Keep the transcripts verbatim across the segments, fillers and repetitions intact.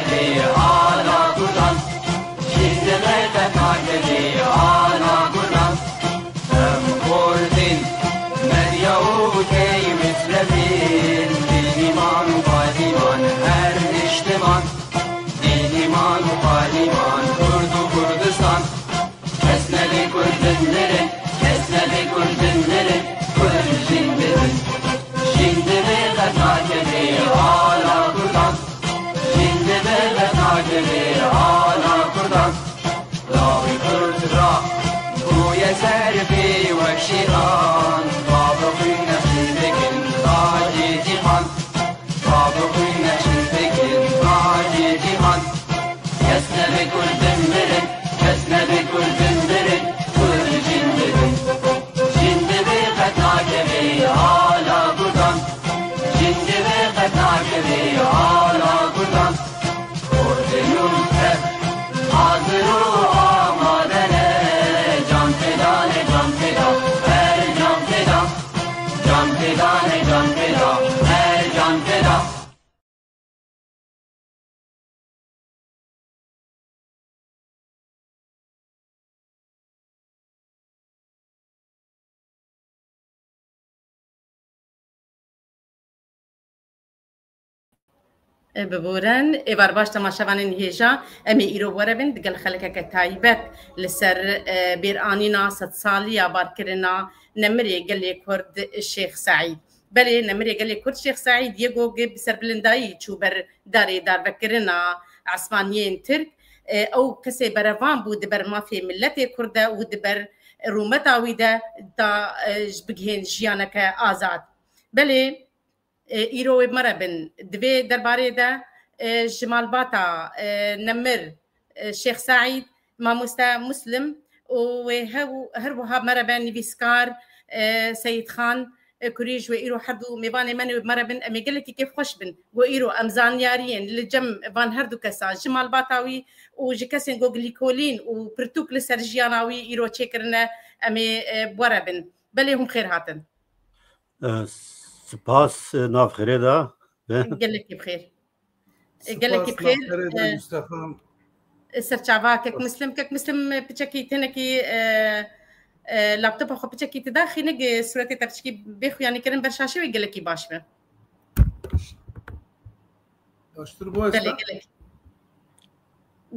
Ala Kurdan, şînde ve qet nakevê ala Kurdan. Em Kurdin, medya û key Mislemîn, dîniman û qadîman her niştiman. Dîniman û qadîman Kurd û Kurdistan. Kes nebe Kurd bindirin, kes nebe Kurd bindirin, Kurd jîn bibin. Jîn dibe qet nakevê ala Kurdan. Jîn dibe qet nakevê ala Kurdan. Lawê Kurd ra bûye ser pê wek şêran. Bavê xwîn nexşîn bikin tacê cîhan. Bavê xwîn nexşîn bikin tacê cîhan. Kes nebe Kurd bindirin, kes nebe Kurd bindirin, Kurd jîn bibin. Jîn dibe qet nakevê ala Kurdan. Jîn dibe qet nakevê ala Kurdan. Kurdê nû tev hazir û amade ne. Can feda ne, can feda, her can feda. Can feda ne, can feda, her can feda. Biborin, êvar baş temaşevanên hêja, em ê îro were bin digel xelkeke taybet li ser, e, bêranîna sedsaliya barkirina nemirê gelê Kurd Şêx Seîd. Belê, nemirê gelê Kurd Şêx Seîd yê ku bi serbilindayî çû ber darê darvekirina esmaniyên Tirk, e, ew kesê berevan bû di ber mafê miletê Kurd de û di ber rûmeta wî de ta, e, ji bigihên jiyaneke azad. Belê, e, îro wê bi me re bin. Di vê derbarê de, e, ji malbata, e, nemir, e, Şêx Seîd, mamoste Muslim û wê hew-, her wiha me re be nivîskar, e, Seyîd Xan, e, Kurî, ji wê îro her du mêvanê me nê wê bi me re bin, em ê gelekî kêfxweş bin. Go îro em zanyariyên li cem van her du kesa, ji malbata wî û ji kesên go lîkolîn û pirtûk li ser jiyana wî îro çêkirine, em ê, e, bi we re bin. Belê hûn xêr hatin. E, spas, e, nav xêrê de. Gelekî bi xêr. E, gelekî bi xêr. Spas, nav xêrê de, e, Yusra Xan. E, serçava kek Muslim. Kek Muslim, e, piçekî tenekî, e, e, laptopa xwe piçekî tu daxîne, gi sûretê te piçekî bê xuyanî kirin ber şaşê wê gelekî baş be. Baştir bû. Belê, Esra. Gelekî.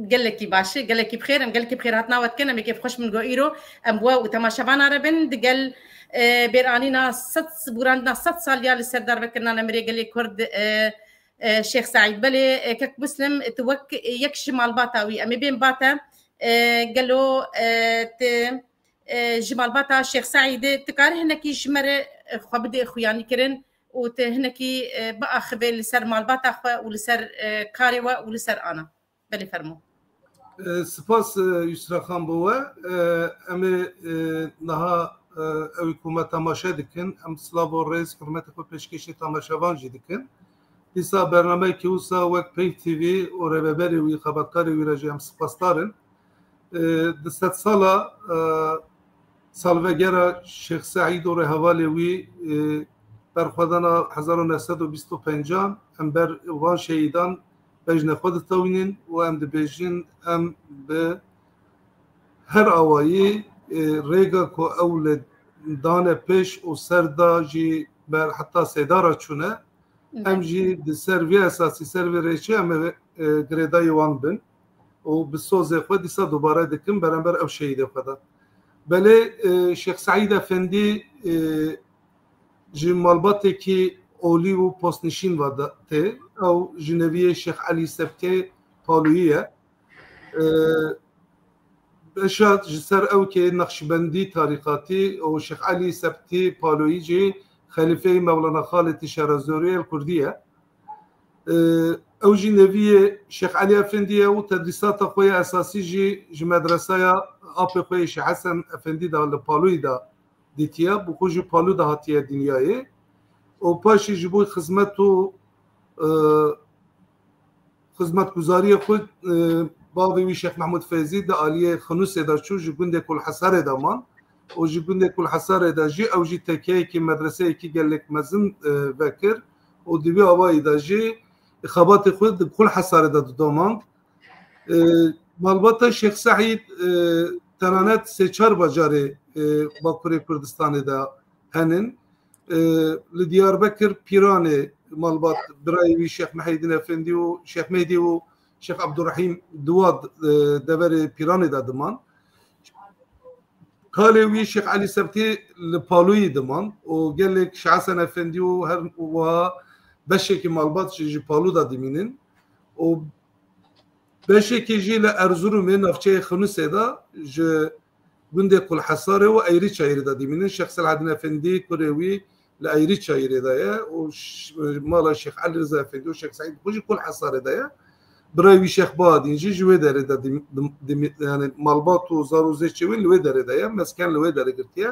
Gelekî baş e, gelekî bi xêr. Em gelekî bi xêr hatina we dikin. Em ê kêfxweş bin go îro em bi we û temaşevana re bin. Digel, e, bêranîna sed, bûrandina sed saliya li ser darvekirina nemirê gelê Kurd, e, e, Şêx Seîd. Belê, e, kek Muslim, tu wek yek ji malbata wî, em ê bên bate, e, gelo, e, tu, e, ji malbata Şêx Seîdê, tu karî hinekî ji me re, e, xwe bidê xuyanî kirin û tu hinekî, e, biaxivê li ser malbata xwe û li ser, e, karê we û li ser ana. Belê, fermo. E, spas, e, Yusra Xan, bo we. E, em ê, e, niha, e, ew ku me temaşe dikin, em silav û rêz, hurmetê xwe pêşkêşî temaşevan jî dikin. Dîsa bernameyekî wisa wek Peyv T V û rêveberê wî, xebatkarê wî re jî em spasdar in. E, di sedsala, e, salvegera Şêx Seîd û rêhevalê wî, e, berxwedana hezar û neh sed û bîst û pêncan, em ber van şehîdan bejnê xwe ditewînin û em dibêjin, em bi her awayî, e, rêga ku ew li dane pêş û ser da jî ber heta sêdara çûne, Em jî di ser vê esasî, ser vê rêçê em ê, e, girêdayî wan bin û bi sozê xwe dîsa dubare dikin beramber ew şehîdê xwe de. Belê, e, Şêx Seîd Efendî, e, ji malbatekî olî û postnişîn ve de tê. Ew ji neviyê Şêx Elî Sebtê Palûyî ye. E, beşa ji ser ew kê Naqşbendî tarîqatî û Şêx Elî Sebtî Paloyî jî xelîfeyê Mewlana Xalidî Şerazorî el Kurdî ye. E, ew jî neviyê Şêx Elî Efendî ye û tedrîsata xwe ya esasî jî ji medresaya apê xwe yê Şêx Hesen Efendî de li Paloyî de dîtiye, bi xwe jî Palo de hatiye dinyayê. Û paşî ji bo xizmet û, e, xizmetguzariya xwe, e, bavê wî Şêx Mehmûd Feyzî di aliyê Xinûsê de çû, ji gundê Kulhesarê de man. Û ji gundê Kulhesarê de jî ew jî tekeyekî, medreseyekî gelek mezin, e, vekir. Û di wî awayî de jî xebatê xwe di Kul Hesarê de didomand. E, malbata Şêx Seîd, e, tenanet sê çar bajarê, e, Bakurê Kurdistanê de henin. E, li Diyarbekir Pîranê malbat birayê wî Şêx Mehîdîn Efendî û Şêx Mehdî û Şêx Ebdurrehîm Duwad, e, deverê Pîranê de diman. Kalê wî Şêx Elî Sebtî li Palûyî diman û gelek Şêx Hesen Efendî û her wiha beşekî malbat jî ji Palû de dimînin û beşekî jî li Erzurumê navçeyê Xinusê de ji gundê Qulhesarê û Eyrîçayirê de dimînin. Şêx Selahedîn Efendî kurê wî li Eyrîçayirê de ye û ş-, mala Şêx Elî Riza Efendî û Şêx Seîd xwe jî Qulhesarê de ye. Birayê wî Şêx Bahadîn jî ji wê derê de dim-, dim-, dim-, yani malbat û zar û zêçê wî li wê derê de ye, mesken li wê derê girtiye.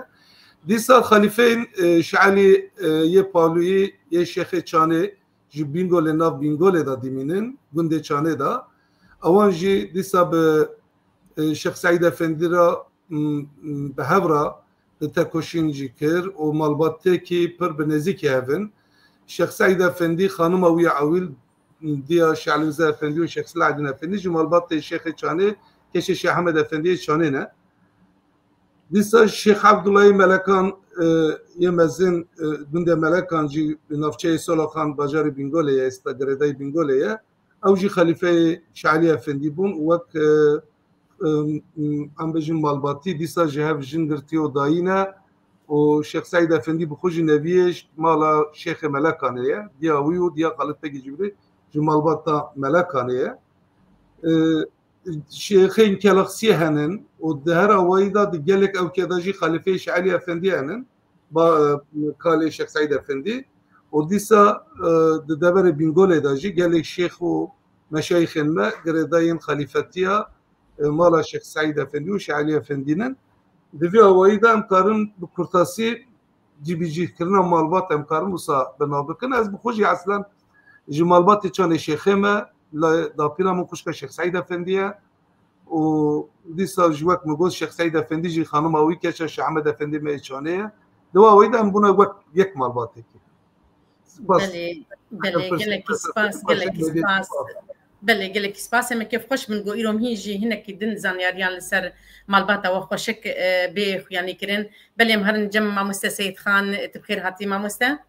Dîsa xalîfeyên, e, Şêx Elî, e, yê Palûyî, yê Şêxê Çanê ji Bîngolê, nav Bîngolê de dimînin, gundê Çanê de. Ewan jî dîsa bi, e, Şêx Seîd Efendî re, m, m, bi hev re di tekoşîn jî kir û malbatêkî pir bi nêzîkî hev in. Şêx Seîd Efendî, xanima wî ya ewil, diya Şêx Elî Riza Efendî û Şêx Selahedîn Efendî ji malbatê Şêxê Çanê, keşê Şêx Ehmed Efendî yê Çanê ne. Dîsa Şêx Ebdullahê Melekan, e, yê mezin, e, gundê Melekan jî navçeyê Solaxan, bajarê Bîngolê ye, êsta girêdayî Bîngolê ye. Ew jî xelîfeyê Şêx Elî Efendî bûn û wek, e, e, em bêjin malbatî dîsa ji hev jin girtiye û dayî ne û Şêx Seîd Efendî bi xwe jî neviyê ji mala Şêxê Melekanê ye. Diya wî û diya Xalid Begê Cibrîl ji malbata Melekanê ye. E, Şêxên Kelexiye henin û di her awayî de di gelek ewkê de jî xelîfeyê Şêx Elî Efendî henin, ba, e, kalê Şêx Seîd Efendî û dîsa, e, di deverê Bîngolê de jî gelek şêx û meşayîxên me girêdayên xelîfetiya, e, mala Şêx Seîd Efendî û Şêx Elî Efendî nin. Di vî awayî de em karin bi kurtasî cîbicîhkirina malbat em karin wisa bi nav bikin. Ez bi xwe jî eslen ji malbatê Çanê Şêxê me, la dapîra min xwişka Şêx Seîd Efendî ye û dîsa ji wek min got Şêx Seîd Efendî jî xanima wî keça Şêx Ehmed Efendî me yê Çanê ye. Di wa weyî de em bûne wek yek malbatekî. Spas. Belê, belê, gelekî spas, gelekî spas. Belê, gelekî spas. Em ê kêfxweş bin ku îro em hîn jî hinekî din zanyariyan li ser malbata we xweşik, e, bê xuyanî kirin. Belê, em herin cem mamoste Seyîd Xan, tu bi xêr hatî mamoste.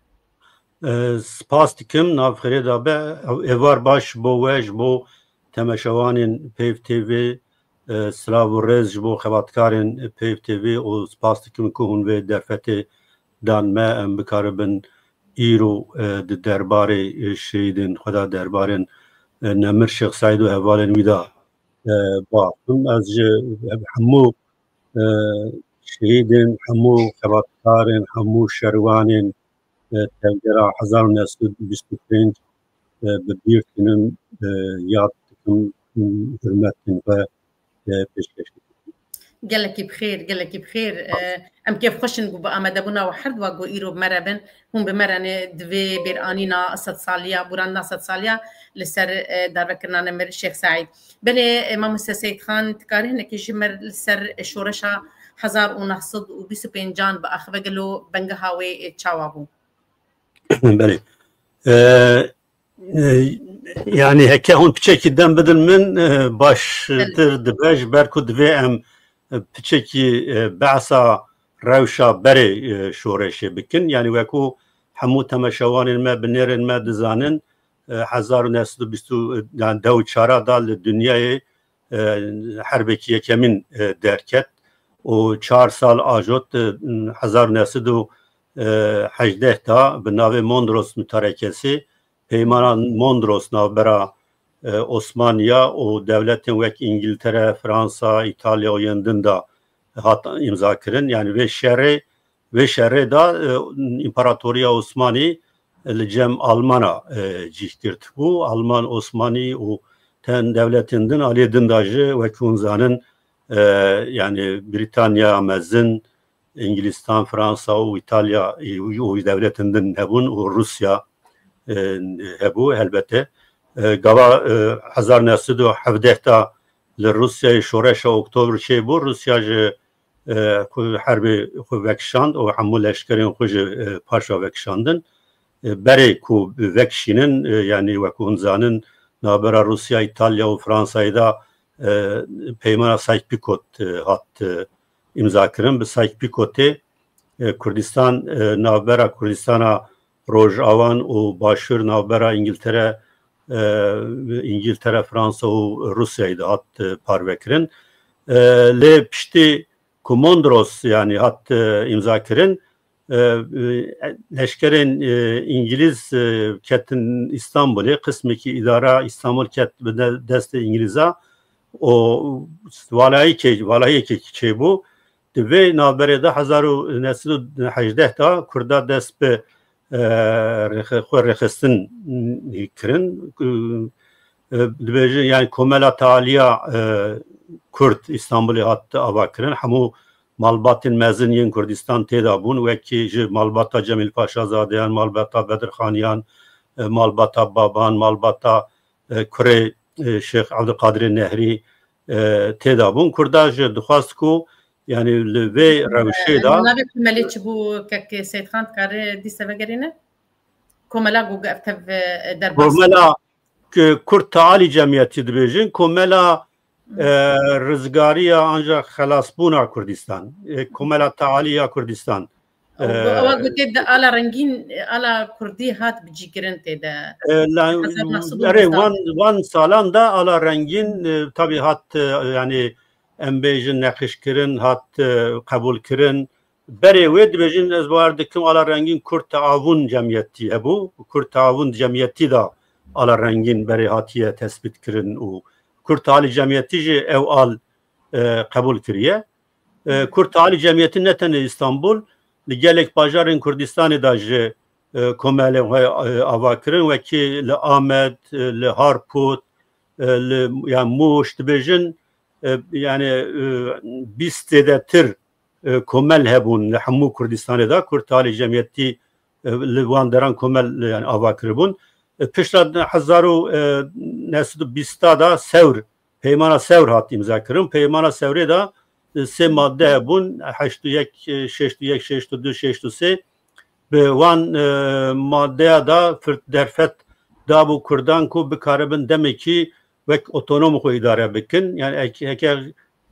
E, spas dikim, nav xêrê de be. Ev êvar baş ji bo we, ji bo temaşevanên Peyv T V, e, silav û rêz ji bo xebatkarên Peyv T V û spas dikim ku hûn vê derfetê dan me, em bikaribin îro, e, di derbarê, e, şehîdên xwe de, derbarên, e, nemir Şêx Seîd û hevalên wî de, e, biaxivim. Ez ji hemû, e, şehîdên, hemû xebatkarên, hemû şervanên, e, tevgera hezar û neh sed û bîst û pênc, e, bi bîr tînim, e, yad dikim, hurmetên xwe, e, pêşkêş dikim. Gelekî bi xêr, gelekî bi xêr. E, em kêfxweş in ku bi amadebûna we her du wa ku îro bi me re bin, hûn bi me re ne di vê bêranîna sedsaliya, borandina sedsaliya li ser, e, darvekirina nemir Şêx Seîd. Belê, e, mamoste Seyîd Xan, dikarî hinekî ji me li ser şoreşa hezar û neh sed û bîst û pêncan biaxive, gelo bengeha wê, e, çawa bû? Belê. E, e, yanî heke hûn piçekî dem bidin min, e, baştir dibe, ji ber ku divê em, e, piçekî, e, behsa rewşa berê, e, şoreşê bikin. Yanî wekû hemû temaşevanên me, binêrên me dizanin, e, hezar û neh sed û bîst, yani deh û çar da li dinyayê, e, herbekî yekemîn, e, derket û çar sal ajot, e, hezar û neh sed û hejdeh da bi navê Mondros Mutarekesi, Peymana Mondros navbera, e, Osmaniya û dewletên wek Îngiltere, Fransa, Îtalya û yên din de hat îmza kirin. Yani vê şerê, vê şerê de, e, Împaratoriya Osmanî li cem Almana, e, cih girtibû. Alman, Osmanî û ten dewletên din, aliyê din de jî wek hûn zanin, e, yani Brîtanya mezin, Îngilîstan, Fransa û Îtalya, e, û dewletên din hebûn û Rûsya, e, hebû helbete. E, gava, e, hezar neh sed û hevdeh da li Rûsyayê şoreşa Oktober çêbû, Rûsya ji, e, xwe herbê xwe vekişand û hemû leşkerên xwe ji, e, paşa vekişandin. e, berê ku vekişînin, e, yanî wekû hûn zanin, navbera Rûsya, Îtalya û Fransayê de, e, peymana Sykes-Picot, e, hat, e, îmza kirin. Bi Sykes-Picotê, e, Kurdistan, e, navbera Kurdistana Rojawan û Başûr navbera Îngiltere, e, Îngiltere, Fransa û Rûsyayê de hat, e, parvekirin. E, lê piştî ku Mondros, yanî hat, e, îmza kirin, e, e, leşkerên, e, Îngilîz, e, ketin Îstanbulê, qismekî îdara Îstanbul ket bi de-, destê Îngilîza. O valayekê, valayekê çêbû. Di vê navberê de hezar û neh sed û hejdeh de Kurda dest bi, e, rêxe-, xwe rêxistin kirin. E, dibêjin, yani Komela Tealiya, e, Kurd Îstanbulê hat ava kirin. Hemû malbatên mezin yên Kurdistan tê de bûn, wekî ji malbata Cemîl Paşazadeyan, malbata Bedirxaniyan, e, malbata Baban, malbata, e, kurê, e, Şêx Evdilqadirê Nehrî, e, tê de bûn. Kurda jî dixwest ku, yani li vê rewşê de Navê komelê çi bû, kek Seyîdxan, dikare dîse vegerîne? Komela ku ev tev, e, derbas Komela K-, Kurd Tealî Cemiyetî dibêjin, Komela, e, Rizgariya anca Xelasbûna Kurdistan, e, Komela Tealî ya Kurdistan. Ew gu-, ewa gotê di ala rengîn, ala kurdî hat bicîkirin tê de. E, la, Hezar neh sed û neh erê, sal. wan, wan salan da ala rengîn, e, tabî hat, e, yani em bêjin neqişkirin, hat, e, qebûlkirin. Berê wê dibêjin, ez bawer dikim, ala rengîn Kurd Teavûn Cemiyetî hebû. Kurd Teavûn Cemiyetî da ala rengîn berê hatiye tespîtkirin û Kurd Tealî Cemiyetî jî ew al, e, qebûl kiriye. E, Kurd Tealî Cemiyetî ne tenê Îstanbul, li gelek bajarên Kurdistanê de jî, e, komelên xwe, e, ava kirin, wekî li Amed, e, li Harput, e, li, ya Mûş dibêjin, e, yani, e, bîst zêdetir, e, komel hebûn li hemû Kurdistanê de, Kurd Tealî Cemiyetî, e, li wan deran komel, e, yani ava kiribûn. E, pişta hezar û neh sed û bîst de Sewr, Peymana Sewr hat îmza kirin. Peymana Sewrê de, e, sê madde hebûn, heşt û yek, e, şêst û yek, şêst û du, şêst û sê. Bi wan, e, maddeya da firt-, derfet dabû Kurdan ku bikaribin demekî wek otonom xwe îdare bikin. Yani ek-, heke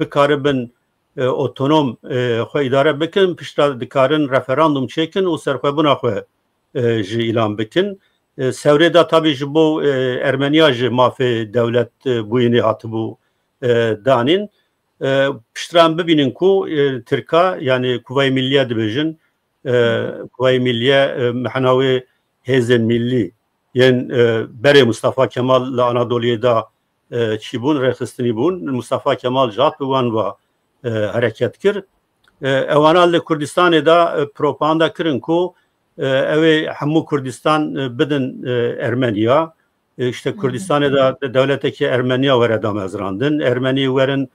bikaribin, e, otonom, e, xwe îdare bikin, piştre dikarin referandum çêkin û serxwebûna xwe, e, jî îlan bikin. E, Sewrê de tabî ji bo, e, Ermeniya jî mafê dewlet, e, bûyînê hatibû, e, danîn. E, piştre em bibînin ku, e, Tirka, yani Kuvayê Milliye dibêjin, e, Kuvayê Milliye, e, mehna wê hêzên millî yên, e, berê Mustafa Kemal li Anadoliyê de, e, çî bûn, rêxistinî bûn. Mustafa Kemal jî hat bi wan ve, e, hereket kir. E, ewana li Kurdistanê de, e, propaganda kirin ku, e, ew ê hemû Kurdistan, e, bidin, e, Ermeniya. E, işte Kurdistanê de dewletekî Ermeniya were damezrandin. Ermenî werin,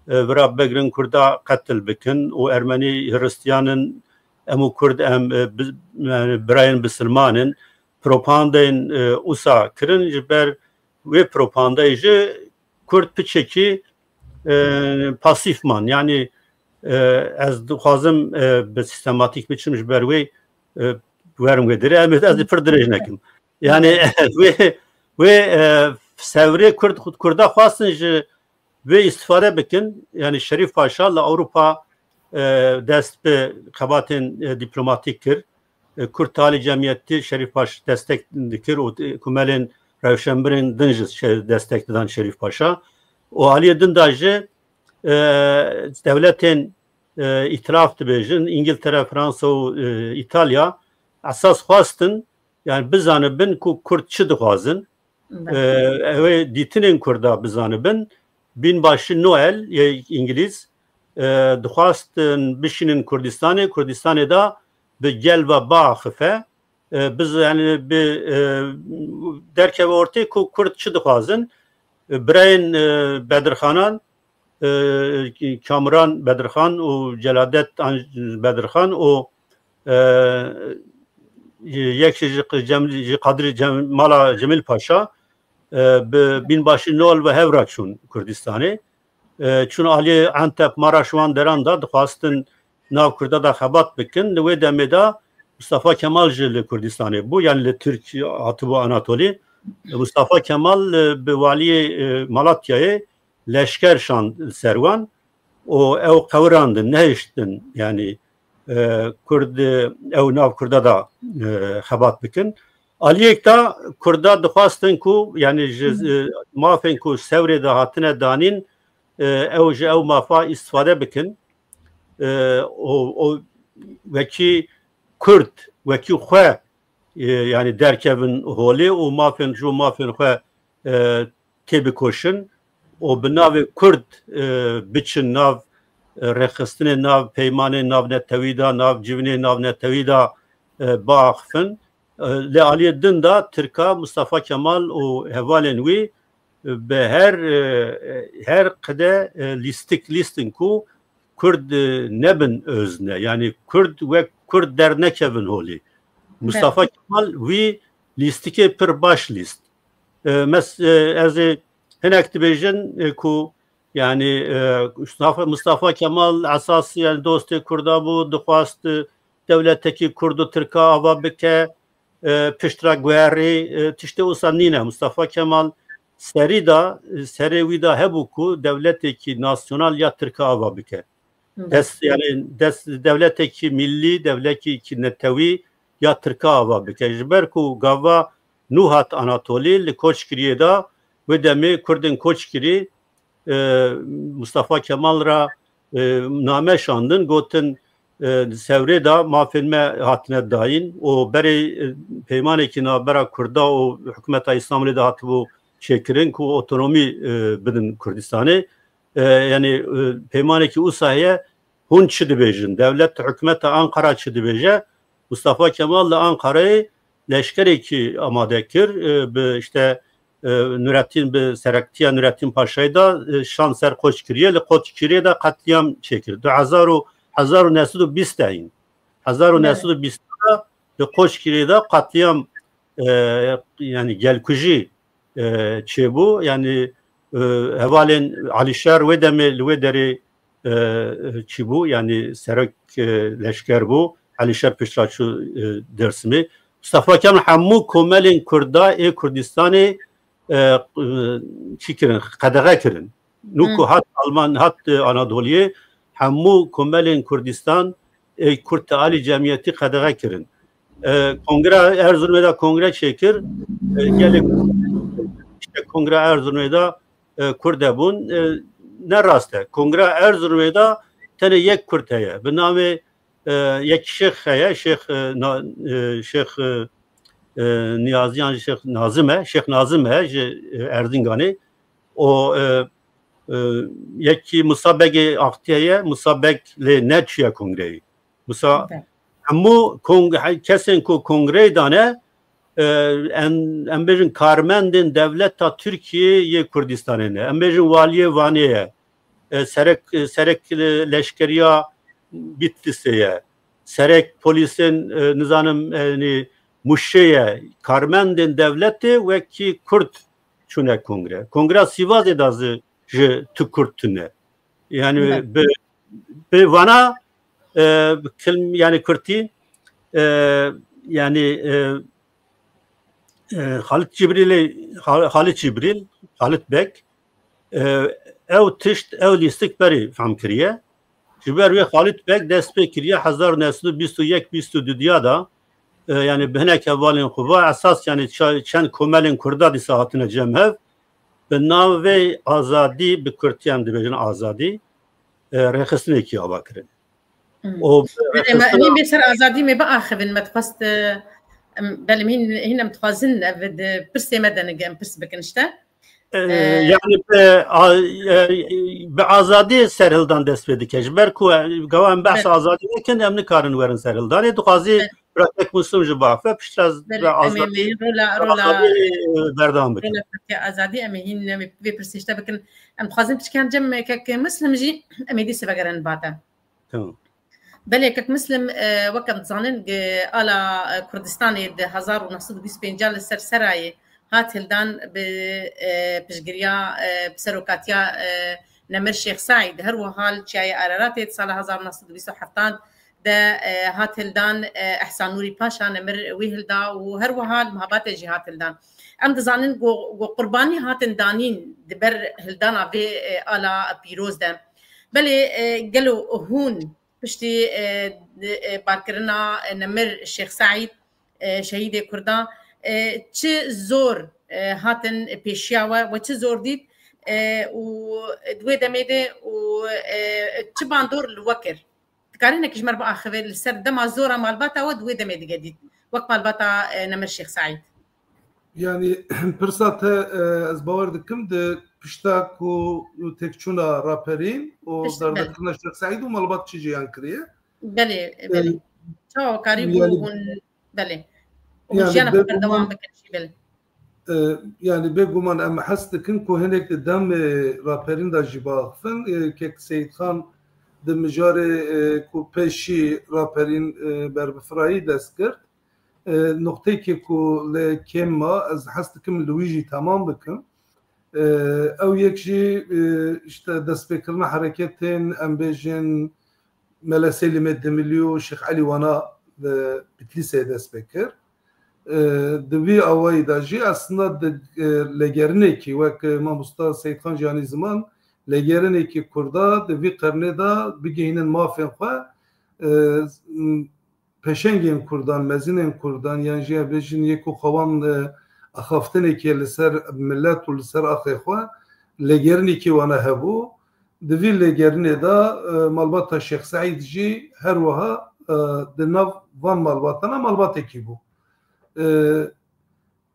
e, vira bigrin Kurda qetil bikin û Ermenî hiristiyan in, em û Kurd em, e, bi-, yani birayên bisilman in. Propagandayên, e, usa kirin, ji ber wê propagandayê jî Kurd piçekî, e, pasîf man. Yani, e, ez dixwazim, e, bi sîstematîk biçim ji ber wê, e, werim wê dirê. Em, ez ê pir dirêj nekim. Yani wê, wê, e, Sewrê Kurd, Kurda xwestin ji wê îstifade bikin. Yani Şerîf Paşa li Ewropa, e, dest bi xebatên, e, dîplomatîk kir. E, Kurd Tealî Cemiyetî Şerîf Paşa destek dikir û, e, komelên rewşenbirên din jî şe-, destek didan Şerîf Paşa. Û aliyê din de jî, e, dewletên, e, îtilaf dibêjin, Îngiltere, Fransa û, e, Îtalya esas xwestin, yani bizanibin ku Kurd çi dixwazin. Belê. E, ew ê dîtinên Kurda bizanibin. Bînbaşî Noel yê Îngilîz, e, dixwastin bişînin Kurdistanê, Kurdistanê de bi gel ve biaxife, e, biz, yani bi, e, derkeve ortê ku Kurd çi dixwazin. E, birayên, e, Bedirxanan, e, Kamuran Bedirxan û Celadet An-, Bedirxan û, e, yek jî ji Cem-, ji Qadrî Cem-, mala Cemîl Paşa, e, bi bînbaşî Noel ve hev re çûn Kurdistanê. E, çûn aliyê Enteb, Maraş, wan deran de dixwastin nav Kurda de xebat bikin. Li wê demê de Mustafa Kemal jî li Kurdistanê bû, yani li Tirk hatibû Anatolî. Mustafa Kemal, e, bi waliyê, e, Malatyayê leşker şand li ser wan û ew qewirandin, nehiştin, yani, e, Kurd, e, ew nav Kurda da, e, xebat bikin. Aliyek da Kurda dixwastin ku, yani ji, e, mafên ku Sewrê de hatine danîn, e, ew ji ew mafa îstifade bikin. E, û, û wekî Kurd, wekî xwe, e, yani derkevin holê û mafên, ji bo mafên xwe, e, têbikoşin û bi navê Kurd, e, biçin nav, e, rêxistinê, nav peymanê navnetewî de, nav civînê navnetewî de, e, biaxifin. E, li aliyê din de Tirka Mustafa Kemal û hevalên wî, e, bi her, e, her qide, e, lîstik lîstin ku Kurd, e, nebin özne. Yani Kurd wek Kurd dernekevin holê. Mustafa Kemal wî lîstikê pir baş lîst. E, mes-, e, ez ê hinek dibêjin, e, ku yani, e, Mustafa, Mustafa Kemal esas, yani dostê Kurda bû, dixwast, e, dewletekî Kurd û Tirka ava bike, e, pişt re guherî, e, tiştê wisa nîne. Mustafa Kemal serî da, serê wî da hebû ku dewletekî nasyonal ya Tirka ava bike. Dest, yani dest, dewletekî millî, dewletekî netewî ya Tirka ava bike. Ji ber ku gava nû hat Anatolî li Koçgiriyê de, wê demê Kurdên Koçgirî, e, Mustafa Kemal ra, e, name şandin, gotin, e, Sewrê de mafên me hatine dayîn û berê, e, peymanekî navbera Kurda û hikûmeta Îslamlê de hatibû çêkirin ku otonomî, e, bidin Kurdistanê. E, yani, e, peymanekî wisa heye, hûn çi dibêjin? Dewlet, hikûmeta Ankara çi dibêje? Mustafa Kemal li Ankarayê leşkerekî amade kir, e, bi işte, e, Nurettin, bi serektiya Nurettin Paşayê de, e, şan ser Qoçgiriyê, li Qoçgiriyê de qetlîam çêkir. Du hezar û, hezar û neh sed û bîst de hîn. Hezar û neh sed û bîst de li Qoçgiriyê de qetlîam, e, yani gelkujî, e, çêbû. Yani, e, hevalên Alîşer wê demê li wê derê, e, çî bû, yani serok, e, leşker bû. Alîşer pişt re çû, e, Dêrsimê. Mustafa Kemal hemû komelên Kurda ê Kurdistanê, e, e, çî kirin, qedexe kirin. Nû ku hat Alman, hat, e, Anadoliyê, hemû komelên Kurdistan ê Kurd te alî cemiyetî qedexe kirin. E, Kongra Erzurumê de kongre çêkir, e, gelek işte Kongra Erzurumê de, e, Kurd hebûn, e, ne rast e. Kongra Erzurumê de tenê yek Kurd heye. Bi navê, e, yek şêx heye, Şêx, e, Na-, e, Şêx, e, e, Niyaziyan, Şêx Nazim e, Şêx Nazim e ji, e, Erzinganê. O, e, e, yekî Musa Begê Axtî heye, Musa Beg lê neçûye kongreyê. Musa, hemû kong-, he-, kesên ku kongreyê dane, e, em, em bêjin karmendên dewleta Tirkiyê yê Kurdistanê ne. Em bêjin waliyê Vanê ye. E, serek, e, serek, e, leşkeriya Bitlisê ye. Serek polîsên, e, nizanim, e, nê Mûşê ye. Karmendên dewletê wekî Kurd çûne kongre. Kongra Sîvazê de zî ji tu Kurd tune. Yani bi, bi vana, e, kilm-, yani kurtî, e, yani, e, e, Xalit Cibrîlê, Xa-, Xalit Cibrîl, Xalit Beg, e, ew tişt, ew lîstik berî fehm kiriye. Ji ber wê Xalit Beg dest pê kiriye hezar û neh sed û bîst û yek bîst û du diya da, e, yani bi hinek hevalên xwe va esas yani ça-, çend komelên Kurda dîsa hatine cem hev. Bi navê Azadî, bi kurtî em dibêjin Azadî, e, rêxistinekî ava kirin. Hmm. O Belê, me, rêxistina hîn bê ser Azadî me biaxivin, me dixwest, e, em, belê, hîn, hîn em dixwazin ev di pirsê me de nige em pirs bikin işte. E, e, yani bi, a, e, bi Azadî serhildan dest pê dike. Ji ber ku, e, gava em behsa Azadî nekin, em nikarin werin serhildanê. Dixwazî bira kek Muslim ji biaxive, piştre ez Belê, bi em ê Azadî, rola, bi rola, Azadî, e, berdewam bikin. Rola Kek Azadî, em ê hîn, em ê vê pirsê işte bikin. Em dixwazin piçkan cem Kek Muslim jî, em ê dîsê vegerin bate. Tamam. Belê, Kek Muslim, e, wek em dizanin, gi-, ala, e, Kurdistanê di hezar û neh sed û bîst û pênc li ser serayê hat hildan bi, e, piştgiriya, e, bi serokatiya, e, Nemir Şêx Seîd. Her wiha li Çiyayê Araratê di sala hezar û neh sed û bîst û heft de, e, hat hildan, e, Ehsan Nûrî Paşa nemir wî hilda û her wiha li Mehabadê jî hat hildan. Em dizanin ku, ku qurbanî hatin danîn di ber hildana vê, e, ala pîroz de. Belê, e, gelo hûn piştî, e, di, e, barkirina, e, nemir Şêx Seîd, e, şehîdê Kurdan, e, çi zor, e, hatin pêşiya we, we çi zor dît, e, û di wê demê de û, e, çi bandor li we kir? Dikarî hinekî ji me re biaxivê li ser dema zora malbata we di wê demê dige dît, wek malbata, e, nemir Şêx Seîd? Yani pirsa te, e, ez bawer dikim di pişta ku têkçûna raperîn û Pişt-, belê. derdekirina Şêx Seîd û malbat çi jiyan kiriye? Belê, E, belê. Çawa karî bû yani, hûn, belê. Hûn yani jiyana xwe berdewam bêguman bikin jî, belê. E, yani bêguman em hez dikin ku hinek di demê raperîn de jî biaxifin. E, kek Seyîd Xan di mijarê, e, ku pêşî raperîn, e, berbifirayî dest kir. E, noqteyekê ku lê kêm ma, ez hez dikim li wî jî temam bikim. E, ew yek jî, e, işte destpêkirina hereketên, em bêjin, Mele Selîmê Dimilî û Şêx Elî Wana li Bitlîsê dest pê kir. E, di vî awayî de jî aslında di, e, lêgerinekî wek, e, mamosta Seyîd Xan jî anî ziman, lêgerinekî Kurda di vî qernê de bigihînin mafên xwe, e, m-, pêşengên Kurdan, mezinên Kurdan, yan jî em bêjin yê ku xwe wan, e, axaftinekê li ser milet û li ser axê xwe, lêgerinekî wana hebû. Di vî lêgerinê de, e, malbata Şêx Seîd jî her wiha, e, di nav van malbatana malbatekî bû. E,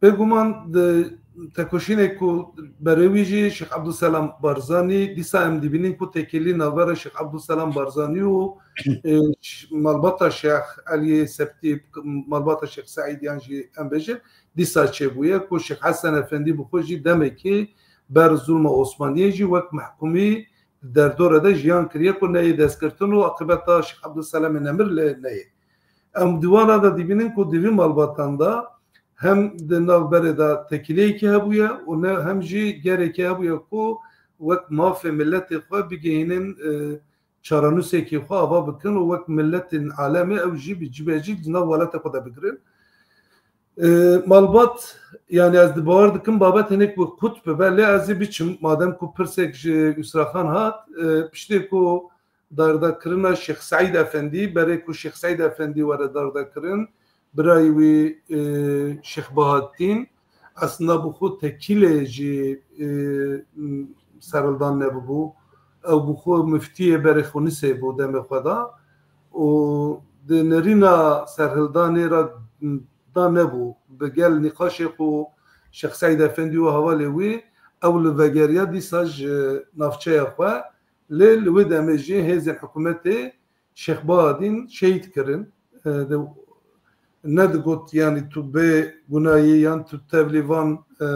Bêguman di tekoşînê ku berê wî jî Şêx Ebdulselam Barzanî, dîsa em dibînin ku têkilî navbera Şêx Ebdulselam Barzanî û, e, ş-, malbata Şêx Eliyê Septî, malbata Şêx Seîd yan jî em bêjin, dîsa çêbûye ku Şêx Hesen Efendî bi xwe jî demekî ber zulma Osmaniyê jî wek mehkumî derdore de jiyan kiriye ku neyê destgirtin û aqibeta Şêx Ebdulselamê Nemir lê neyê. Em di wana de dibînin ku di vî malbatan de hem di navberê de tekîleyekî hebûye û ne hem jî gerekî hebûye ku wek mafê miletê xwe bigihînin, e, çarenûsekî xwe ava bikin û wek miletên alemê ew jî bi cibecî di nav welatê xwe de bigirin. E, malbat, yani ez di bawer dikim babet hinek wî qut bibe, lê ez ê biçim, madem ku pirsek ji Yusra Xan hat, e, piştê ku dardakirina Şêx Seîd Efendî, berê ku Şêx Seîd Efendî were dardakirin, birayê wî, e, Şêx Bahattin, aslında bi xwe tekîlê jî, e, serhildan nebibû. Ew bi xwe miftiyê berê Xunisê bû demê xwe de. Û di nerîna serhildanê re da nebû. Bi gel nîqaşê ku Şêx Seîd Efendî û hevalê wî ew li vegeriya dîsa ji navçeya xwe. Lê li wê demê jî hêzên hikûmetê Şêx Bahadîn şehîd kirin. E, de, nedigot, yanî tu bê gunayî yan tu tevlî van, e,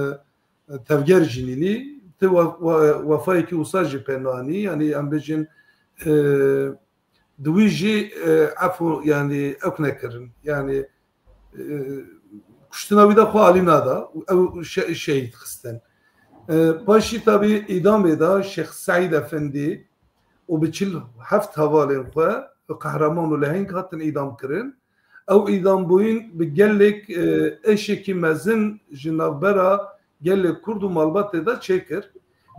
tevger jî nînî. Ti we-, we-, wefayekî wisa jî pê nanî. Yanî em bêjin, e, di wî jî, e, efû, yanî ewk nekirin. Yanî e, kuştina wî de xwe alî nada û ew şe-, şehîd xistin. E, paşî tabî îdamê de Şêx Seîd Efendî û bi çil heft hevalên xwe qehreman û leheng hatin îdam kirin. Ew îdambûyîn bi gelek, e, êşekî mezin ji navbera gelê Kurd û malbatê de çêkir.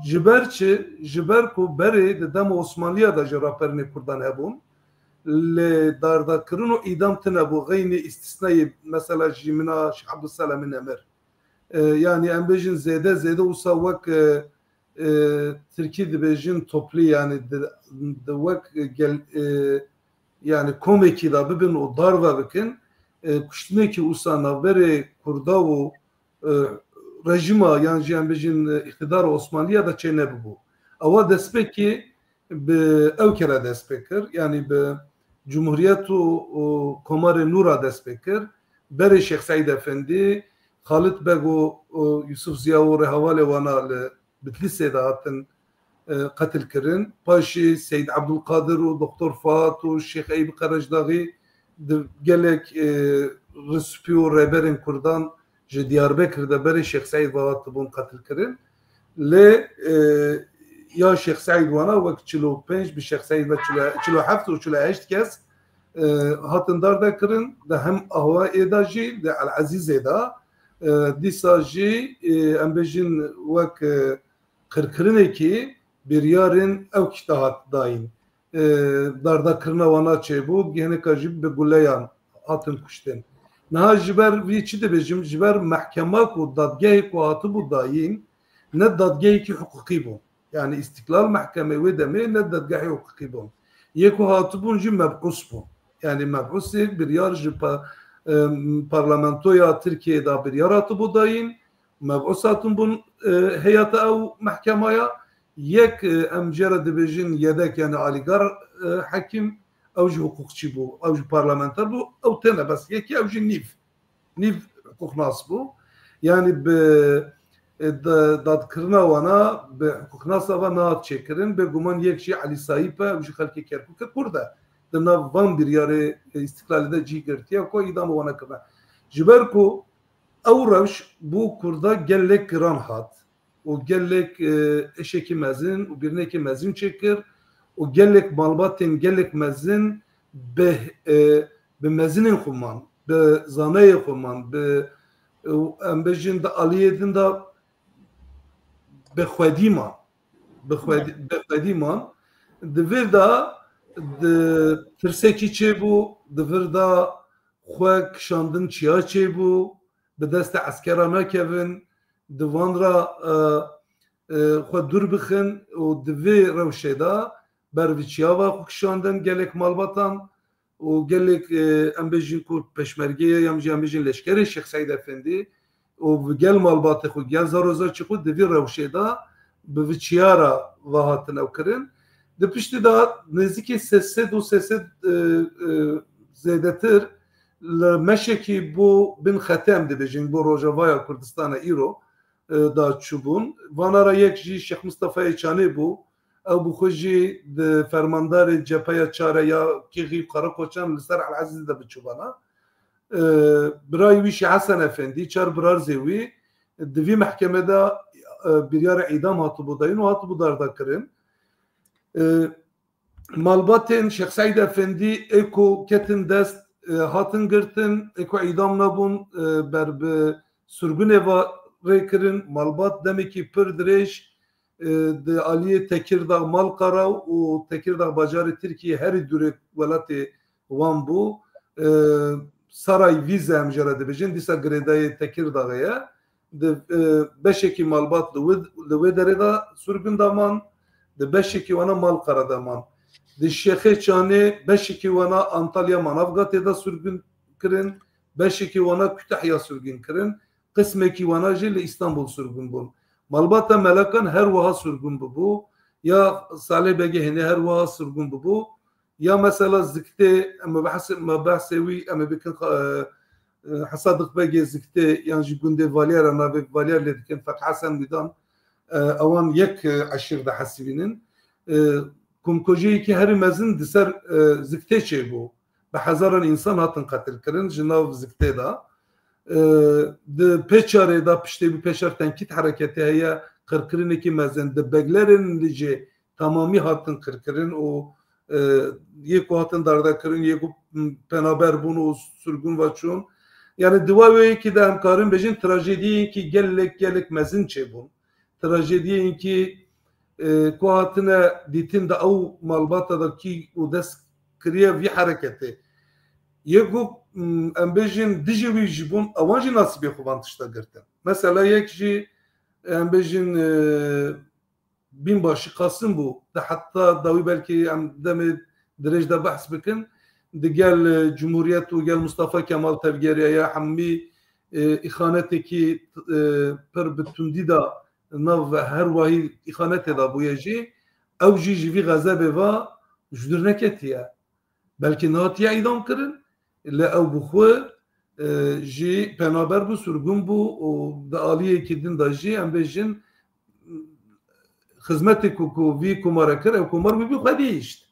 Ji ber çi? Ji ber ku berê di dema Osmanliya de jî raperînê Kurdan hebûn. Lê dardakirin û îdam tune bû. Xeynî îstîsnayê, mesela jîmina Şêx Ebdulselamê Nemir. E, yanî em bêjin zêde, zêde wisa wek, e, e, Tirkî dibêjin toplî, yanî di, di wek gel, e, yanî komekî de bibin û darve bikin, e, kuştinekî wisa navberê Kurda û, e, rejîma yan jî em bêjin, e, îqtidara Osmanliya de çê nebibû. Ewa destpêkê bi ew kere dest pê kir, yanî bi Cumhuriyet û, û Komarê Nû re dest pê kir. Berê Şêx Seîd Efendî, Xalid Beg û, û Yusuf Ziya û rêhevalê wana li Bitlîsê de hatin, e, qetil kirin. Paşî Seyd Ebdulkadir û Doktor Fuat û Şêx Eyûb Qerecdaxî di gelek, e, rispî û rêberên Kurdan ji Diyarbekir de berê Şêx Seîd ve hatibûn qetil kirin. Lê, e, ya Şêx Seîd wana wek çil û pênc bi Şêx Seîd ve çil û, çil û heft û çil û heşt kes e, hatin dardekirin, di hem Ahwayê de jî, di El Ezîzê de, e, dîsa jî, e, em bêjin wek, e, qirkirinekî biryarên ew kişta hat dayîn. E, dardakirina wana çêbû, hinek jî bi guleyan hatin kuştin. Niha ji ber vî çi dibêjim, ji ber mehkema ku dadgehê ku hatibû dayîn, ne dadgehekî hiqûqî bû. Yani îstiklal mehkemê wê demê ne dadgehê hiqûqî bûn. Yê ku hatibûn jî mebûs bûn. Yani mebûsê biryar ji pa-, e, parlamentoya Tirkiyeyê de biryar hatibû dayîn, mebûs hatin bûn, e, heyata ew mehkemaya. Yek, e, em jê re dibêjin yedek, yani alîgar, e, hekîm, ew jî hiqûqçî bû, ew jî parlamenter bû, ew têne bes yekî, ew jî nîv, nîv hiqûqnas bû. Yani bi, e, da-, dadkirina wana bi hiqûqnasa ve nehat çêkirin, bêguman yek jî Elî Sayîp e, ew jî xelkê Kerkûk e, Kurd e. Di nav van biryarê, e, îstiklalê de cî girtiye ku îdama wana kirine. Ji ber ku ew rewş bo Kurda gelek giran hat û gelek, e, eşekî mezin û birînekî mezin çêkir û gelek malbatên gelek mezin bi, e, bi mezinên xwe man, bi zaneyê xwe man, bi, e, em bêjin di aliyê din de bi xwedî man, bi xwedî, bi xwedî man. Di vir de di tirsekî çêbû, di vir de xwe kişandin çiya çêbû, bi destê eskera nekevin, di van re, e, e, xwe dûr bixin û di vê rewşê de ber vî çiya ve xwe kişandin gelek malbatan û gelek, e, em bêjin ku peşmergeyê yan jî em bêjin leşkerê Şêx Seîd Efendî û bi gel malbatê xwe, gel zarozaçî xwe di vî rewşê de bi vî çiya re ve hatin ew kirin. Di piştî de nêzîkî sê sed û sê sed, e, e, zêdetir li meşekî bo bin xetê em dibêjin, bo Rojavaya Kurdistana îro, e, da çûbûn. Vana re yek jî Şêx Mistefayê Çanê bû. Ew bi xwe jî di fermandarê cepheya çar e ya Kîxî û Qereqoçan li ser El Ezîzê de biçûbana. E, birayê wî jî Hesen Efendî, çar birarzê wî di vî mehkeme de, e, biryara îdam hatibû dayîn û hatibû dardakirin. E, malbatên Şêx Seîd Efendî ê ku ketin dest, e, hatin girtin, ê ku îdam nebûn, e, ber bi surgunê ve rê kirin. Malbat demekî pir dirêj, e, di aliyê Tekirdax, Malqara û Tekirdax bajarê Tirkiyê herî dûrê welatê wan bû. E, Saray Vîze em jê re dibêjin, dîsa girêdayê Tekirdaxê ye. Di, e, beşekî malbat li wê, li wê derê de surgun de man, di beşekî wana Malqara de man. Di Şêxê Çanê beşekî wana Antalya Manavgatê de surgun kirin, beşekî wana Kütahya surgun kirin, qismekî wana jî li Îstanbul surgun bûn. Malbata Melekan her wiha surgun bibû, ya Salê Begê Hênê her wiha surgun bibû. Ya mesela Ziktê, em behsê, me behsê wî, em ê bikin, e, e, Hesa Diqbegê Ziktê, yan jî gundê Valyer e, navê Valyer lê dikin, Feq Hesen Mîdan, e, ewan yek, e, eşîr de hesibînin. E, komkujiyekî herî mezin di ser, e, Ziktê çêbû. Bi hezaran însan hatin qetil kirin ji nav Ziktê de. E, di Pêçarê de piştê bi Pêçar Tenkît hereketê heye, qirkirinekî mezin. Di Beglerên Licê temamî hatin qirkirin û, e, yê ku hatin dardekirin, yê ku, m, penaber bûn û surgun ve çûn. Yani di wa wê yekî de em karin bêjin trajediyeyekî gelek, gelek mezin çêbûn. Trajediyeyekî, e, ku hatine dîtin di ew malbata de kî û dest kiriye vî hereketê. Yê ku, m, em bêjin dijî wî jî bûn, ewan jî nasîbê xwe van tişta girtin. Mesela yek jî, em bêjin, e, Bînbaşî Qasim bû. Di heta dawî belkî em demê dirêj de behs bikin. Di gel, e, Cumhuriyet û gel Mustafa Kemal tevgeriya ya hemî, e, îxanetekî, e, pir bi tundî de nav her wahî îxanetê de bûye jî. Ew jî ji vî xezebê ve ji dûr neketiye. Belkî nehatiye îdam kirin, lê ew bi xwe, e, jî penaber bû, surgun bû û di aliyekî din de jî em bêjin xizmetê ku, ku vî komara kir, ew komar wî bi xwe dihişt.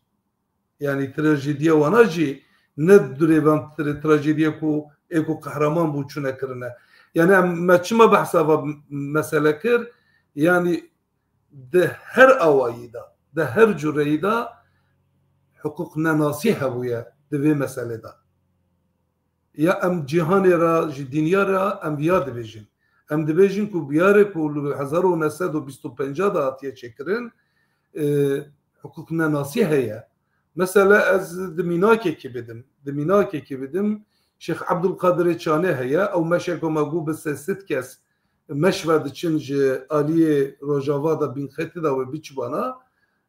Yani trajediya wana jî ne durêvan tra-, trajediya ku ê ku qehreman bû çûne kirine. Yani em, me çima behsa va mesele kir? Yani di her awayî de, di her cureyî de hiqûqnenasî hebûye. di vê meselê de. Ya em cîhanê re, ji dinya re em viya dibêjin. Em dibêjin ku biyarê ku li hezar û neh sed û bîst û pênc de hatiye çêkirin, e, hiqûqnenasî heye. Mesela ez di mînakekî bidim. Di mînakekî bidim. Şêx Ebdulqadirê Çanê heye. Ew meşeko me got bi sê sed kes meş ve diçin ji aliyê Rojava de bînxetî de wê biçibana.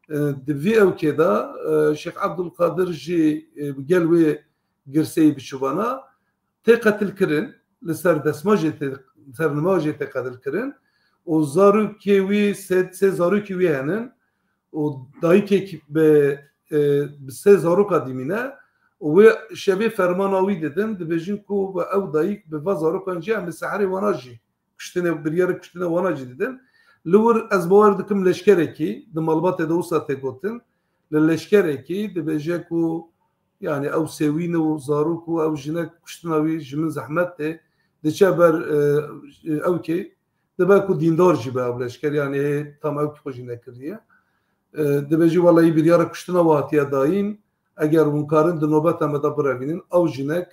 E, di vî ewkê de, e, Şêx Ebdulqadir jî, e, bi gel wê girseyî biçibana, tê qetilkirin, li ser destmajê tê, ser nimajê tê qetilkirin û zarokê wî, sê, sê zarokî wî henin û dayikek bi, e, bi sê zaroka dimîne û wê şevê fermana wî didin, dibêjin ku ew dayik bi va zarokan jî em li seherê wana jî kuştinê, biryarê kuştina wana jî didin. Li wir ez bawer dikim leşkerekî, di malbatê de wisa tê gotin, li leşkerekî dibêje ku, yani ew sêwîn û zarok û ew jinek kuştina wî ji min zehmet tê, diçe ber, e, ewkê, dibe ku dîndar jî be ew leşker, yani hê tam ewkî xwe jî nekiriye. E, dibêjî, welehî biryara kuştina we hatiye dayîn, eger hûn karin di nobeta me de birevînin, ew jinek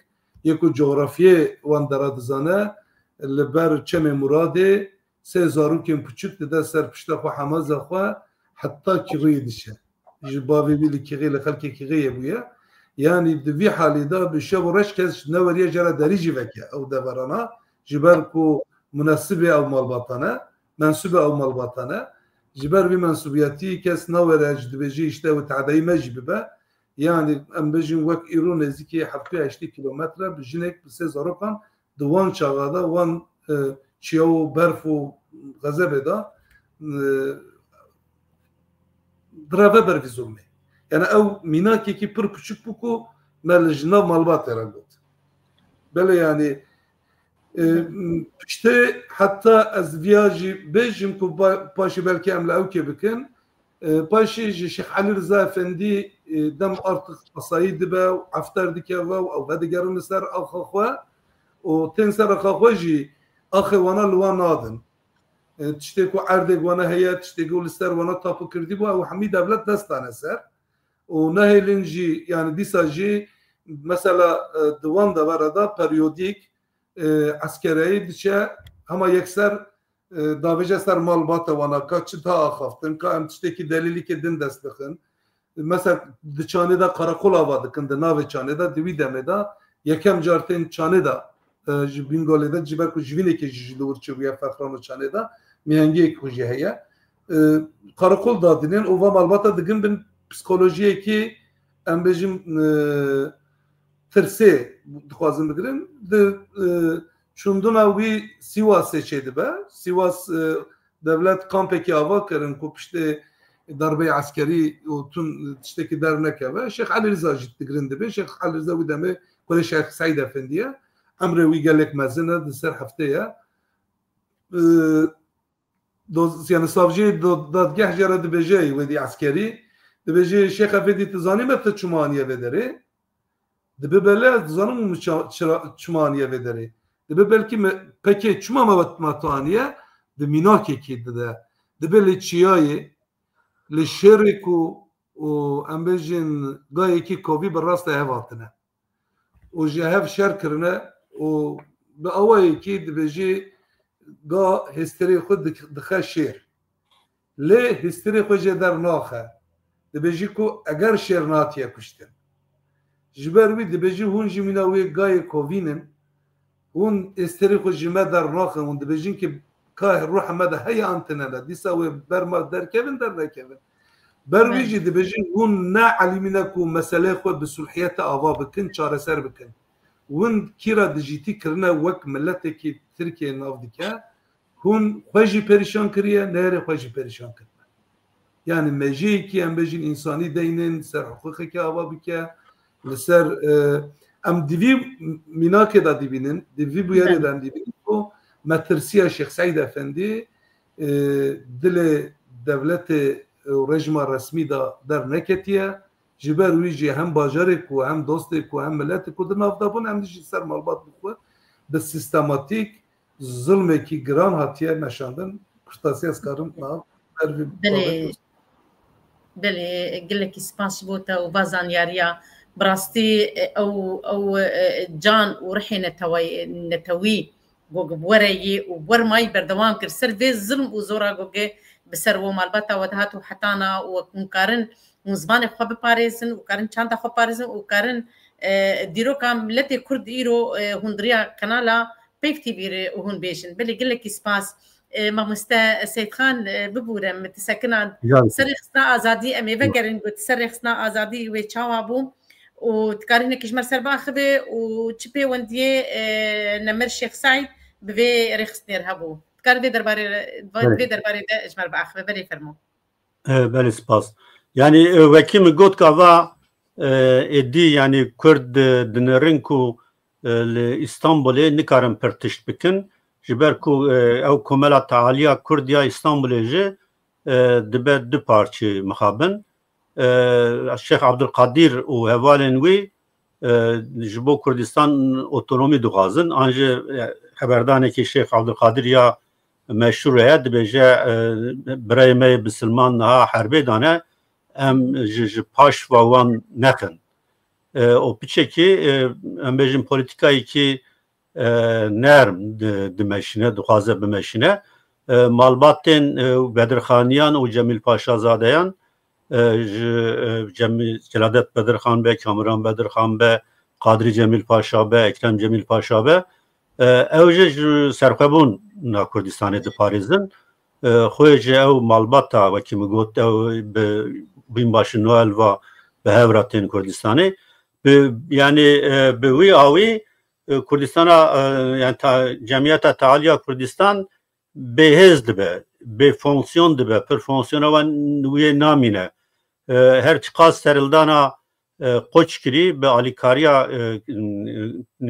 yê ku cografiyê wan dera dizane, li ber Çemê Muradê sê zarokên piçûk dide ser pişta xwe, hemaza xwe, heta Kîxiyê diçe. Ji bavê wî li Kîxiyê, li xelkê Kîxiyê bûye. Yanî di vî halî de bi şev û reş kes neweriye jê re derî jî veke ew deverana, ji ber ku munesibê ew malbatan e, mensûbê ew malbatan e. Ji ber vî mensûbiyetî kes nawere ji dibêjî, işte, ew tadeyî me jî bibe. Yanî em bêjin wek îro nêzîkî heftê heştê kîlometre bi jinek bi sê zarokan di wan çaxa de, wan, e, çiya û berf û xezebê de, e, direve ber vî zulmê. Yani ew mînakekî pir piçûk bû ku me li ji nav malbatê re got. Belê, yani, e, piştê heta ez viya jî bêjim ku pa-, paşê belkî em li ewkê bikin. E, paşê ji Şêx Elî Riza Efendî, e, dem artık asayî dibe û efter dikeve û ew vedigerin li ser axa xwe û tên ser axa xwe jî axê wana li wan nadin. E, tiştê ku erdê wana heye, tiştê ku li ser wana tapu kirdî bû, ew hemî dewlet dest dane ser. Û nehêlin jî, yani dîsa jî mesela, e, di wan devera de periyodîk, e, eskereyî diçe hema yekser, e, davêje ser malbata wana, ka çi ta axaftin, ka em tiştekî delîlîkê din dest bixin. Mesela di Çanê de karakol ava dikin, di navê Çanê de, di wî demê de yekem car tên Çanê de, e, ji Bîngolê de, ji ber ku jivînekê jî ji li wir çêbûye Fexran û Çanê de, mihengiyek xwe jî heye. E, karakol dadînin û va malbata digin bin psîkolojiyekî, em bêjin, e, tirsê dixwazin bigirin. Di, e, çûndina wî Sîwasê çêdibe. Sîwas, e, dewlet kampekî ava kirin ku piştê darbeyê eskerî û tun tiştekî dernekeve. Şêx Elî Riza jî digirin dibê. Şêx Elî Riza wî demê kurê Şêx Seîd Efendî ye. Emrê wî gelek mezin e, di ser heftê ye. E, doz-, yani savciyê do-, dadgeh jê re dibêje wêdî eskerî. Dibêje, Şêx Efendî, tu zanî me tu çima aniye vê derê? Dibe belê ez dizanim û min ça-, çira, çima aniye vê derê. Dibe belkî me, pekê çima me vet me tu aniye? Di mînakekî dide. Dibe lê çiyayê, lê şêrê ku û em bêjin gayekî kovî bi rastê hev hatine. Û ji hev şer kirine û bi awayekî dibêjî ga hêsterê xwe dik-, dixe şêr. Lê hîstirê xwe jê dernaxe. Dibêjî ku eger şêr natiye kuştin. Ji ber wî dibêjî hûn jî mîna wê gayê kovîn in, hûn hîstirê xwe ji me dernaxin, hûn dibêjin ki ka ruha me de heye an tune ne. Dîsa wê ber me derkevin, dernekevin. Ber wî jî dibêjin hûn ne elîmîne ku meseleyê xwe bi sulhiyete ava bikin, çareser bikin. Hûn kîra dijîtî kirine wek miletekî Tirkiyê nav dike, hûn xwe jî perîşan kiriye, neyarê xwe jî perîşan kirine. Yani mejiyekî em bêjin însanî deynin, ser hiqûqekî ava bike, li ser, e, em di vî mînakê de dibînin, di vî bûyerê de em dibînin ku metirsiya Şêx Seîd Efendî, e, dilê dewletê û rejîma resmî de derneketiye. Ji ber wî jî hem bajarê ku, hem dostê ku, hem miletê ku di nav de bûn, em jî ser malbat bi xwe bi sîstematîk zilmekî giran hatiye meşandin. Kurtasî ez karim nav ber vî Belê. Belê, gelekî spas ji bo te û va zanyariya Bi rastî, e, ew, ew, e, can û rihê neteway-, netewî gog bi were yê û bi wer mayî berdewam kir ser vê zilm û zora gogê bi ser wo malbata we dihat û hetana û wek hûn karin hûn zimanê xwe biparêzin û karin çanda xwe parêzin û karin, e, dîroka miletê Kurd îro, e, hûn di riya kanala Peyv T V re hûn bêjin. Belê gelekî spas. E, mamoste Seyîdxan, e, bibûre, min ti sekina Rica dikim. Ser rêxistina azadî, em ê vegerin ku ti ser rêxistina azadî wê çawa bû û dikarî hinekî ji me ser biaxive û çi pêwendiyê, e, Nemir Şêx Seîd bi vê rêxistinê re hebû? Dikarî vê derbarê re, Evet. vê derbarê de ji me re biaxive. Belê fermo. E, belê spas. Yani, e, wekî min got ka va, e, êdî, yani, Kurd, e, dinêrin ku, e, li Îstanbulê nikarin pir tişt bikin. Ji ber ku, e, ew komela tealiya Kurd ya Îstanbulê jî, e, dibe du parçe mixabin. E, Şêx Abdulkadir û hevalên wî, e, ji bo Kurdistan otonomî dixwazin. An jî, e, xeberdanekî Şêx Abdulkadir ya meşhûr heye, dibêje, e, birayê me yê bisilman niha herbê dane, em ji, ji paş va wan nexin. E, û piçekî, e, em bêjin polîtîkayekî, e, nerm di-, dimeşîne, dixwaze bimeşîne. E, malbatên, e, Bedirxaniyan û Cemîl Paşazadeyan, e, ji, e, Cemî-, Celadet Bedirxan be, Kamiran Bedirxan be, Qadrî Cemîl Paşa be, Ekrem Cemîl Paşa be, e, ew jî ji serxwebûna Kurdistanê diparêzin. E, xwe jî ew malbata, wekî min got, ew bi bînbaşî Noel va bi hev re tên Kurdistanê. Bi, yani, e, bi wî awî, e, Kurdistana, e, yani ta-, cemiyeta tealiya Kurdistan bêhêz dibe, bê fonksiyon dibe, pir fonksiyona wan wê namîne. E, her çiqas serildana, e, qoç kirî bi alîkariya, e,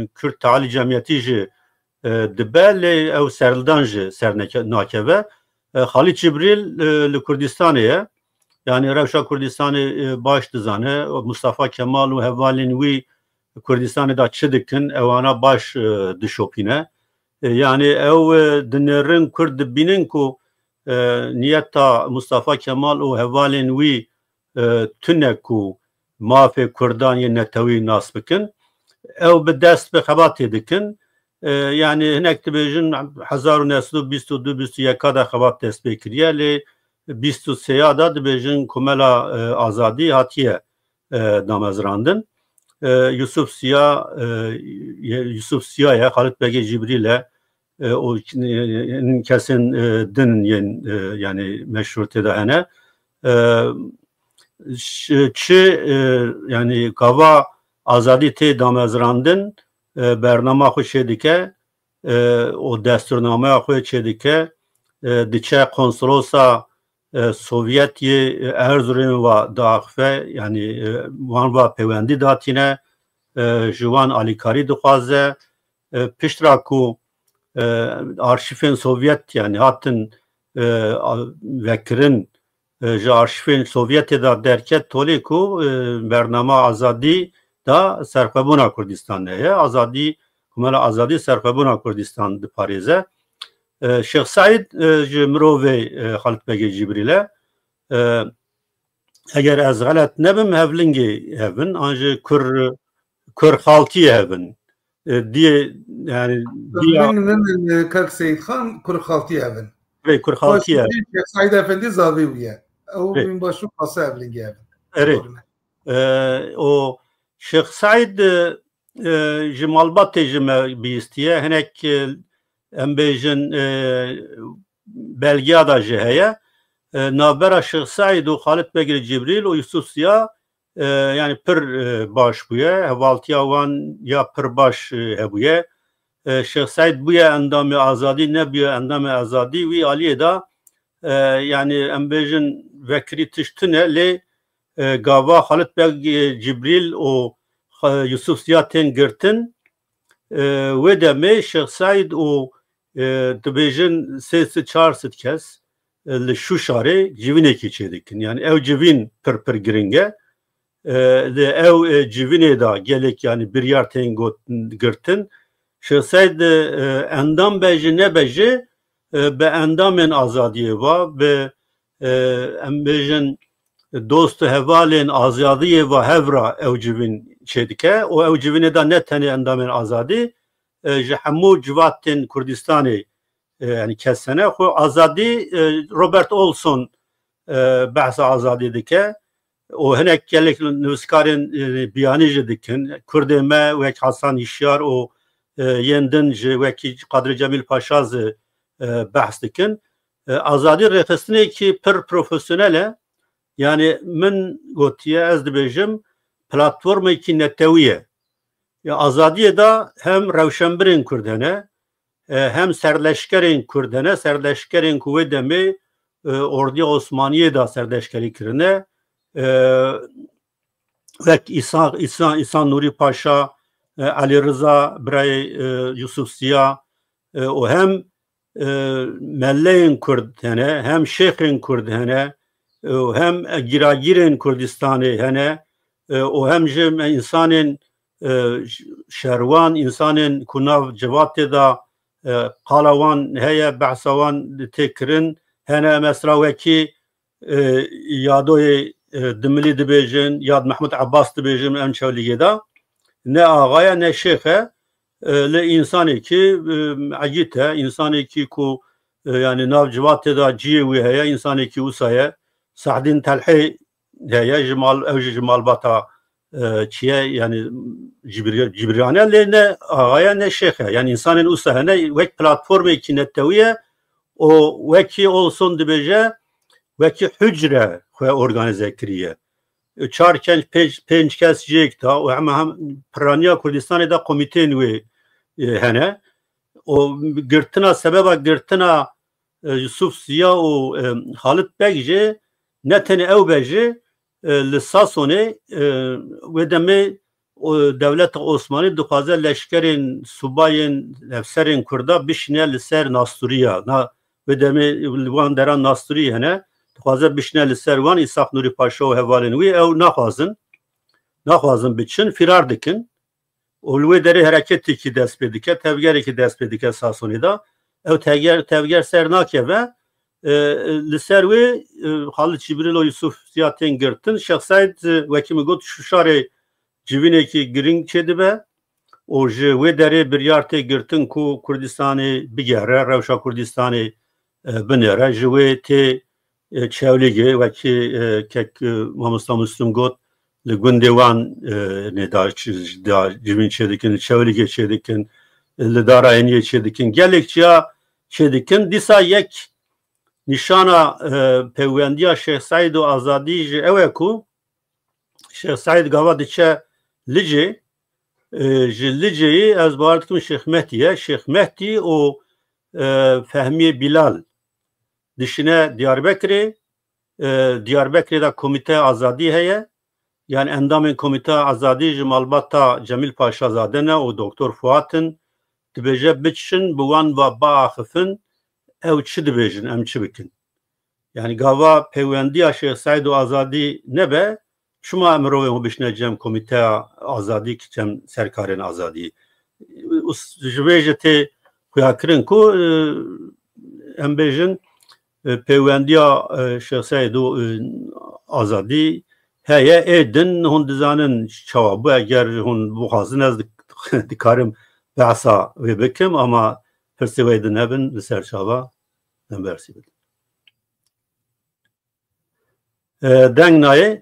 Kurd Tealî Cemiyetî jî, e, dibe, lê ew serildan jî ser neke-, nakeve. E, Xalîd Cibrîl, e, li Kurdistanê ye. Yani rewşa Kurdistanê, e, baş dizane. Mustafa Kemal û hevalên wî Kurdistanê de çi dikin, ewana baş, e, dişopîne. E, yani ew, e, dinêrin Kurd dibînin ku, e, niyeta Mustafa Kemal û hevalên wî, e, tune ku mafê Kurdan yên netewî nas bikin. Ew bi dest bi xebatê dikin. E, yani hinek dibêjin hezar û neh sed û bîst û du bîst û yeka de xebat dest pê kiriye, lê bîst û sê ya de dibêjin Komela, e, Azadî hatiye, e, damezrandin. E, Yusuf Siya, e, ye-, Yusuf Siya ye, Xalid Begê Cibrîl e, e, û, e, kesên, e, din yên, e, yani meşhûr tê de hene. E, ş-, çi, e, yani gava azadî tê damezrandin, e, bernama xwe çê dike, e, û destûrnameya xwe çê dike, e, diçe konsolosa, e, Sovyet yê, e, Erzurumê va diaxife, yani, e, wan va pêwendî datîne, e, ji wan alîkarî dixwaze. E, pişt ra ku, e, arşîfên Sovyet, yani hatin, e, a-, vekirin, e, ji arşîfên Sovyetê de derket tolê ku, e, bernama azadî de serxwebûna Kurdistan heye. Azadî, Komela Azadî serxwebûna Kurdistan diparêze. E, Şêx Seîd, e, ji mirovê, e, Xalid Begê Cibrîl e. E, eger ez xelet nebim, hevlingê hevin, an jî kur, kur xaltiyê hevin. E, diyê, yani, diya Hevlingê min, e, Kak Seyîd Xan, kur xaltiyê hevin. Vê kur xaltiyê hevin. Şêx Seîd Efendî zavê wî ye. Ew Vê. Bînbaş û qasa hevlingê hevin. Erê. Doğru. E, û Şêx Seîd, e, e, ji malbatê ji me bihîstiye. Hinek, e, em bêjin, e, belgeya da jî heye. E, navbera Şêx Seîd û Xalid Begê Cibrîl û Yusuf Siya, e, yani pir, e, baş bûye. Hevaltiya wan ya pir baş, e, hebûye. E, Şêx Seîd bûye endamê Azadî, nebûye endamê Azadî, wî aliyê de, e, yani em bêjin vekirî tişt tune, lê, e, gava Xalid Beg, e, Cibrîl û Xa-, Yusuf Siya tên girtin, e, wê demê Şêx Seîd û, e, dibêjin sê sed çar sed kes, e, li Şuşarê civînekî çêdikin. Yani ew civîn pir pir giring e. E, li ew, e, civînê de gelek, yani, biryar tên got-, girtin. Şêx Seîd, e, endam be jî nebe jî, e, bi endamên azadiyê va, bi, e, em bêjin, dost û hevalên azadiyê ve hev re ew civîn çêdike û ew civînê de ne tenê endamên azadî, e, ji hemû civatên Kurdistanê, e, yanî kes hene. Xwe azadî, e, Robert Olson, e, behsa azadî dike û hinek gelek nivîskarên, e, biyanî jî dikin. Kurdê me wek Hasan Hişyar û, e, yên din jî wekî Qadrî Cemîl Paşa zî, e, behs dikin. E, azadî rêxistinekî pir profesyonel e. Yanî min gotiye, ez dibêjim, platformekî netewî ye. Ya azadiyê de hem rewşenbirên Kurd hene, e, hem serleşkerên Kurd hene, serleşkerên ku wê demê, e, ordiya Osmaniyê de serleşkerî kirine. E, wek Îsa, Îsa, Îsa Nûrî Paşa, e, Elî Riza, birayê, e, Yusuf Ziya, e, û hem, e, melleyên Kurd hene, hem şêxên Kurd hene, e, û hem giragîrên Kurdistanê hene, e, û hem jî me-, însanên, e, ş-, şerwan, însanên ku nav civatê de, e, qala wan heye, behsa wan tê kirin, hene mesela wekî, e, Yadoyê, e, Dimilî dibêjin, Yad Mehmûd Ebbas dibêjin em Çewlîgê de. Ne axa ye, ne şêx e, e, lê însanekî, e, egît e, însanekî ku, e, yanî nav civatê de ciyê wî heye, însanekî wisa ye. Sahdîn Telhê heye, ji mal, ew jî ji malbata, e, çi ye, yanî cibir-, cibirane, lê ne axa ye, ne şêx e. Yanî însanên wisa hene, wek platformekî netewî ye û wekî Olson dibêje, wekî hucre xwe organîze kiriye. Çar, pênc, pênc, pênc kes cihêk da û hema hem piraniya Kurdistanê de komîteyên wê, e, hene. Û girtina, sebeba girtina, e, Yusuf Ziya û, e, Xalit Beg jî ne tenê ew be jî, e, li Sasonê, e, wê demê o, dewleta Osmanî dixwaze leşkerên, subayên, efserên Kurda bişîne li ser Nastûriya. Na, wê demê li wan deran Nastûrî hene. Dixwaze bişîne li ser wan, Îsaq Nûrî Paşa û hevalên wî ew naxwazin. Naxwazin biçin, firar dikin. Û li wê derê hereketekî dest pê dike, tevgerekî dest pê dike Sasonê de. Ew tevger, tevger ser nakeve. E, li ser wê, e, Xalid Cîbrîl û Yusuf Ziya tên girtin. Şêx Seîd, e, wekî min got, Şuşarê civînekî girîng çêdibe û ji wê derê biryar tê girtin ku Kurdistanê bigere, rewşa Kurdistanê, e, binêre. Ji wê tê, e, Çewlîgê, wekî, e, kek, e, mamosta Muslim got, li gundê wan, e, nê da, da civîn çêdikin, li Çewlîgê çêdikin, li Dara Hêniyê çêdikin. Gelek ciya çêdikin. Dîsa yek nîşana, e, peywendiya Şêx Seîd û azadî jî ew e ku Şêx Seîd gava diçe Licê, e, ji Liceyê ez bawer dikim Şêx Mehdî ye. Şêx Mehdî û, e, Fehmiyê Bîlal dişine Diyarbekirê. E, Diyarbekirê de Komîteya Azadî heye. Yani endamên Komîteya Azadî ji malbata Cemîl Paşazade ne û Doktor Fuat in. Dibêje biçin bi wan ve biaxifin, ew çi dibêjin, em çi bikin? Yani gava peywendiya Şêx Seîd û Azadî nebe, çima em mirovên xwe bişne cem Komîteya Azadî ki cem serkarên Azadî? Û s-, ji vê jî tê xuyakirin ku, e, em bêjin, e, peywendiya, e, Şêx Seîd û, e, Azadî heye, ê din hûn dizanin çawa bû, eger hûn bixwazin ez dik-, dikarim behsa wê bikim, ama pirsê wê din hebin li ser çava em bersî bidim. E, deng nayê.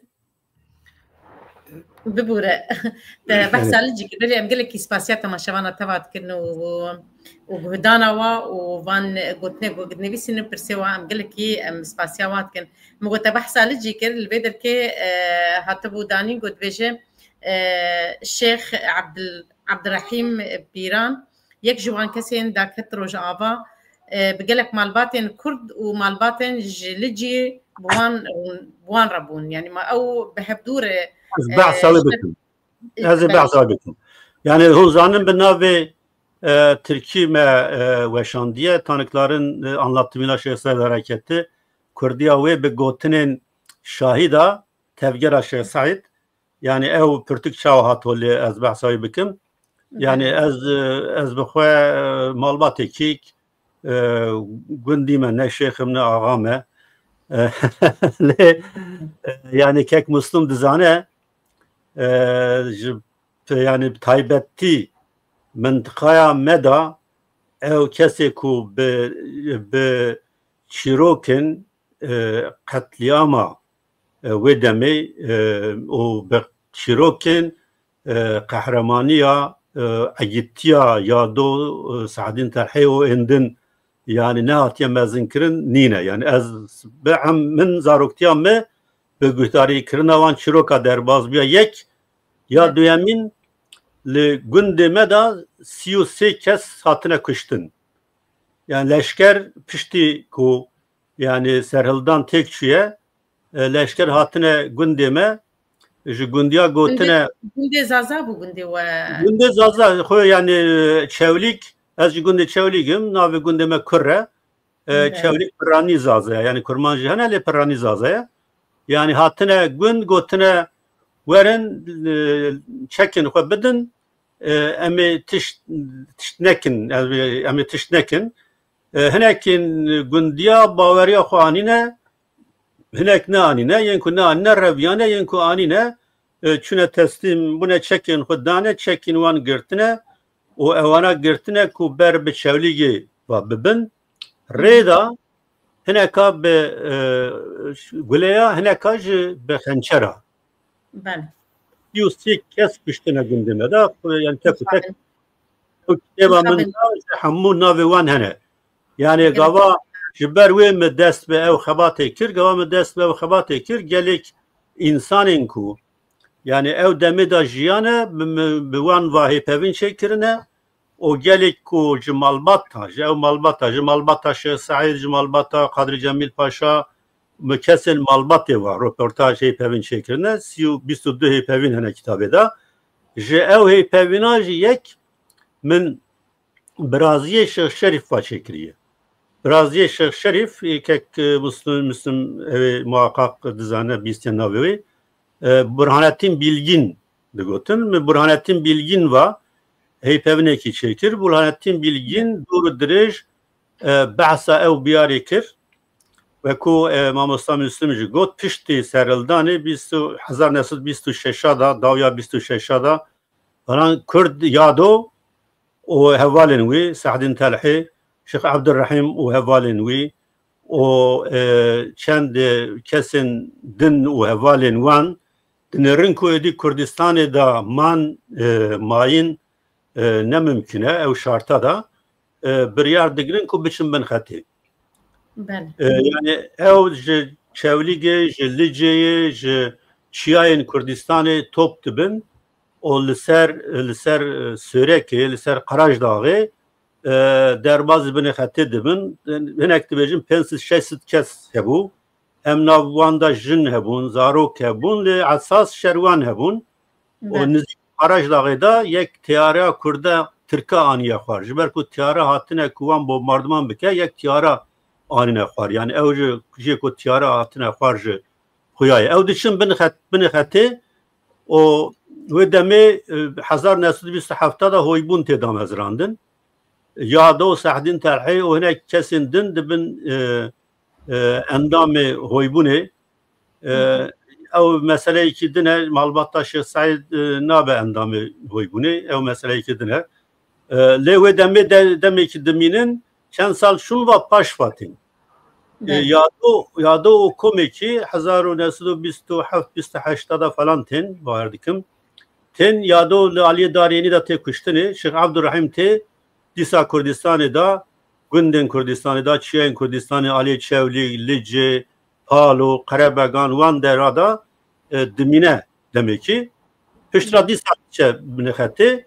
Bibûre. Te behsa Licê kir, belê em gelekî spasiya temaşevana te va dikin û, û guhdana wa û van gotinê ku nivîsîn û pirsê wa em gelekî em spasiya wa dikin. Min got te behsa Licê kir, li vê derkê, e, hatibû danîn ku dibêje, e, Şêx Abdil-, Abdirehîm Pîran, yek ji wan kesên daket Rojava, e, bi gelek malbatên Kurd û malbatên ji Licî bi wan, bi wan re bûn. Yanî ma ew bi hev dûr e, Ez e, behsa wê ji bikim. Ez ê Belê. behsa wê bikim. Yani hûn zanin bi navê, e, Tirkî me, e, weşandiye, Tanıkların, e, Anlatımıyla Şehzade Hareketi, Kurdiya wê bi gotinên şahîda tevgera Şêx Seîd, yani ew pirtûk çawa hat holê ez behsa wê bikim. Yani Belê. ez, e, ez bi xwe, e, malbatekî, e, gundî me, ne şêxim, ne axa me. Lê, e, yani kek Muslum dizane, e, ji, yani taybetî mintiqaya me de ew kesê ku bi, bi çîrokin, e, qetlîama, e, wê demê, e, û bi çîrokin, e, qehremaniya, e, egîtiya Yado, e, Saedîn Terhê û êndin, yani nehatiye mezinkirin nîne. Yani ez bi em, min zaroktiya me bi guhdarîkirina wan çîroka derbaz bûya. Yek ya duyemîn, li gundê me de sî û sê kes hatine kuştin. Yani leşker piştî ku yani serhildan têk çûye, e, leşker hatine gundê me, ji gundiya gotine. Gundê Zaza bû, gundê we? Gundê Zaza, xwe yani, e, Çewlîg, ez ji gundê Çewlîg im, navê gundê me Kurr e. E, Çewlîg Pirranî Zaza ye, yani Kurmanc jî hene, lê Pirranî Zaza ye. Yani hatine gund, gotine werin, e, çekin xwe bidin, e, em ê tişt, tişt nekin, em ê, em ê tişt nekin. E, hinekî gundiya baweriya xwe anîne, hinek neanîne, yên ku neanîne reviyane, yên ku anîne, e, çûne teslîm bûne, çekên xwe dane, çekên wan girtine û ewana girtine ku ber bi Çewlîgê ve bibin. Rê de hineka bi, e, guleya, hineka jî bi xençera. Belê. Sî û sê kes kuştine gundê me de, yani tek û tek. Ew kitêba min de ji hemû navê wan hene. Yani gava ji ber wê min dest bi ew xebatê kir, gava min dest bi ew xebatê kir, gelek însanên ku, yani ew demê de jiyane, bi, bi, bi wan va hêpevîn çêkirine, û gelek ku ji malbata, ji ew malbata, ji malbata Şêx Seîd, ji malbata Qadrî Cemîl Paşa, min kesên malbatê ve roportaj hêpevîn çêkirine, sî û, bîst û du hêpevîn hene kitabê de. Ji ew hêpevîna jî yek min biraziyê Şêx Şerîf ve çêkiriye. Biraziyê Şêx Şerîf, kek, e, Muslim, Muslim ew ê muhaqqaq dizane, bîstiye navê wê. E, Burhanettin Bilgin digotin. Min Burhanettin Bilgin va heypevînekî çêkir. Burhanettin Bilgin dûr û dirêj, e, behsa ew biyarê kir. Wekû, e, mamosta Muslim jî got, piştî serhildanê bîst û, hezar neh sed bîst û şeş da, dawiya bîst û şeş da, varan Kurd Yado û hevalên wî, Sehdîn Telhî, Şêx Ebdurrehîm û hevalên wî û, e, çend, e, kesên din û hevalên wan dinêrin ku êdî Kurdistanê de man, e, mayîn, e, ne mimkun e, ew şarta de, e, biryar digirin ku biçin bin xetê. Belê. E, yani ew ji Çewlîgê, ji Liceyê, ji çiyayên Kurdistanê top dibin û li ser, li ser, e, Sêrekê, li ser Qerajdaxê, e, derbazî binê xetê dibin. Hinek dibêjin pênc sed şeş sed kes hebû. Em nav wan de jin hebûn, zarok hebûn, lê esas şerwan hebûn. Û nizîk Qerajdaxê de yek tiyara Kurda Tirka aniye xwar. Ji ber ku tiyara hatine ku wan bombardiman bike, yek tiyara anîne xwar. Yani ew ji, jê ku tiyara hatine xwar ji xuya ye. Ew diçin bin xet-, binê xetê û wê demê, e, hezar neh sed û bîst û heft de hoybûn tê damezrandin. Yado, Sehdîn Telhî û hinek kesên din dibin, e, e, endamê hoybûnê. E, ew meseleyekî din e, malbata Şêx Seîd, e, nabe endamê hoybûnê, ew meseleyekî din e. E, lê wê demê de, demekî dimînin, çend sal şûn va paş va tên. E, Yado, Yado û komekî hezar û neh sed û bîst û heft bîst û heşt da falan tên, bawer dikim. Tên Yado li aliyê Darênî de tê kuştinê, Şêx Ebdurrehîm tê, dîsa Kurdistanê de, gundên Kurdistanê de, çiyayên Kurdistanê, aliyê Çewlîg, Licê, Palo, Qerebegan, wan dera de, e, dimîne demekî. Piştre dîsa diçe binê xetê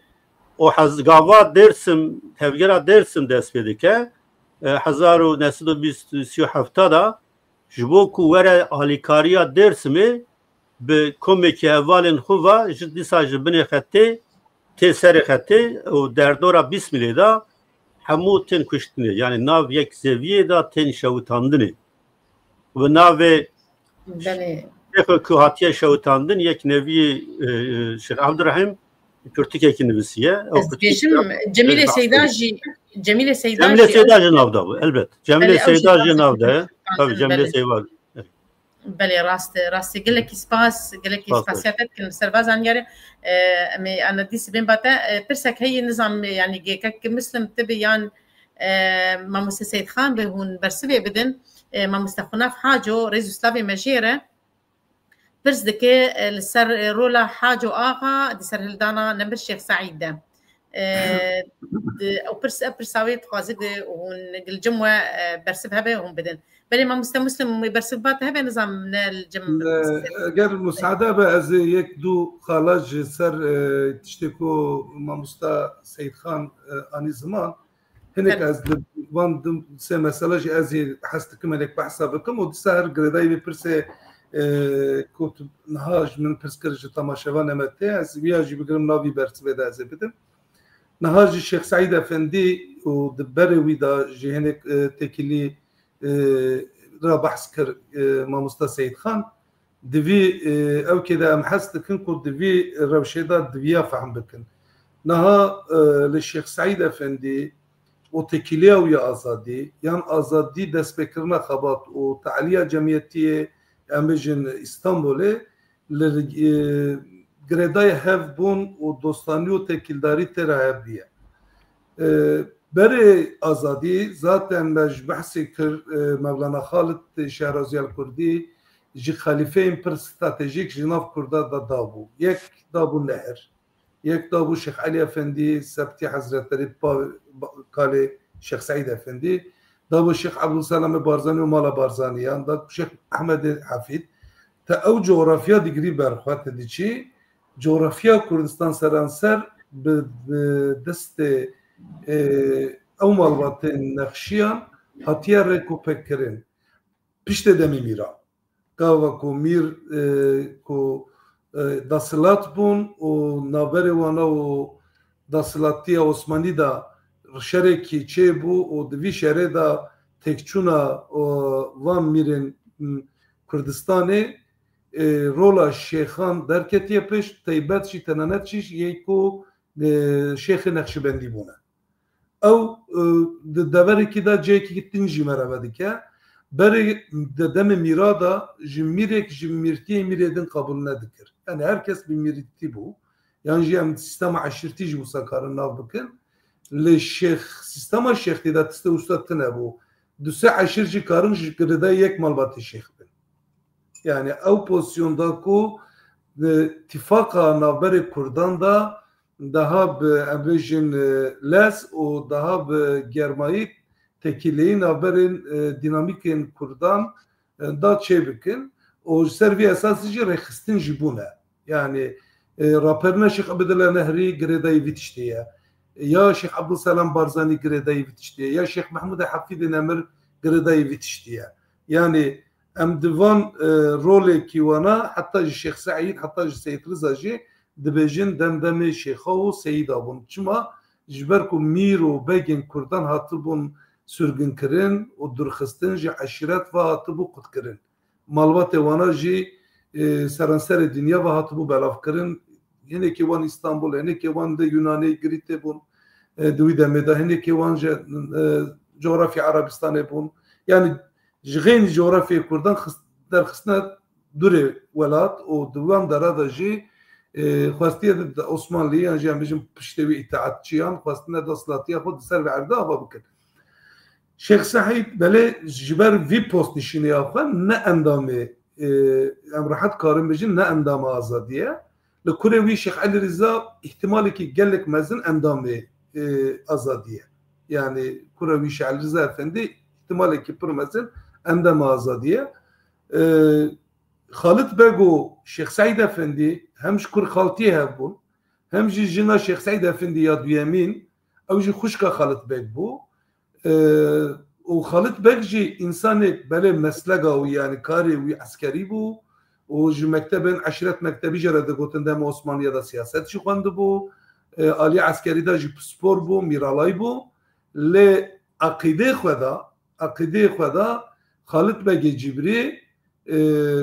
û hez-, gava Dêrsim, tevgera Dêrsim dest pê dike. E, hezar û neh sed û bîst, sî û heft de ji bo ku were alîkariya Dêrsimê, bi komekî hevalên xwe ve ji dîsa ji binê xetê tê serê xetê û derdora Bîsmilê de hemû tên kuştinê. Yani nav yek zeviyê de tên şewitandinê. Bi navê Belê. Şêxê ku hatiye şewitandin, yek neviyê, e, e, Şêx Ebdurrehîm pirtûkekî nivisiye. Ew Ez pirtûk bêjim, ya Cemîlê Şêx Seyda Ebdurrehîm. jî, Cemîlê Seyda Cemîlê jî Seyda ew jî nav de, elbet. Cemîlê Belê, ew jî Seyda jî nav de. Tabii, Cemîlê Belê. Seyda. Belê, rast e, rast e. Gelekî spas, gelekî spasiya te dikin li ser va zanyarê. E, em ê ana dîsî bên bate. E, pirsek heye, nizam, yanî gê kek Muslim tibi yan, e, mamoste Seyîd Xan bi hûn bersivê bidin. E, mamoste Xunaf Haco, rêz û slavê me jê re. Pirs dike, e, li ser, e, rola Haco Axa di serhildana Nemir Şêx Seîd de. E, di, ew pirs, ev pirsa wê dixwaze di hûn gilcim we, e, bersiv hebe hûn bidin. Belê mamoste Muslim wê bersiv bate hebe nizam ne li cim. Eger musade be ez ê yek du xala ji ser, e, tiştê ku mamosta Seyîd Xan, e, anî ziman. Hinek ez li van du sê mesela jî ez ê hez dikim hinek behsa bikim û dîsa her girêdayî vê pirsê, e, ku tu niha ji min pirs kir ji temaşevanê me tê, ez wiya jî bigirim navî bersivê de ez ê bidim. Niha jî Şêx Seîd Efendî û di berê wî de jî hinek, e, têkilî, e, ra behs kir, e, mamosta Seyîd Xan. Di vî, e, ewkê de em hez dikin ku di vî rewşê de di viya fehm bikin. Niha, e, li Şêx Seîd Efendî û têkiliya wî ya azadî, yan azadî destpêkirina xebat û tealiya cemiyetiyê, em bijin Îstanbulê, li, e, girêdayê hev bûn û dostanî û têkildarî tê re hev bûye. E, berê azadî, zaten me ji behsê kir, e, Mevlana Xalid Şehrazî El Kurdî ji xelîfeyên pir stratejîk ji nav Kurda de dabû. Yek dabû Nehir, yek dabû Şêx Elî Efendî Sebtî Hezretlerî pa, ba, kalê Şêx Seîd Efendî, dabû Şêx Ebdulselamê Barzanî û mala Barzaniyan, da Şêx Ehmedê Hefîd. Te ew coğrafya digirî ber xwe, te diçî, coğrafya Kurdistan seranser bi, bi destê, e, ew malbatên nexşiyan hatiye rêkopekkirin. Piştê demê mîra. Gava ku mîr, e, ku, e, dasilat bûn û navberê wana û dasilatiya Osmanî de şerekî çêbû û di vî şerê de têkçûna, o, van mîrên, m, Kurdistanê, e, rola şêxan derketiye pêş, teybet jî, tenanet jî yê ku, e, şêxê Neqşibendî bûne. Ew, e, di deverekî de cihekî din jî me re vedike. Berê di demê mîra de ji mîrek ji mîrtiyê mîrê din qebûl nedikir. Yani her kes bi mîrtî bû. Yan jî em sîstema eşîrtî jî wisa karin nav bikin. Lê şêx, sîstema şêxtî de tiştê wisa tune bû. Du sê eşîr jî karin ji girêdayî yek malbatê şêx bin. Yani ew pozîsyon da ku, e, tîfaqa navberê Kurdan da daha bi, em bêjin, e, lez û daha bi germayî têkileyî navberên, e, dînamîkên Kurdan, e, da çê bikin û ji ser vî esasî jî rêxistin jî bûne. Yani, e, raperina Şêx Ebdullah Nehrî girêdayî vî tiştê ye. Ya Şêx Ebdulselam Barzanî girêdayî vî tiştê ye. Ya Şêx Mehmûdê Hefîdê Nemir girêdayî vî tiştê ye. Yani, em di van, e, rolekî wana, heta ji Şêx Seîd, heta ji Seyîd Riza jî dibêjin dem demê şêxa û seyîda bûn. Çima? Ji ber ku mîr û begên Kurdan hatibûn sirgûnkirin û dûrxistin, ji eşîret ve hatibû qutkirin. Malbatê wana jî, e, seranserê dinya ve hatibû belavkirin. Hinekê wan Îstanbul, hinekê wan li Yunanê girî tê bûn, e, di wî demê de, hinekê wan ji, e, coğrafya Erebistanê bûn. Yani ji xeynî coğrafyayê Kurdan xist-, derxistine dûrê welat û di wan dera de jî, e, xwestiye di, di Osmanlî yan jî em bijin piştê wî îtaatçiyan xwestine desthilatiya xwe di ser vê erdê ava bikin. Şêx Seîd belê ji ber vî postnişîneya xwe ne endamê, e, em rehet karin bijin ne endama azadî ye. Li kurê wî Şêx Elî Riza îhtimalekî gelek mezin endamê, e, azadî ye. Yani kura wî Şêx Elî Riza Efendî îhtimalekî pir mezin endama azadî ye. E, Xalit Beg û Şêx Seîd Efendî hem ji kur xaltiyê hev bûn, hem jî jina Şêx Seîd Efendî ya duyemîn, ew jî xwişka Xalit Beg bû. E, û Xalit Beg jî însanê belê meslega wî, yani karê wî eskerî bû û ji mektebên eşîret mektebî jê re digotin, demê Osmaniye de siyaset jî xwendibû. E, aliyê eskerî de jî pispor bû, mîralay bû. Lê eqîdê xwe de, eqîdê xwe de Xalit Begê Cibrî, e,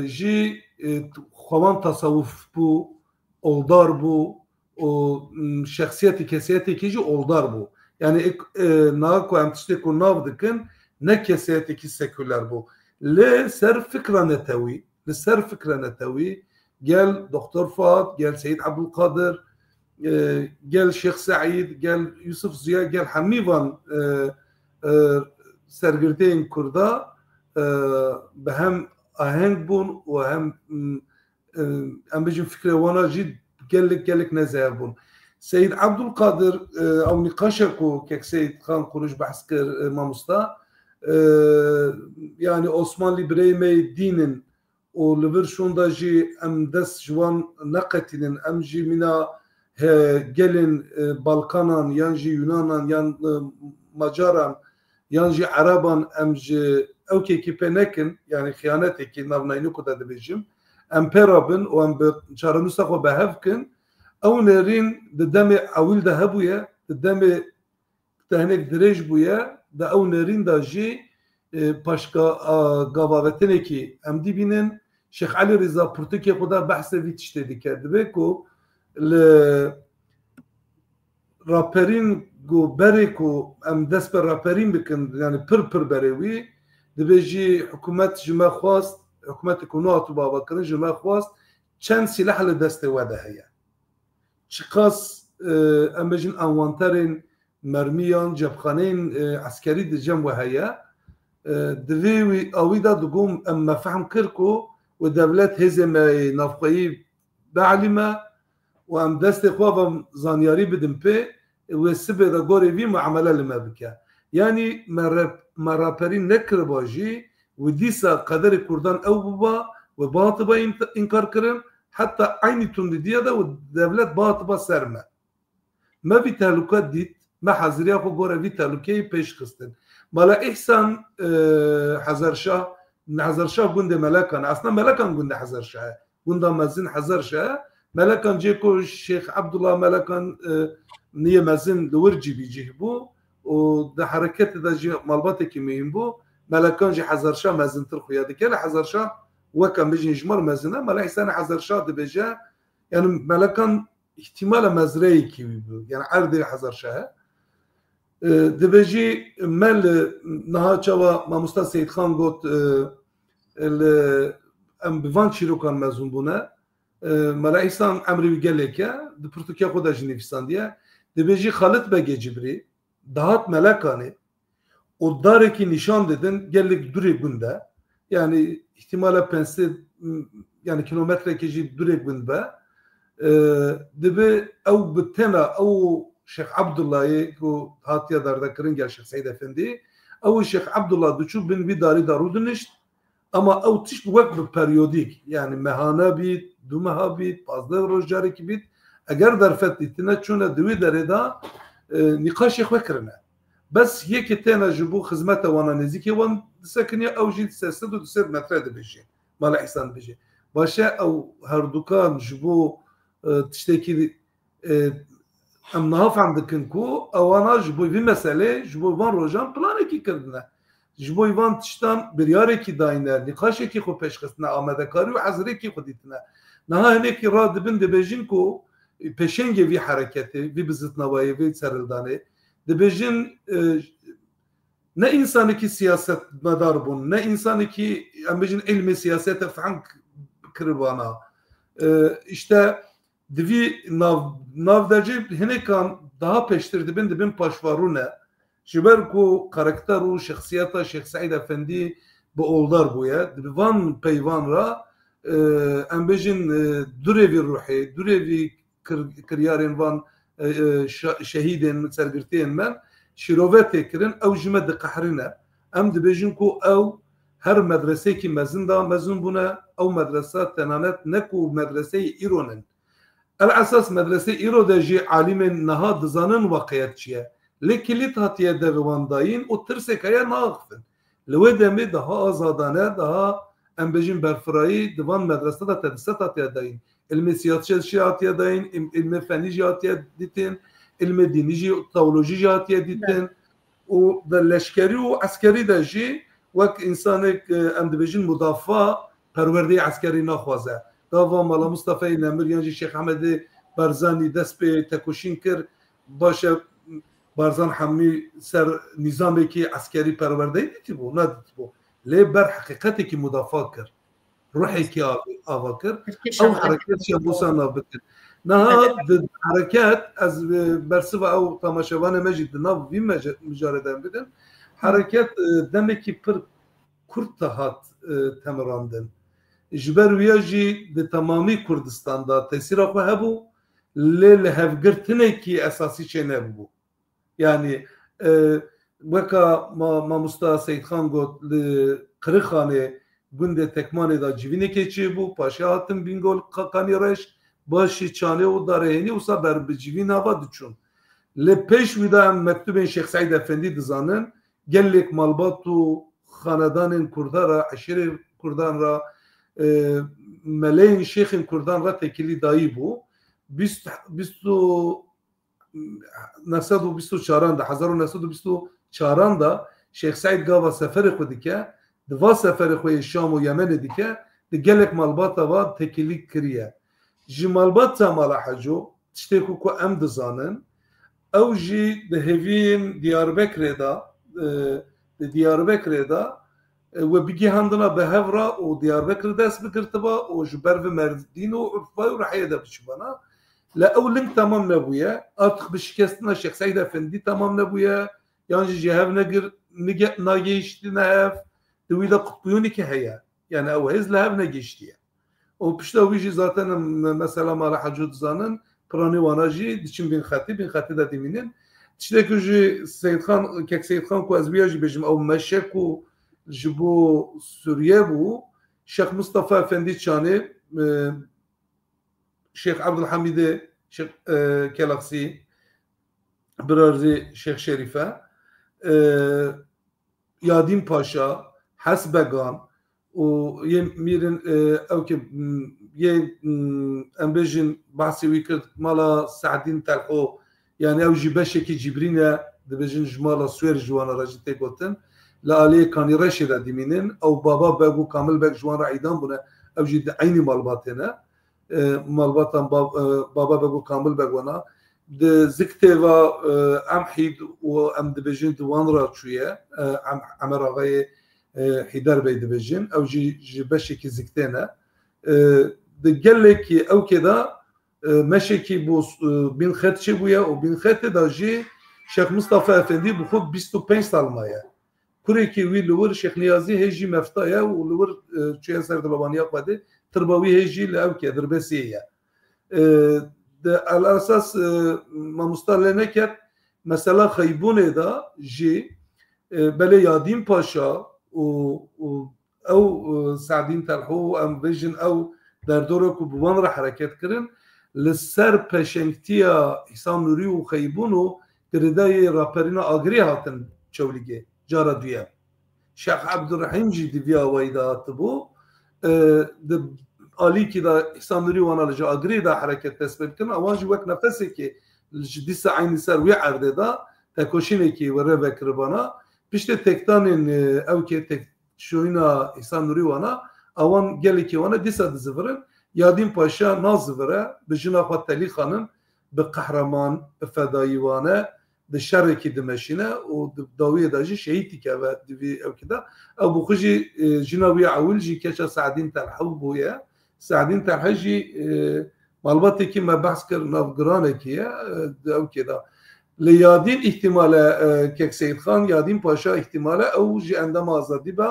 jî, e, xwewan tasawuf bû, oldar bû û, m, şexsiyetê, kesiyetêkî jî oldar bû. Yani, ek-, e, niha ku em tiştê ku nav dikin, ne kesiyetekî sekuler bû. Lê ser fikra netewî, li ser fikre netewî, gel Doktor Fuat, gel Seyîd Ebdulkadir, e, gel Şêx Seîd, gel Yusuf Ziya, gel hemî van, e, e, sergirtiyên Kurda, e, bi hem aheng bûn û hem, m, e, em bêjin fikrê wana jî gelek, gelek nezêr bûn. Seyîd Ebdulkadir, e, ew nîqaşa ku kek Seyîd Xan Kuruş behs kir, e, mamosta, e, yani Osmanlî bireyê me yê dîn in û li vir şûnda jî em dest ji wan neqetînin, em jî mîna he gelên, e, Balkanan yan jî Yunanan yan, e, Macaran yan jî Ereban em ji ewkekî pê nekin, yani xiyanetekî navnayînî ku de dibêjim, em pê re bin û em bi çarenûsa xwe bi hev kin, ew nêrîn di demê ewil de hebûye, di demê te hinek dirêj bûye, di ew nêrîn de jî, e, paşka, a, gavavetinekî em dibînin. Şêx Elî Rîza pirtûkê xwe de behsê vî tiştê dike. Dibe ku li raperîn ku berê ku em dest bi raperîn bikin, yani pir pir berê wî, dibe jî hikûmet ji me xwest, hikûmetê ku nû hatibû avakirin ji me xwest, çend sîleh li destê we de heye. Çiqas, e, em bêjin enwanterên mermiyan, cepxaneyên, e, eskerî di cem we heye. E, di vê wî, awî de digom em me fehm kir ku wê dewlet hêzê me yê navxweyî bielîme û em destê xwe ve zanyarî bidin pê, wê sibê de gorê vî muamele li me bike. Yanî me rep-, me raperî nekiriba jî, wê dîsa qederê Kurdan ew biba, wê bihatiba înt-, înkar kirin, heta eynî tundidiya de wê dewlet bihatiba ser me. Me vî tehlûke dît, me heziriya xwe gore vî tehlûkeyê pêş xistin. Mala Îhsan, e, Hezarşah, Hezarşah gundê Melekan e. Aslında Melekan gundê Hezarşah e. Gunda mezin Hezarşah e. Melekan cê ku Şêx Ebdullah Melekan, e, niyê mezin li wir cîbîcih bû û di hereketê de jî malbatekî muhîm bû. Melekan jî Hezarşah mezintir xuya dike. Lê Hezarşah weke mijîn ji me re mezin e. Mala Îhsan Hezarşah dibêje, yani Melekan îhtîmala mezreyekî wî bû. Yani erdê Hezarşah e. E, dibe jî me li niha çawa mamosta Seyîd Xan got, e, li, em bi van çîrokan mezûn bûne. E, Mela Îhsan emrê wî gelek e, di pirtûkê xwe de jî nivîsandiye. Dibe jî Xalid Begê Cibrî dihat Melekanê û darekî nîşan didin gelek durê gund e. Yani îhtîmala pênc sed, yani kilometrekê jî durê gund be. E, dibe ew bi tena ew Şêx Ebdullahê ku hatiye derdekirin gel Şêx Seîd Efendî, ew Şêx Ebdullah diçû bin vî darî de rûdinişt, ama ew tişt wek bi periyodîk, yani mehane bît, du meha bît, pazdeh roj carekî bît, eger derfet dîtine çûne di wê derê de, e, nîqaşê xwe kirine. Bes yekê têne ji bo xizmeta wana nêzîkê wan disekiniye, ew jî sê sed û du sed metre dibêje. Mala Îhsan dibêje. Baş e, ew herdukan ji bo, e, tiştekî, e, em niha fehm dikin ku ewana ji bo vî meselê, ji bo van rojan planekî kirdine. Ji bo van tiştan biryarekî dayine, nîqaşekî xwe pêş xistine, amadekarî û hezirêkî xwe dîtine. Niha hinekî radibin dibêjin ku pêşengê vî hereketê, vî bizitnawayê, vî serhildanê, dibêjin, e, ne însanekî siyasetmedar bûn, ne însanekî, em bêjin, ilmê siyasete fehm k-, kiribana. E, işte di vî nav, nav de jî hinekan daha pêştir dibin, dibin paşvarû ne. Ji ber ku karakter û şexsiyeta Şêx Seîd Efendî bi oldar bûye, di van peyvan re, e, em bêjin, e, durê vî ruhê, durê vî kir-, kiryarên van, e, e, şa-, şehîdên, sergirtiyên me şîrove tê kirin, ew ji me diqehrîne. Em dibêjin ku ew her medresekî mezin de mezin bûne, ew medresa tenanet ne ku medreseyê îro nin. El esas medresê îro de jî alîmên niha dizanin weqiyet çi ye. Lê kilît hatiye devê wan dayîn û tirsek heye naaxifin. Li wê demê daha azadane, daha em bêjin berfirayî di van medrese de tedriset hatiye dayîn. Ilmê siyaset jî hatiye dayîn, im-, ilmê fenî jî hatiye dîtin, ilmê dînî jî, teolojî jî hatiye dîtin. Û di leşkerî û eskerî de jî wek însanek, e, em dibêjin mudafa perwerdeyê eskerî naxwaze. Gava Mala Mustafayê Nemir yan jî Şêx Ehmedê Barzanî dest pê tekoşîn kir, baş e, Barzan hemî ser nîzamekî eskerî perwerdeyî dîtibû, nedîtibû. Lê ber heqîqetekî mudafa kir. ruhekî av-, ava kir. Ew hereket jî em wisa nav bikin. Niha di hereket, ez, e, bersiva ew tamaşevanê me jî di nav vî mece-, mijarê de em bikin. Hereket, e, demekî pir kurt de hat, e, temirandin. Ji ber wiya jî di temamî Kurdistan de tesîra xwe hebû, lê lihevgirtinekî esasî çênebûbû. Yanî, e, weka ma-, mamosta Seyîdxan got, li Qirixanê gundê Tekmanê de civînekê çêbû, paşê hatin Bîngol, Ka-, Kanî Reş, başî Çanê û Darê Hênî wisa ber bi civîna va diçûn. Lê pêş wî de em mektubên Şêx Seîd Efendî dizanin, gelek malbat û xanedanên Kurda re, eşîrê Kurdan re, e, meleyên şêxên Kurdan re têkilî dayî bû. Bîst, bîst û neh sed û bîst û çaran de, hezar û neh sed û bîst û çaran de Şêx Seîd gava seferê xwe dike, di va seferê xwe yê Şam û Yemenê dike, di gelek malbata va têkilî kiriye. Ji malbata Mala Heco, tiştê ku, ku em dizanin, ew jî di hêviyên Diyarbekirê de, e, di Diyarbekirê de, e, we bigihandina bi hev re û Diyarbekir dest bigirtiba û ji ber vi Merdîn û Urfa û Rihayê de biçûbana. Lê ew ling temam nebûye. Artık bi şikestina Şêx Seîd Efendî temam nebûye. Yan jî ji hev negir-, nige-, nagihiştine hev. Di wî de qutbûyûnekî heye. Yani ew hêz li hev negihiştiye. Û pişta wî jî zaten em me-, mesela Mala Heco dizanin, piranî wana jî diçin Bîn Xetî, Bîn Xetî de dimînin. Tiştekî jî Seyîdxan, Kek Seyîdxan ku ez wiya jî bêjim, ew meşe ku ji bo Sûriye bû, Şêx Mistefa Efendî Çanê, e, Şêx Ebdulhamîdê, Şêx, e, Kelaksî, birarî Şêx Şerîfe, e, Yadîn Paşa, Hes Began û yê mîrin, e, ew ki, m, yê, m, em bêjin, behsê wî kir, mala Se'dîn Telho, yani ew jî beşekî Cibrîn e, dibêjin ji mala Swêr ji wan re jî tê gotin. Li aliyê Kanî Reşê de dimînin. Ew Baba Beg û Kamil Beg ji wan re îdam bûne. Ew jî di eynî malbatê ne. E, malbatan Ba-, e, Baba Beg û Kamil Beg wana. Di Ziktê ve, e, Em Hîd û em dibêjin di wan re çûye. E, Em-, Emer Axayê, e, Hîder Bey dibêjin. Ew jî ji beşekî Ziktê ne. E, di gelekî ewkê de, e, meşekî bo, e, Bîn Xet çêbûye û Bîn Xetê de jî Şêx Mistefa Efendî bi xwe bîst û pênc sal maye. Kurekî wî li wir Şêx Niyazî hê jî mefta ye û li wir, e, çûye ser dilobaniya Xwedê, tirba wî hê jî li ewkê Dirbesiyê ye. E, di elasas, e, mamosta lê neket, mesela Xeybûnê de jî, e, belê Yadîn Paşa û, û ew, e, Se'dîn Telho û em bêjin ew derdora ku bi wan re hereket kirin, li ser peşengtiya Îhsan Nûrî û Xeybûn û girêdayê raperîna Agirê hatin Çewlîgê, cara duyem. Şêx Ebdurehîm jî di vî awayî de hatibû. E, di alîkî de Îhsan Nûrî wana li ji Agirê de hereket dest pê dikin. Ewan jî wek nefesekê ji dîsa eynî ser wî erdê de tekoşînekî were vekiribana. Piştê têkdanên, e, ew kê tek-, şoyîna Îhsan Nûrî wana, ewan gelekî wana dîsa dizivirin. Yadîn Paşa nazivire, bi jina xwe Telî Xanim, bi qehreman, bi fedayî wane, di şerekî dimeşîne û di dawiyê de jî şehîd dikeve di vî ewkî de. Ew bi xwe jî, e, jina wî ewil jî keça Se'dîn Telhew bûye. Se'dîn Telhe jî, e, malbatekî me behs kir, navgiranekî ye, e, di ewkê de. Lê Yadîn îhtimale, e, Kek Seyîd Xan, Yadîn Paşa îhtimale ew jî endama azadî be.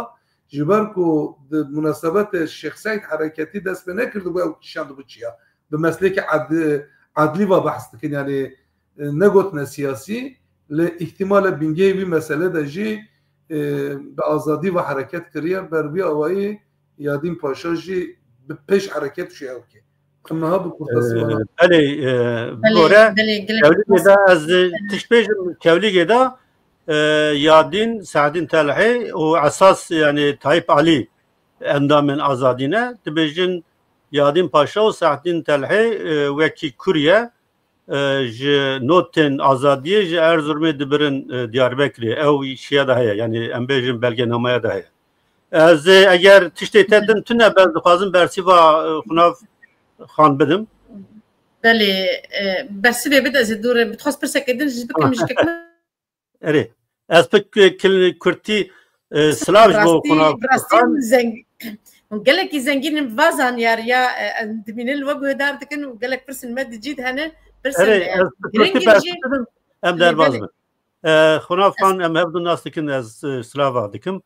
Ji ber ku di munasebetê Şêx Seîd hereketî dest pê nekiribû, ew kişandibû çiya. Bi meslekê ed-, edlî ve behs dikin, yanî, e, negotine siyasî, lê îhtimale bingehê wî mesele de jî, e, bi azadî ve hereket kiriye, ber wî awayî Yadîn Paşa jî bi pêş hereket çûye ewkê. Em niha bi kurtasî Ee, wana. Belê, e, Belê, bigore, belê, gelek Çewlîgê de ez, e, tişt bêjim, Çewlîgê de, e, Yadîn, Se'dîn Telhî û esas, yani, Tayyip Alî endamên azadî ne. Dibêjin Yadîn Paşa û Se'dîn Telhî, e, wekî kur ye, e, ji notên azadiyê ji Erzurumê dibirin, e, Diyarbekirê. Ew şiya de heye, yani em bêjin belgenameya de heye. Ez, e, eger tiştê te din tune be, dixwazim bersîva, e, Xunav Xan bidim. Belê, e, bersîvê bide, ez ê dûr, dixwaz pirseke din ji bikim, ji kek me. Erê. Ez pik, e, kil-, kurtî, e, silav ji bo Rastî, Xunav rastî Xan. Zeng-, Hûn gelekî zengîn in va zanyariya, e, em dimînin li we guhdar dikin û gelek pirsên me di cî de hene. Pirsên, Erê, e, ez giringin pirsî jî. Em derbaz bin. E, Xunavxan, em hevdû nas dikin, ez, e, silava dikim.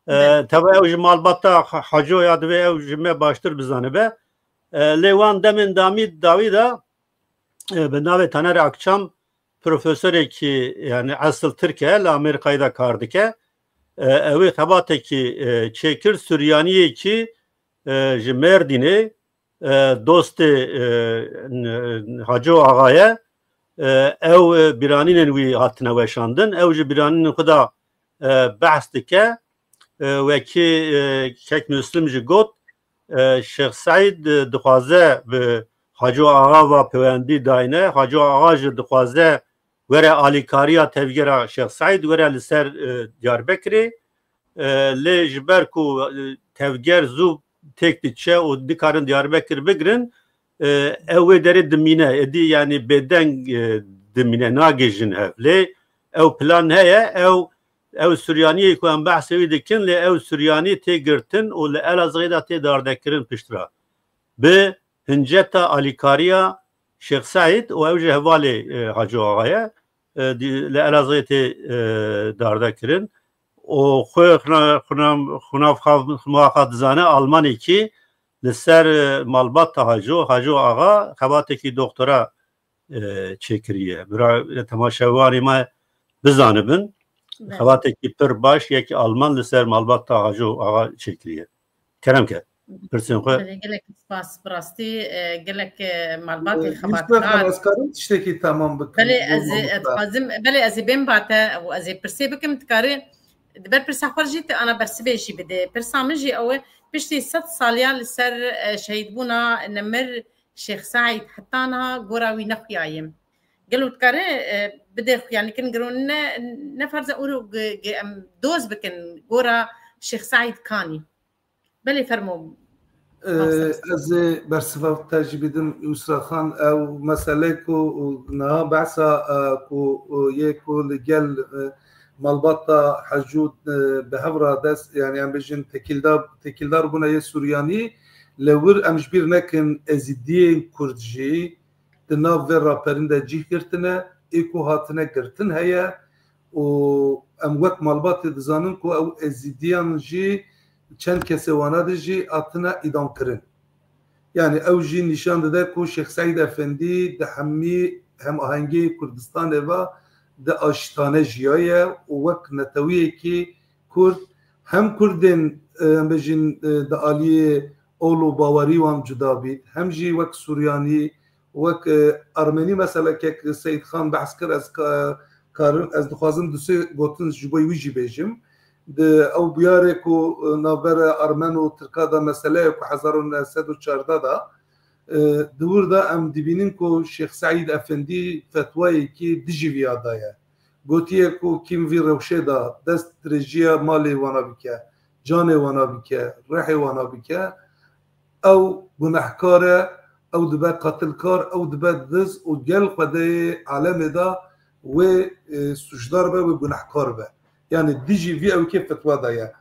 E, Belê. Teva ew ji malbata Ha-, Haco ya divê ew ji me baştir bizanibe. E, lê wan demên damî dawî de, e, bi navê Taner Akçam, profesorekî, yani esil Tirk e, li Amerîkayê de kar dike. E, ew ê xebatekî, e, çêkir, Suryaniyekî, e, ji Mêrdînê, e, dostê, e, n-, Haco Axa ye. E, ew, e, bîranînên wî hatine weşandin. Ew ji bîranînên xwe de, e, behs dike. E, wekî, e, Kek Muslim jî got, e, Şêx Seîd, e, dixwaze bi Haco Axa ve pêwendî dayne. Haco Axa jî dixwaze were alîkariya tevgera Şêx Seîd, were li ser, e, Diyarbekirê. E, lê ji ber ku, e, tevger zû têk diçe û nikarin Diyarbekir bigirin, e, ew wê derê dimîne. Êdî, yani, bêdeng, e, dimîne, nagihîjin hev. Lê ew plan heye, ew, ew Suryaniyê ku em behsê wî dikin, lê ew Suryanî tê girtin û li Elazığê de tê dardekirin piştre. Bi hinceta alîkariya Şêx Seîd û ew jî hevalê, e, Haco Axa ye, e, di-, li Elazığê tê, e, dardekirin. Û xwe xuna-, xuna-, xunav xav-, xwe dizane Almanekî li ser, e, malbata Haco, Haco Axa xebatekî doktora, e, çêkiriye. Bira, e, temaşevanê me bizanibin. Belê. Xebatekî pir baş yek Alman li ser malbata Haco Axa çêkiriye. Kerem ke, pirsên xwe. Belê, gelek spas, bi rastî, e, gelek, e, malbatê, e, xebatkar. Ez karim tiştekî temam bikim? Belê, ez ê, ez dixwazim, belê, ez ê bêm bate û ez ê pirsê bikim, dikarî, di ber pirsa xwe jî tu ana bersivê jî bidê. Pirsa min jî ew e, piştî sed saliya li ser, e, şehîdbûna nemir Şêx Seîd heta niha gora wî nexuyaye. Gelo dikare, e, bidê xuya? Nikin gero ne, ne ferze ûro ge-, ge-, em doz bikin gora Şêx Seîd kanî. Belê, fermo. E, ez ê bersiva te jî bidim, Yusra Xan, ew mesele ku niha behsa, e, ku, e, yê ku li gel, e, malbata Hecû, e, bi hev re dest, yani em bêjin tekîldar, tekîldar bûne yê Suryanî, li wir em ji bîr nekin Ezîdiyên Kurd jî di nav vê raperîn de cih girtine, ê ku hatine girtin heye û em wek malbatê dizanin ku ew Ezîdiyan jî çend kesê wana de jî hatine îdamkirin. Yani ew jî nîşan dide ku Şêx Seîd Efendî di hemî hemahengiyê Kurdistanê ve di aştane jiyaye û wek netewiyekî Kurd, hem Kurdên, e, em bêjin, e, di aliyê ol û bawerî wan cuda bît, hem jî wek Suryanî, wek, e, Armenî, mesela kek Seyîd Xan behs kir, ez ka-, karim, ez dixwazim du sê gotin ji bo wî jî bêjim. Di ew bûyarê ku, e, navbera Armen û Tirka de mesele ye ku hezar û neh sed û çardeh de, e, di wir de em dibînin ku Şêx Seîd Efendî fetwayekî dijî viya daye. Gotiye ku kîm vî rewşê de dest dirêjiya malê wana bike, canê wana bike, rihê wana bike, ew gunehkar e, ew dibe qatilkar, ew dibe diz û gel xwedeyê alemê de wê, e, sûcdar be, wê gunehkar be. Yani dijî vî ewkê fetwa daye.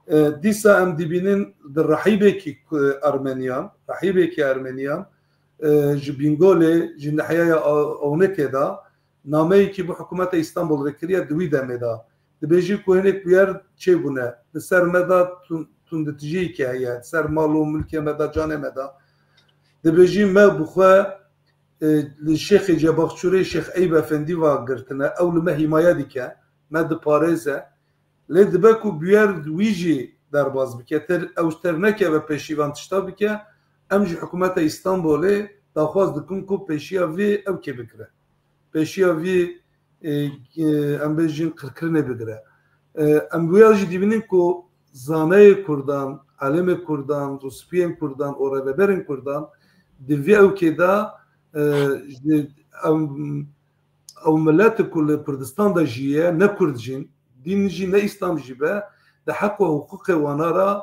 E, dîsa em dibînin di rahîbekî ku-, Ermeniyan, rahîbekî Ermeniyan, e, ji Bîngolê, ji nehiyaya A-, Ewnikê de nameyekî bi hikûmeta Îstanbul re kiriye di wî demê de. Dibêjî ku hinek bûyer çêbûne. Li ser me de tun-, tunditijiyekî heye. Li ser mal û milkê me de, canê me de. Dibêjî me bi xwe, e, li Şêxê Cebaxçûrê Şêx Eyb Efendî ve girtine. Ew li me hîmaye dike. Me diparêze. Lê dibe ku bûyer wî jî derbas bike. Ter, ew ter nekeve pêşî van tişta bike. Em ji hikûmeta Îstanbulê daxwaz dikin ku pêşiya vê ewkê bigire. Pêşiya vî, e, e, em bêjin qirkirinê bigire. E, em wêya jî dibînin ku zaneyê Kurdan, alimê Kurdan, rûspiyên Kurdan û rêveberên Kurdan di vî ewkê de, e, ji, em, ew millet ku li Kurdistan de jiye, ne Kurd jîn, dîn jî ne Îslam jî be, di heq û hiqûqê wana re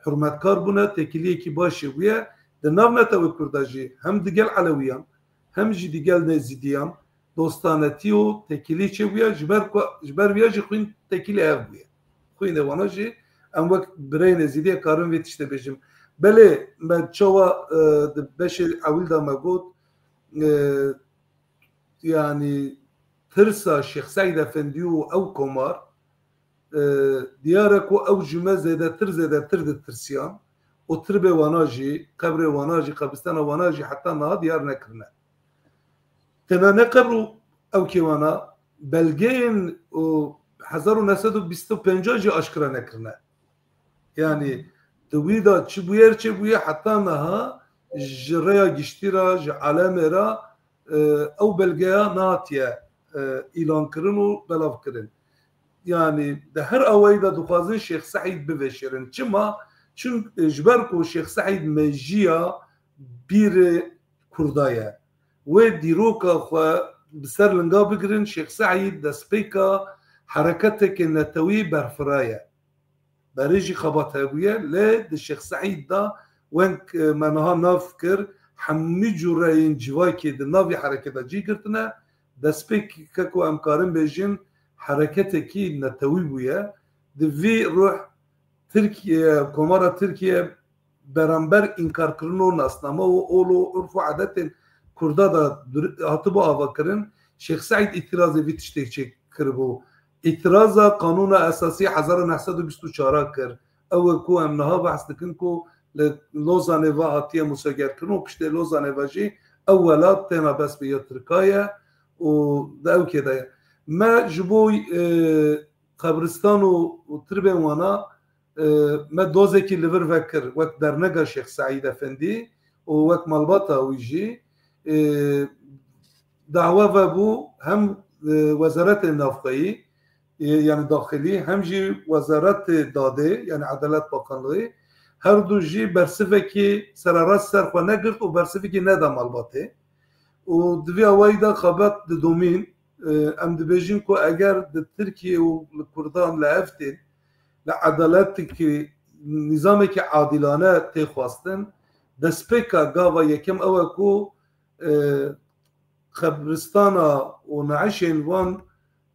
hurmetkar bûne, têkiliyekî baş jê bûye. Di nav netewê Kurda jî hem digel Elewiyan, hem jî digel Nêzîdiyan dostanetî û têkilî çêbûye, ji ber ku, ji ber viya jî xwîn têkilî hev bûye. Xwînê wana jî Em wek bireyên Êzîdiyê karin vê tiştê bêjim. Belê me çawa, e, di beşê ewil de me got, e, yanî tirsa Şêx Seîd Efendî û ew komar, e, diyar e ku ew ji me zêdetir, zêdetir ditirsiyan û tirbê wana jî, qebrê wana jî, qebristana wana jî heta niha diyar nekirine. Tena ne qebr û ewkê wana, belgeyên û hezar û neh sed û bîst û pênc jî aşkera nekirine. Yanî di wî de çi bûyer çêbûye heta niha ji rêya giştî re, ji alemê re, e, ew belgeya nehatiye, e, îlankirin û belavkirin. Yanî di her awayî de dixwazin Şêx Seîd bivêşêrin. Çima? Çim-, e, ji ber ku Şêx Seîd mejiya bîrê Kurda ye. Wê dîroka xwe bi ser linga bigirin, Şêx Seîd destpêka hereketeke netewî berfira ye. Berê jî xebat hebûye, lê di Şêx Seîd de weng, e, me niha nav kir, hemî cûreyên civakê di nav vê hereketa cî girtine. Destpêkeke ku em karin bêjin hereketekî netewî bûye. Di vî ruh Tirkiye, Komara Tirkiye beramber înkarkirino nasname û ol û urf û edetên Kurda de dur-, hatibû avakirin, Şêx Seîd îtirazê vî tiştê çêkiribû. Îtiraza Qanûna Esasî hezar û neh sed û bîst û çar kir. Ew e ku em niha behs dikin ku li Lozanê ve hatiye musegerkirin û piştê Lozanê ve jî ew welat têna bes bi ya Tirka ye û di ew kê de ye. Me ji bo, e, qebristan û, û tirbên wana, e, me dozekî li vir vekir wek dernega Şêx Seîd Efendî û wek malbata wî jî, e, dawa vebû hem, e, Wezaretê Navxweyî, e, yanî daxilî, hem jî Wezaretê Dadê, yanî Edalet Bakanlığı, her du jî bersivekî sererast ser xwe negirt û bersivekî neda malbatê. Û di vî awayî de xebat didomîn, e, em dibêjin ku eger di Tirkiye û li Kurdan li hev tên, li edaletekî, nîzamekî adilane tê xwestin, destpêka gava yekem ew e ku, e, qebristana û neişên van,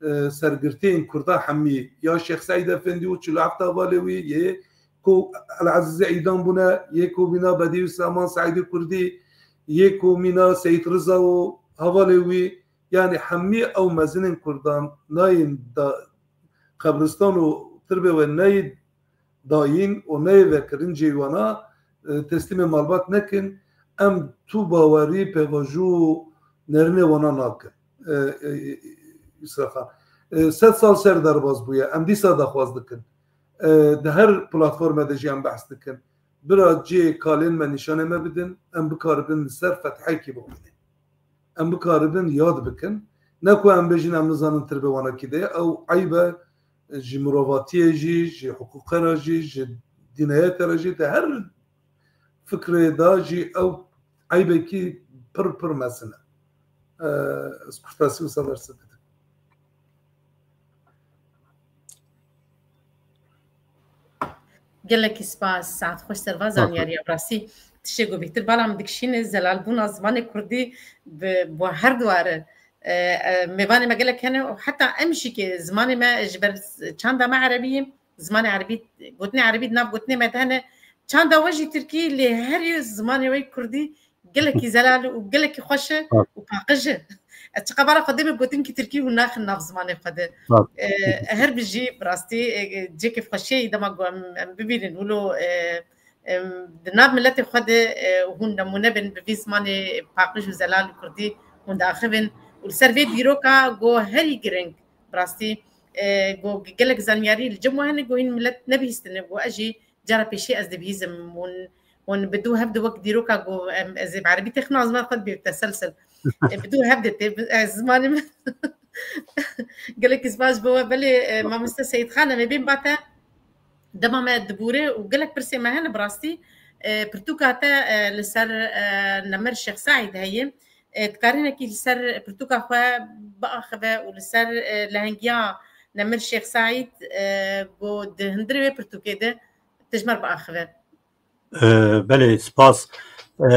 e, sergirtiyên Kurda hemî, ya Şêx Seîd Efendî û çil û heft hevalê wî, yê ku El Ezîzê Îdam bûne, yê ku mîna Bedî Seman Seîdê Kurdî, yê ku mîna Seyîd Riza û hevalê wî, yanî hemî ew mezinên Kurdan nayên da, qebristan û tirbê we neyê dayîn û neyê vekirin cêwana, e, teslîmê malbat nekin, em tu bawerî, pêvajo û nerînê wana nakin. E, e, e, Yusra Xan. E, sed sal ser derbas bûye. Em dîsa daxwaz dikin. E, di her platformê de jî em behs dikin. Bira cihê kalên me nîşanê me bidin, em bikaribin li ser fethekî bixwînin. Em bikaribin yad bikin. Ne ku em bêjin em nizanin tirbê wana kî de ye. Ew eyb e ji mirovatiyê jî, ji hiqûqê re jî, ji dîneyetê re jî, di her fikrê de jî ew eybekî pir pir mezin e. E, ez kurtasî wisa bersiv didim. Gelekî spas, saet xweş ser va zanyariya, bi rastî tiştê ku bêhtir bala min dikişîne, zelalbûna zimanê kurdî bi, bi her duware. E, e, mêvanê me gelek hene û heta em jî ke zimanê me ji ber çanda me erebî ye, zimanê erebî, gotinê erebî di nav gotinê me de hene, çanda we jî tirkî, lê her yê zimanê we kurdî gelekî zelal û gelekî xweş e û paqij e. Ez çiqas bala xwe dê min gotin ki tirkî hûn naxin nav zimanê xwe de. E, her bijî, bi rastî, e, cihê kêfxweşiyê dema ku em, em bibînin wilo, e, em, di nav miletê xwe de, e, hûn nemûne bin bi vî zimanê paqij û zelal û kurdî hûn diaxivin û li ser vê dîroka ku herî giring, bi rastî, e, ku gelek zanyarî li cem we hene ku hîn milet nebihîstine ku ez jî cara pêşî ez dibihîzim. Hûn, hûn bi dû hev di wek dîroka ku em, ez ê bi erebî têxim, ez xwe dibê teselsil. E, bi dû hev de tê, bi, ez zimanê min. Gelekî spas ji bo we. Belê, e, mamoste Seyîd Xan, em ê bên ba te. Dema me dibûre û gelek pirsê me hene bi rastî. E, pirtûka te, e, li ser, e, Nemir Şêx Seîd heye. E, dikarinekî li ser pirtûka xwe biaxive û li ser, e, lehengiya Nemir Şêx Seîd, e, ku di hundirê wê pirtûkê de tijmer biaxive. E, belê, spas. E,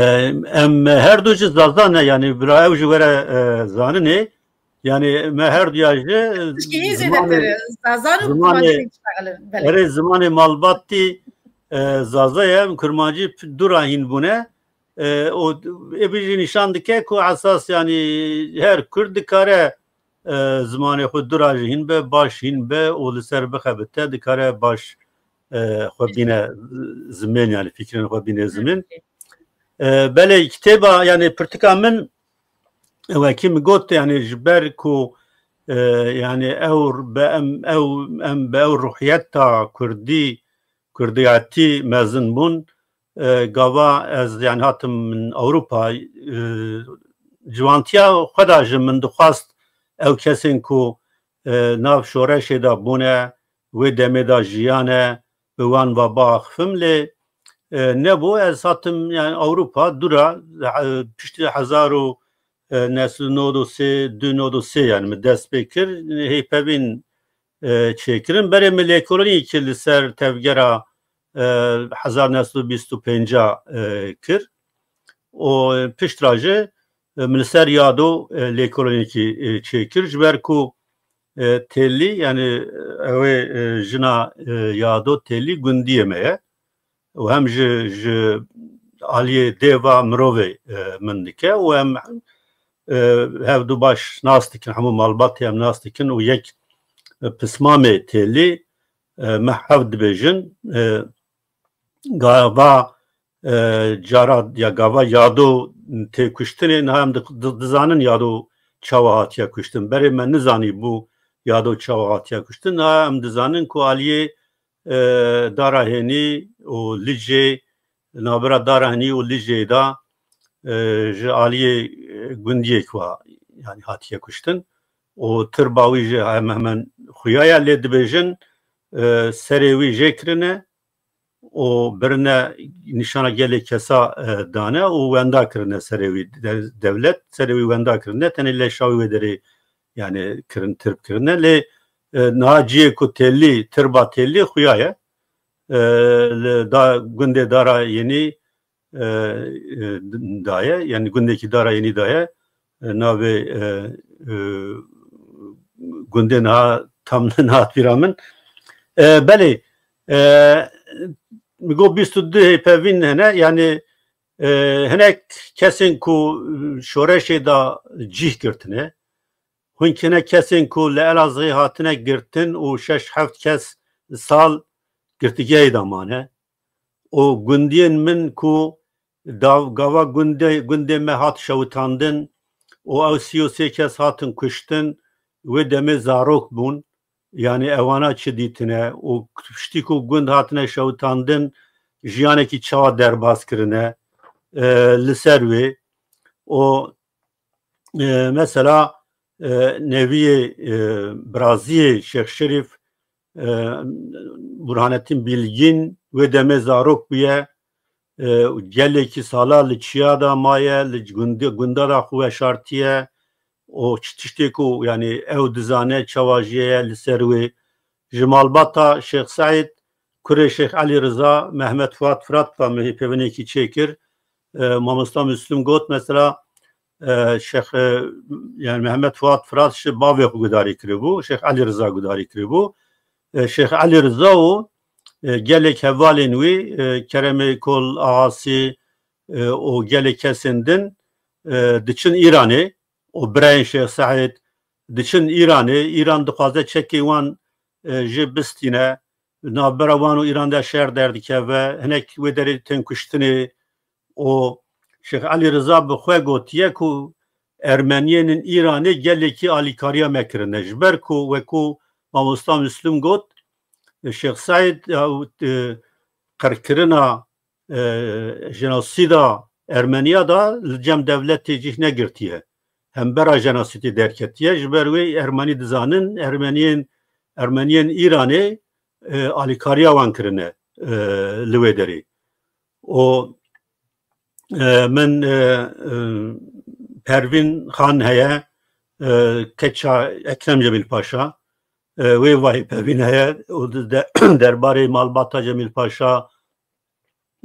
em her du ji Zaza ne, yanî bira ew ji we re, e, zaninê. Yani me her duya jî Tişkî zêdetir Zazan û Kurmancî pêk diştexilin. Belê. Erê zimanê malbatî e, Zaza ye, em Kurmancî dû re hîn bûne. E, û ê bi jî nîşan dike ku esas yani her Kurd dikare e, zimanê xwe dû re jî hîn be, baş hîn be û li ser bixebite, dikare baş e, xwe bîne zimên, yani fikrên xwe bîne zimên. E, belê kitêba, yani pirtika min, wekî min got, yani ji ber ku e, yani ew be em ew em be ew ruhiyeta kurdî, kurdiyatî mezin bûn. E, gava ez yani hatim min Ewropa, e, ciwantiya xwe de ji min dixwast ew kesên ku e, nav şoreşê de bûne, wê demê de jiyane, bi wan ve biaxifim, lê e, nebû. Ez hatim yani Ewropa dû re, e, piştî hezar û neh sed û nod û sê, du nod û sê yani min dest pê kir, hêpevîn e, çêkirin. Berê min lêkolînekî li ser tevgera e, hezar neh sed û bîst û pênc e, kir. Û pişt re jî e, min li ser Yado e, lêkolînekî e, çêkir. Ji ber ku e, Têlî, yani ew ê e, jina e, Yado Têlî gundiyê me ye. Û hem ji, ji aliyê dêva mirovê e, min dike û em e, hevdu baş nas dikin, hemû malbatê em nas dikin û yek e, pismamê Têlî e, me hev dibêjin. E, gava e, cara ya gava Yado tê kuştinê, niha em di- di- dizanin Yado çawa hatiye kuştin. Berê me nizanî bû Yado çawa hatiye kuştin. Niha em dizanin ku aliyê e, dara Hênî û Licê, navbera dara Hênî û Licê de e, ji aliyê e, gundiyek wa yani hatiye kuştin. Û tirba wî jî hemen hemen xuya ye, lê dibêjin e, serê wî jê kirine û birine nîşana gelê kesa e, dane û wenda kirine serê wî. De- dewlet serê wî wenda kirine, tenê leşa wî wê derê yani kirin, tirb kirine. Lê e, niha cihê ku Têlî, tirba Têlî xuya ye. E, li da, gundê Dara Yenî e, e, daye, yani gundekî Dara Yenî daye. E, navê e, e, gundê niha tam nehat bîra min. E, belê, e, min got bîst û du hêpevîn hene, yani e, hinek kesên ku şoreşê de cih girtine, hinek kesên ku li Elazığê hatine girtin û şeş heft kes sal girtîgehê de mane. Û gundiyên min ku dav- gava gundê, gundê me hat şewitandin û ew sî û sê kes hatin kuştin, wê demê zarok bûn. Yani ewana çi dîtine û piştî ku gund hatine şewitandin, jiyanekî çawa derbas kirine e, li ser wê. Û e, mesela e, neviyê e, biraziyê Şêx Şerîf e, Burhanettin Bilgin wê demê zarok bûye. E, gelekî sala li çiya da maye, li gundi, gunda da xwe weşartiye. O çi tiştê ku yani ew dizane çawa jiye li ser wê. Ji malbata Şêx Seîd, kurê Şêx Elî Riza, Mehmet Fuat Firat ve min hêpevinekî çêkir. E, Mamosta Müslüm got mesela e, Şêx e, yani Mehmet Fuat Firat ji bavê xwe gudarî kiribû, Şêx Elî Riza gudarî kiribû. E, Şêx Elî Riza û e, gelek hevalên wî, e, Keremê Kol Axasî e, û gelek kesên din e, diçin Îranê û birayên Şêx Seîd diçin Îranê. Îran dixwaze çekê wan e, jê bistîne. Navbera wan û Îran de şer derdikeve. Hinek wê derê tên kuştinê û Şêx Elî Riza bi xwe gotiye ku Ermeniyên Îranê gelekî alîkariya me kirine. Ji ber ku wekû Mamosta Müslüm got, Şêx Seîd ew, e, qirkirina, e, jenosîda Ermeniya da li cem dewletê cih negirtiye. Hembera jenosîdê derketiye. Ji ber wê Ermenî dizanin, Ermeniyên, Ermeniyên Îranê e, alîkariya wan kirine e, li wê derê. Û e, min e, e, Pervîn Xan heye, e, keça Ekrem Cemîl Paşa, e, wê vayê Pervîn heye û di de, derbarê malbata Cemîl Paşa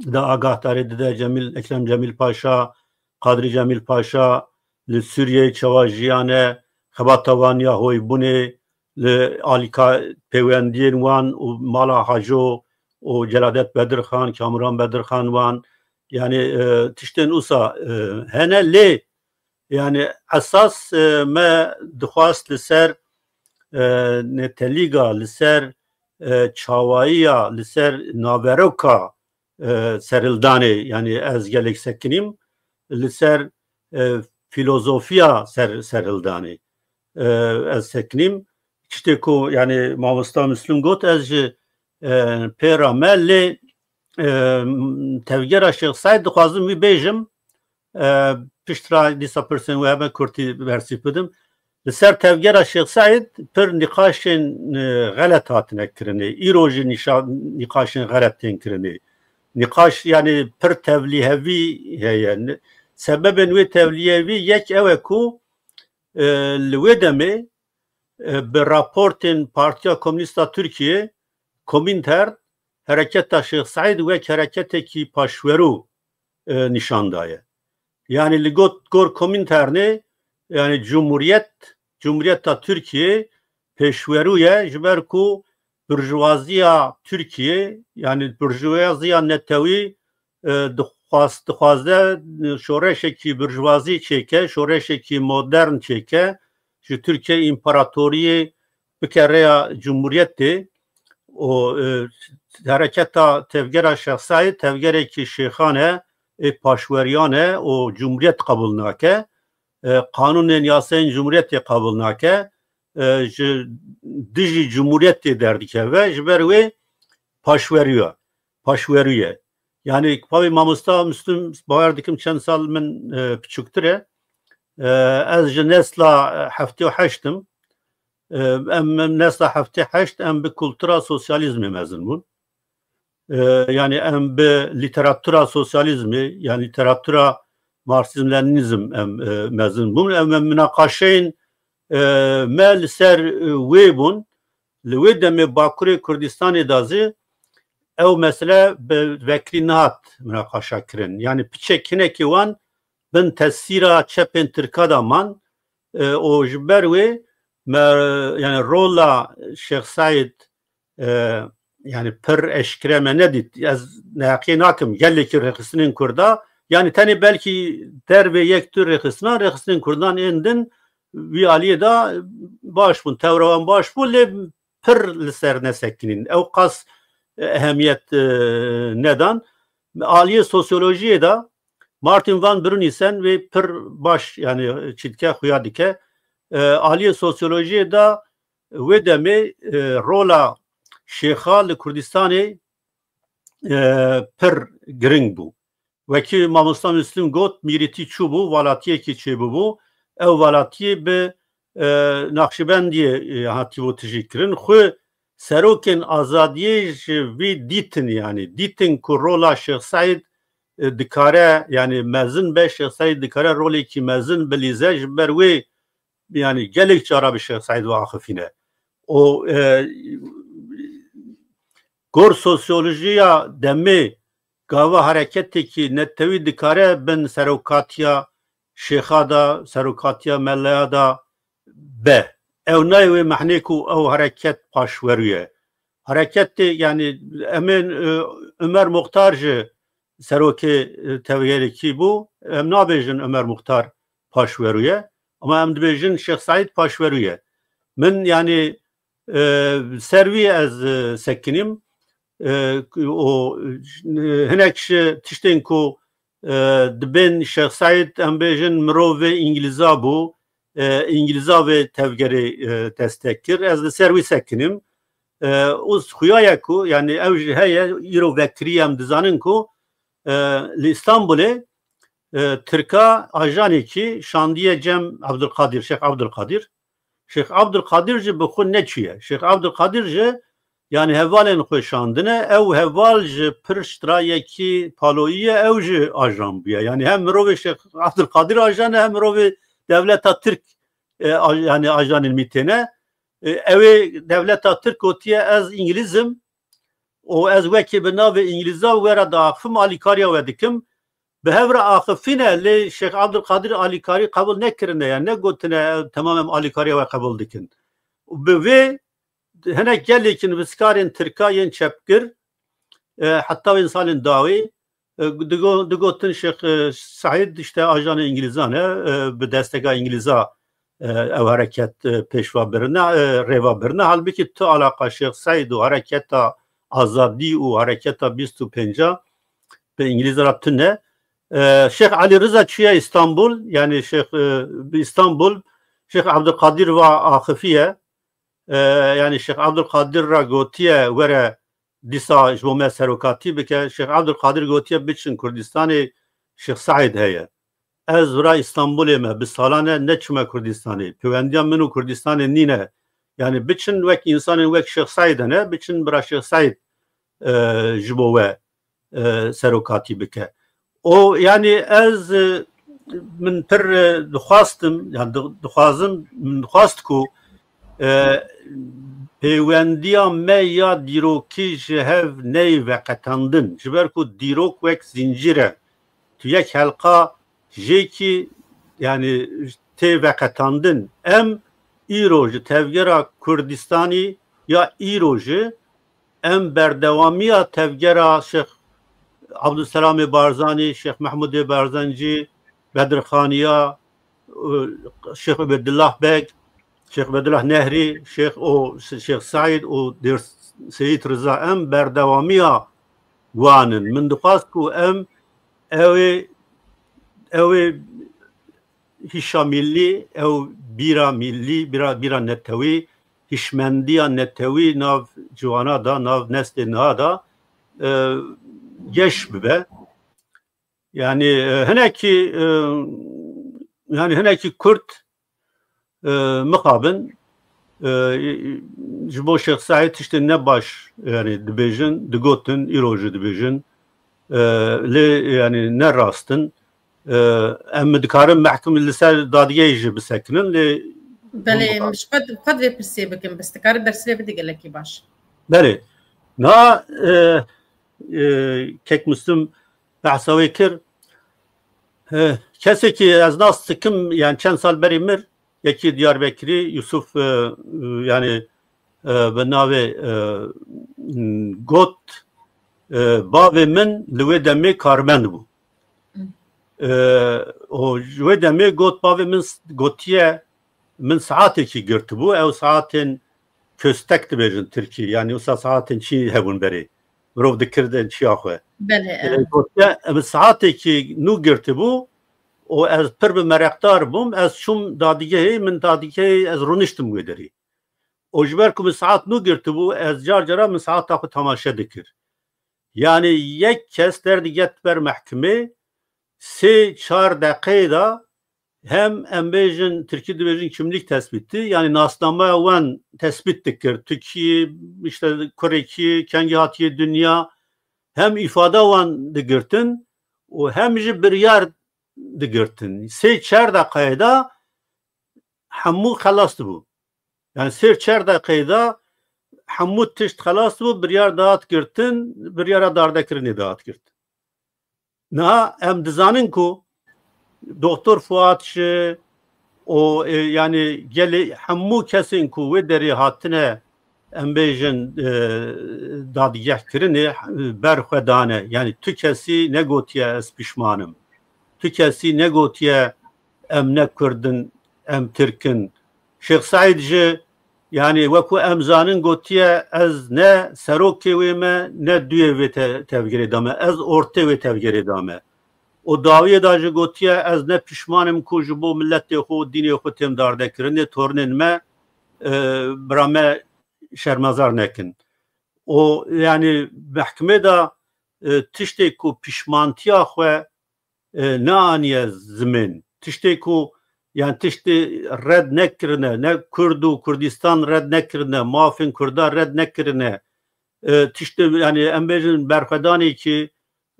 de agahdarê dide. Cemîl, Ekrem Cemîl Paşa, Kadrî Cemîl Paşa li Sûriyeyê çawa jiyane, xebata wan ya hoybûnê, li alîka pêwendiyên wan û mala Haco û Celadet Bedirxan, Kamuran Bedirxan wan, yani, e, tiştên usa, e, hene lê, yani, esas, e, me dixwast li ser, e, nêtelîga, li ser, e, çawayiya, li ser naveroka, e, serhildanê, yani ez gelek sekinîm, li ser, e, filozofiya ser-, serhildanê, e, ez sekinîm. Tiştê ku, yani, mamosta Müslüm got, ez ji, e, pê re me, lê, e, tevgera Şêx Seîd dixwazim wî bêjim, e, pişt re dîsa pirsên wê hebe kurtî bersîv bidim. Li ser tevgera Şêx Seîd pir nîqaşên, e, xelet hatine kirinê. Îro jî nîşa-, nîqaşên xelet tên kirinê. Nîqaş, yani, pir tevlîhevî heye. Ni-, sebebên wê tevlîhevî yek ew e ku, e, li wê demê, e, bi raportên Partiya Komînîsta Tirkiyê, Komîntern, hereketa Şêx Seîd wek hereketekî paşverû, e, nîşan daye. Yani li got, gor Komînternê, yani cumhuriyet, cumhuriyeta Tirkiyê pêşwerû ye, ji ber ku burjuwaziya Tirkiyê, yani burjuwaziya netewî, e, dixwaz-, dixwaze şoreşekî burjuwazî çêke, şoreşekî modern çêke, ji Tirkiye împaratoriyê bike rêya cumhuriyetê û, e, hereketa tevgera Şêx Seîd tevgerekî şêxan e, ê paşweriyan e û cumhuriyet qebûl nake, e, qanûnên yasayên cumhuriyetê qebûl nake, e, ji dijî cumhuriyetê derdikeve, ji ber wê paşwerû ye, paşwerû ye. Yani, pavê mamosta Müslüm, bawer dikim çend sal min, e, piçûktir e. E, ez ji nesla, e, heftê û heşt im. E, em, em nesla heftê heşt, em bi kultura sosyalizmê mezin bûn. E, yani em bi lîteratura sosyalizmê, yani lîteratura Marksîzm-Lenînîzm em, e, mezin bûn. Em, em minaqaşeyên, e, me li ser, e, wê bûn. Li wê demê Bakurê Kurdistanê de zî ew mesele bi vekirî nehat minaqaşa kirin. Yani piçek hinekî wan bin tesîra çepên Tirka de man, e, û ji ber wê me, yani rola Şêx Seîd, e, yani pir eşkere me nedît. Ez neheqiyê nakim gelekî rêxistinên Kurda, yani tenê belkî dervê yek tu rêxistinan, rêxistinên Kurdan ên din vî aliyê de baş bûn, tewra wan baş bû, lê pir li ser nesekinîn. Ew qas, e, ehemiyet, e, nedan. Aliyê sosyolojiyê de Martin van Brunissen wê pir baş, yani çîtke xuya dike. E, aliyê sosyolojiyê de wê demê, e, rola şêxa li Kurdistanê, e, pir giring bû. Wekî mamosta Müslüm got, mîrîtî çûbû, valatiyekî çêbûbû. Ew valatiyê bi, e, Naqşîbendiyê, e, hatibû tijî kirin. Xwe serokên azadiyê ji vî dîtin, yani dîtin ku rola Şêx Seîd, e, dikare, yani mezin be, Şêx Seîd dikare rolekî mezin bilîze, ji ber wê, yani gelek cara bi Şêx Seîd ve axifîne. O, e, gor sosyolojiya demê gava hereketekî netewî dikare bin serokatiya şêxa da, serokatiya melaya da be. Ew nayê wê mehnê ku ew hereket paşwerû ye. Hereketê, yani em ên, e, Ömer Muxtar ji serokê, e, tevgerekî bû. Em nabêjin Ömer Muxtar paşwerû ye. Ama em dibêjin Şêx Seîd paşwerû ye. Min, yani, e, ser wî ez, e, sekinîm. E, û, e, hinek ji tiştên ku, e, dibên Şêx Seîd, em bêjin, mirovê Îngilîza bû. E, Îngilîza vê tevgerê, e, destek kir. Ez li ser wî sekinîm. E, û xuya ye ku, yani ew jî heye, îro vekirî em dizanin ku, e, li Îstanbulê, e, Tirka ajanekî şandiye cem Abdulkadir, Şêx Abdulkadir. Şêx Abdulkadir jî bi xwe neçûye. Şêx Abdulkadir jî, yani hevalên xwe şandine, ew heval ji pişt rayekî paloyî ye, ew jî ajan bûye. Yani hem mirovê Şêx Abdulkadir ajan e, hem mirovê dewleta Tirk, e, aj-, yani ajanên mîtê ne. E, ew ê dewleta Tirk gotiye, ez Îngilîz im û ez wekî bi navê Îngilîza we re diaxifim, alîkariya we dikim. bi hev re axifîne, lê Şêx Abdulkadir alîkarî qebûl nekirine, yani negotine, "Temam, em alîkariya we qebûl dikin." Û bi vê hinek gelekî nivîskarên Tirka yên çepgir, e, heta wê salên dawî, e, digo-, digotin Şêx, e, Seîd işte ajanê Îngilîzan e, e, bi desteka Îngilîza, e, ew hereket, e, pêşva birine, e, rêva birine. Halbikî tu alaqa Şêx Seîd û hereketa azadî û hereketa bîst û pênca bi Îngilîz re tune. E, Şêx Elî Riza çûye Îstanbul, yani Şêx, e, bi Îstanbul Şêx Abdulkadir va axifiye. E, yani Şêx Abdulkadir ra gotiye were dîsa ji bo me serokatî bike. Şêx Abdulkadir gotiye biçin Kurdistanê Şêx Seîd heye. Ez vira Îstanbulê me, bi salan e neçime Kurdistanê. Pewendiya min û Kurdistanê nîne. Yani biçin wek însanên wek Şêx Seîd hene, biçin bira Şêx Seîd, e, ji bo we, e, serokatî bike. O, yani ez, e, min pir, e, dixwastim, yani di-, dixwazim, min dixwast ku, e, pêwendiya me ya dîrokî ji hev neyê veqetandin. Ji ber ku dîrok wek zincîr e. Tu yek helqa jêkî, yani tê veqetandin. Em îro ji tevgera Kurdistanî ya îro jî em berdewamiya tevgera Şêx Abdulselamê Barzanî, Şêx Mehmûdê Barzancî, Bedirxaniya, e, Şêx Ubedullah Beg, Şêx Ubedullah Nehrî, Şêx o, Şêx Seîd û Dêr Seyîd Riza, em berdewamiya wan in. Min dixwast ku em ew ê, ew ê hişa millî, ew bîra millî, bîra, bîra netewî, hişmendiya netewî nav ciwana da, nav neslê niha da, e, geş bibe. Yani, e, hinekî, e, yani hinekî Kurd, e, mixabin, e, ji bo Şêx Seîd tiştên ne baş, yani dibêjin, digotin, îro jî dibêjin. E, lê yani ne rast in. E, em dikarin mehkum li ser dadgehê jî bisekinin, lê Belê, hûn em ji xwe, xwe divê pirsê bikin, bes dikare dersê bide gelekî baş. Belê. Na, e, e, kek Muslim behsa wê kir. E, kesekî ez nas dikim, yani çend sal berî mir, yekî Diyarbekirî, Yusuf, e, e, yani, e, bi navê, e, got, e, bavê min li wê demê karmend bû. Hı. E, û ji wê demê got, bavê min s-, gotiye, min saetekî girtibû, ew saetên köstek dibêjin tirkî, yani wisa saetên çî hebûn berê. Mirov dikirdin çiya xwe. Belê, E, evet. Gotiye, min saetekî nû girtibû û ez pir bi mereqdar bûm, ez çûm dadîgehê, min dadîgehê ez rûniştim wê derê. Û ji ber ku min saet nû girtibû, ez car cara min saeta xwe temaşe dikir. Yani yek kes derdiket ber mehkimê, sê çar deqeyê de hem em bêjin, tirkî dibêjin kimlik tespiti, yani nasnameya wan tespît dikir. Tu kî, işte kurê kî, kengî hatiye dinya, hem îfada wan digirtin û hem jî biryar digirtin. Sê çar deqeyê de hemû xelas dibû. Yani sê çar deqeyê de hemû tişt xelas dibû, biryar dihat girtin, biryara dardekirinê dihat girtin. Niha em dizanin ku Doktor Fuat jî û, e, yani gelê hemû kesên ku wê derê hatine, em bêjin, e, dadgehkirinê, e, ber xwe dane. Yani tu kesî negotiye ez pişman im. Tu kesî negotiye em ne Kurd in, em Tirk in. Şêx Seîd jî, yani wekû em zanin, gotiye, ez ne serokê wê me, ne duyê wê te-, tevgerê de me, ez ortê wê tevgerê de me. Û dawiyê de jî gotiye, ez ne pişman im ku ji bo miletê xwe û dînê xwe têm dardekirinê, tornên me, e, bira me şermezar nekin. Û yani mehkimê de, e, tiştê ku pişmantiya xwe, e, neaniye zimên. Tiştê ku, yani tiştê red nekirine, ne Kurd û Kurdistan red nekirine, mafên Kurda red nekirine, e, tiştê, yani em bêjin berxwedanekî,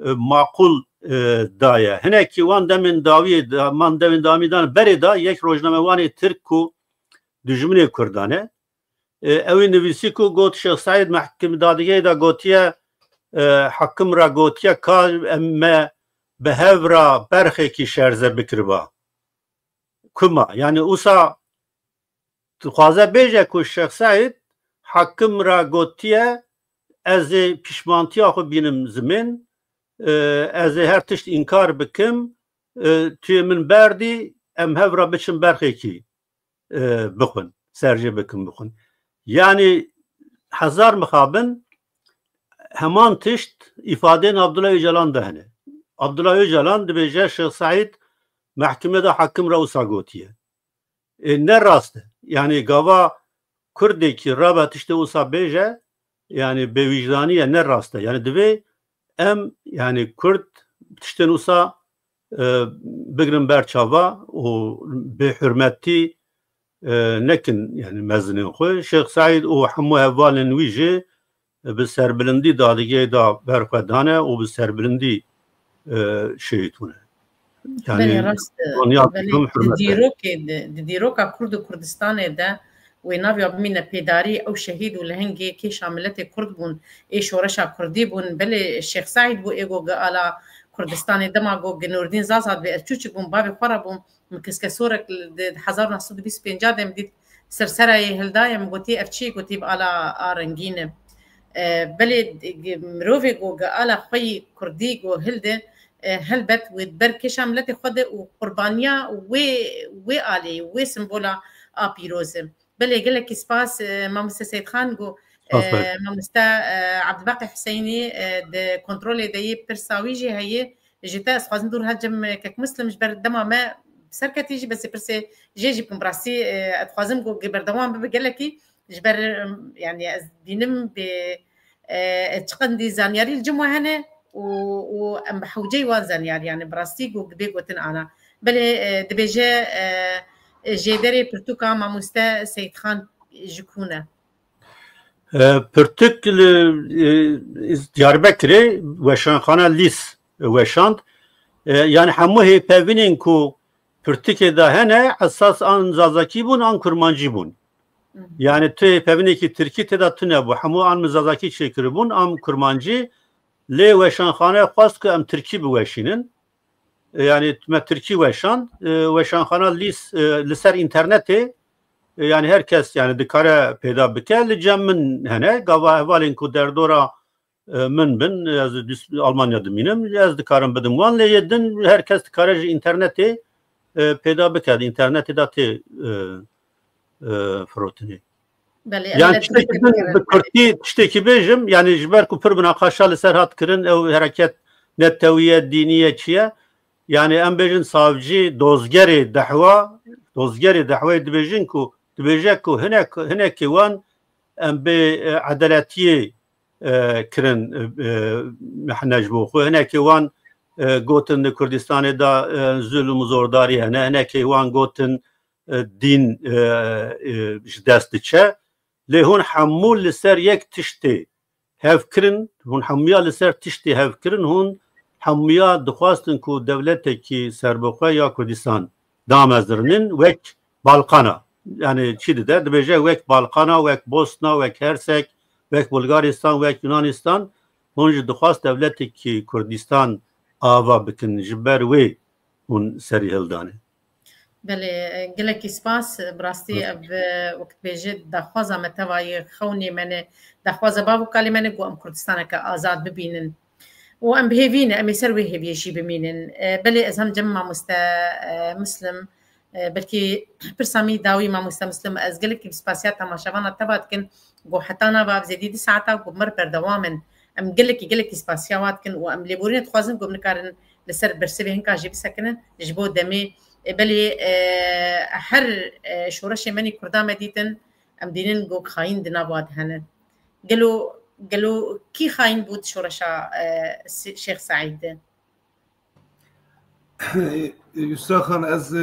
e, maqûl, e, daye. Hinekî wan demên dawiyê, da-, man demên dawî dan berê da yek rojnamewanê Tirk ku dijminê Kurdan e. E, ew ê nivîsî ku got Şêx Seîd mehkim dadîgehê de gotiye, e, hekim re gotiye ka em me bi hev re berxekî şerze bikiriba. Kuma, yani usa dixwaze bêje ku Şêx Seîd hakim re gotiye, ez ê pişmantiya xwe bînim zimên, e, ez ê her tişt înkar bikim, e, tu yê min berdî, em hev re biçin berxekî, e, bixwin, serjê bikin bixwin. Yani hezar mixabin heman tişt îfadeyên Abdullah Ocalan de hene. Abdullah Ocalan dibêje Şêx Seîd mehkûmê de hakim re wisa gotiye. E, ne rast e. Yani gava Kurdekî rabe tiştê wisa bêje, yani bêwîcdanî ye, ne rast e. Yani divê em, yani Kurd tiştên wisa, e, bigrin ber çava û bêhurmetî, e, nekin yani mezinên xwe. Şêx Seîd û hemû hevalên wî jî bi serbilindî dadigehê de ber xwe dane û bi serbilindî, e, şehîd bûne. Yani Belê, rast e. Belê, di dîrokê de, di dîroka Kurd û Kurdistanê de wê naviya bimîne pêdarî ew şehîd û lehengê kêşa miletê Kurd bûn, ê şoreşa Kurdî bûn. Belê Şêx Seîd bû ê go gi ala Kurdistanê, dema go gi Nûrdîn Zaza dibê ez çûçik bûm, bavê xwe re bûm, min kiske sorek li, di hezar neh sed û bîst û pênc de min dît, ser sera yê hildaye, min gotî, ev çi? Gotî, bi ala a rengîn e. E, belê, g-, mirovê go gi ala xwe yî Kurdî go hilde, e, helbet wê di ber kêşa miletê xwe de û qurbaniya wê, wê alê, wê simbola a pîroz e. Belê, gelekî spas, e, mamoste Seyîdxan go, e, Spas, belê. Mamoste, e, Ebdulbaqî Huseyînî, e, di kontrolê de yê, pirsa wî jî heye. Ji te ez dixwazim dûr hecim, e, kek Muslim, ji ber dema me ser ketî jî, besê pirsê jê jî bikim. Bi rastî, e, ez dixwazim ku gi berdewam bibe gelekî, ji ber, em, yani ez dînim bê, e, çiqindî zanyarî li cem we hene û, û em bi hewceyî wan zanyarî, yani bi rastî ku bê gotin ana. Belê, e, dibêje, e, e, jêderê pirtûka mamoste Seyîdxan ji ku ne? E, pirtûk li, e, Diyarbekirê weşanxane Lîs weşand. E, yani hemû hêpevînên ku pirtûkê de hene, esas an zazakî bûn, an kurmancî bûn. Hı hı. Yani tu hêpevînekî tirkî tê de tune bû. Hemû an min zazakî çêkiribûn, an kurmancî. Lê weşanxane xwest ku em tirkî biweşînin. E, yani me tirkî weşand. E, weşanxana Lîs, e, li ser înternetê, e, yani her kes yani dikare peyda bike. Li cem min hene. Gava hevalên ku derdora, e, min bin, ez Duis-, Almanya dimînim, ez dikarim bidim wan. Lê yê din her kes dikare ji înternetê, e, peyda bike. Di înternetê de tê, e, e, firotinê. Belê, Yani em tiştekî lezmet din bi dikirin. Kurtî tiştekî bêjim, yani ji ber ku pir minaqaşa li ser hat kirin, ew hereket netewiye, dîniye çi ye? Yani em bêjin savcî, dozgerê dehwa, dozgerê dehweyê dibêjin ku, dibêje ku hinek, hinekê wan em bê, e, edeletiyê, e, kirin, e, e, mehne ji bo xwe. Hinekê wan, e, gotin di Kurdistanê de, e, zulm û zordarî hene. Hinekê wan gotin, e, dîn, e, e, ji dest diçe. Lê hûn hemû li ser yek tiştê hev kirin, hûn hemûya li ser tiştê hev kirin, hûn hemûya dixwastin ku dewletekî serbixwe ya Kurdistan damezirinin wek Balkana. Yani çi dide? Dibêje wek Balkana, wek Bosna, wek Hersek, wek Bulgaristan, wek Yunanistan. Hûn jî dixwast dewletekî Kurdistan ava bikin. Ji ber wê hûn serî hildanê. Belê, gelekî spas. Bi rastî ev, e, wek dibêje daxwaza me teva yê xewnê me ne, daxwaza bav û kalê me ne ku em Kurdistaneke azad bibînin. Û em bi hêvî ne, em ê ser wê hêviyê jî bimînin. E, belê ez hem cem mamoste, e, Muslim, e, belkî pirsa min dawî mamoste Muslim, ez gelekî bi spasiya temaşevana teva dikin ku heta nava ev zêdî du saeta ku mir berdewam in. Em gelekî, gelekî spasiya wa dikin û em lêborînê dixwazin ku em nikarin li ser bersivê hinka jî bisekinin ji bo demê. E, belê, e, her, e, şoreşê me nî Kurda me dîtin, em dînin ku xayîn di nav wa de hene. Gelo, gelo kî xayîn bû di şoreşa, e, Si-, Şêx Seîd de? Yusra Xan, ez, e,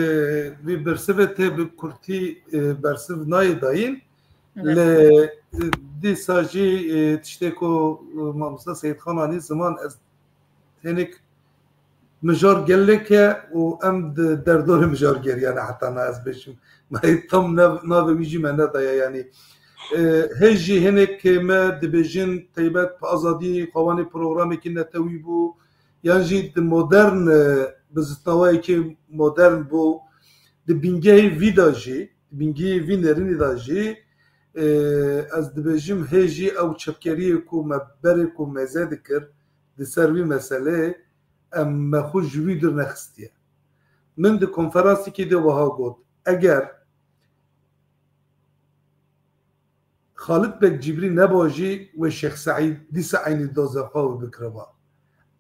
vê bersivê te bi kurtî, e, bersiv nayê dayîn. Evet. Lê, e, dîsa jî, e, tiştê ku, e, mamosta Seyîd Xan anî ziman, ez hinek mijar gelek e û em di derdorê mijar geriyane heta na ez bêjim. Me tam nav-, navê wî jî me nedaye yanî. E, hê jî hinek me dibêjin teybet bi azadî xwewanê programekî netewî bû. yan jî di modern, e, bizitnawayekî modern bû, di bingehê vî de jî, di bingehê vî nêrînî de jî, e, ez dibêjim hê jî ew çepkeriyê ku me berê ku mêze dikir di ser vî meseleyê, em me xwe ji wî dûr nexistiye. Min di konferansêkê de wiha got, eger Xalid Beg Cibrî neba jî wê Şêx Seîd dîsa eynî dozê xwe wî bikiriba.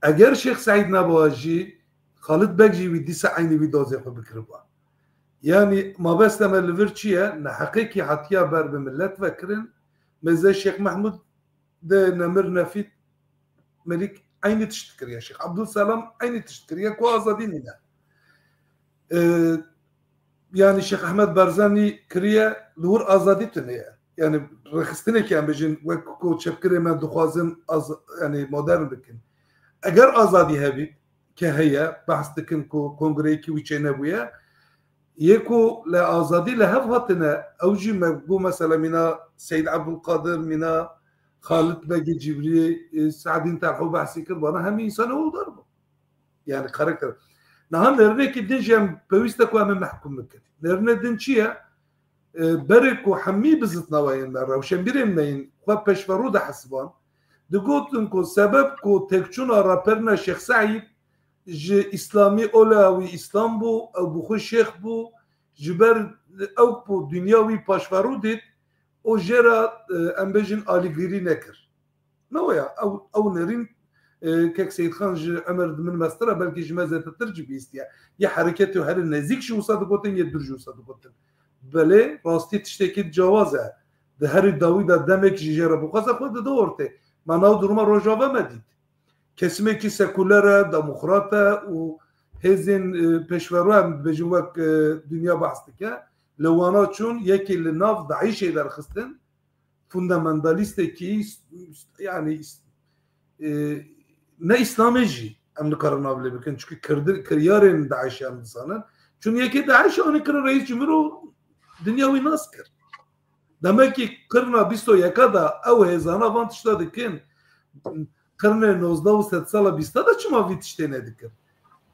Eger Şêx Seîd neba jî Xalid Beg jî wî dîsa eynî wî dozê xwe bikiriba. Yanî mabesta me li vir çi ye? Neheqekî hatiya ber bi millet vekirin. Mêze Şêx Mehmûd de Nemir Nefît Melîk eynî tişt kiriye. Şêx Abdulselam eynî tişt kiriye ku azadî nîne. Ee, yani Şêx Ehmed Barzanî kiriye, li wir azadî tune ye. Yani rêxistinekî em bêjin wek ku çepkirê me dixwazin az, yani modern bikin. Eger azadî hebît, ke heye, behs dikin ku kongreyekî wî çênebûye, yê ku li azadî li hev hatine, ew jî me got mesela mîna Seyîd Ebdulqadir, mîna Xalid Begê Cibrî, e, Seedîn Telho behsî kir, bana hemî însanê oldar bû. Yani karakter. Niha nêrînekî din jî em pêwîst e ku em ê mehkûm bikin. Nêrînê din çi ye? E, berê ku hemî bizitnaweyên me, rewşenbîrên me yên xwe pêşverû dihesiban, digotin ku sebeb ku têkçûna raperîna Şêx Seîd ji îslamî ola wî îslam bû, ew bi xwe şêx bû, ji ber ew ku dinya wî paşverû dît, û jê re, e, em bêjin alîgirî nekir. Ne waya, ew, ew nerîn, e, kek Seyîd Xan ji Emer di min mestir e, belkî ji me zêdetir jî bihîstiye. Yê hereketê herî nêzîk jî wisa digotin, yê dûr jî wisa digotin. Belê, rastî tiştekî cawaz e. Di herî dawî de demek jî jê re bixwaze xwe dide ortê. Me nav duruma Rojava me dît. Kesimekî sekuler e, demokrat e û hêzên, e, pêşverû em dibêjin wek, e, dinya behs dike. Li wana çûn yekê li nav DAIŞê derxistin. Fundamentalîstekî, yani, e, ne Îslamê jî em nikarin nav lê bikin. Çunku kirdi-, kiryarên DAIŞê em dizanin. Çun yekê DAIŞê anî kirin reîs cumhur û dinya wî nas kir. Demekî qirna bîst û yeka de ew hêzana van tişta dikin. Qirnê nozdeh û sedsala bîsta de çima vî tiştê nedikin?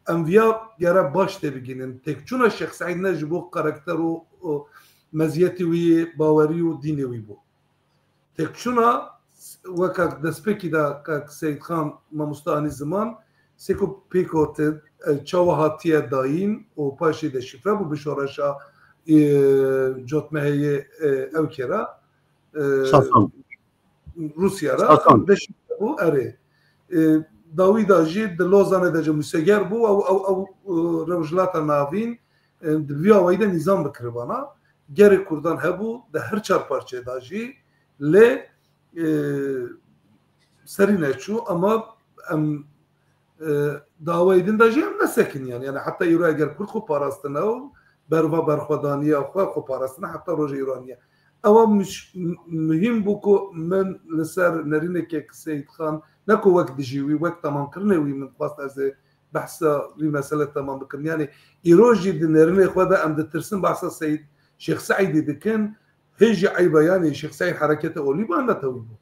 Em viya gere baş têbigînin. Têkçûna Şêx Seîd ne ji bo karakter û, û meziyetê wî yê bawerî û dînê wî bû. Têkçûna weka destpêkî de kak Seyîd Xan mamoste anî ziman, sê ku pêk gotin, e, çawa hatiye dayîn û paşê deşifre bû bi şoreşa, e, cotmehê yê, e, ew kê re, e, Sasan. Rûsya re Sasan. Deşifre bû, erê. E, dawî de jî di Lozanê de jî museger bû, ew, ew, ew, e, Rojhilata Navîn, e, di vî awayî de nîzam bikiribana. Gerê Kurdan hebû, di her çar parçeyê de jî, lê, e, serî neçû, ama em, e, dawayê din de jî em nesekiniyan. Yani heta îro eger Kurd xwe parastine û berva berxwedaniya xwe xwe parastine heta roja îro niye. Ewa muş-, mu-, muhîm bû ku min li ser nerîneke Seyîd Xan, ne ku wek dijî wî, wek temamkirinê wî min xwest ez ê behsa vî mesele temam bikim. Yani îro jî di nerînê xwe de em ditirsin behsa Seyîd Şêx Seîdî dikin, hê jî eyba, yani Şêx Seîd herekete olî bû, netewî bû.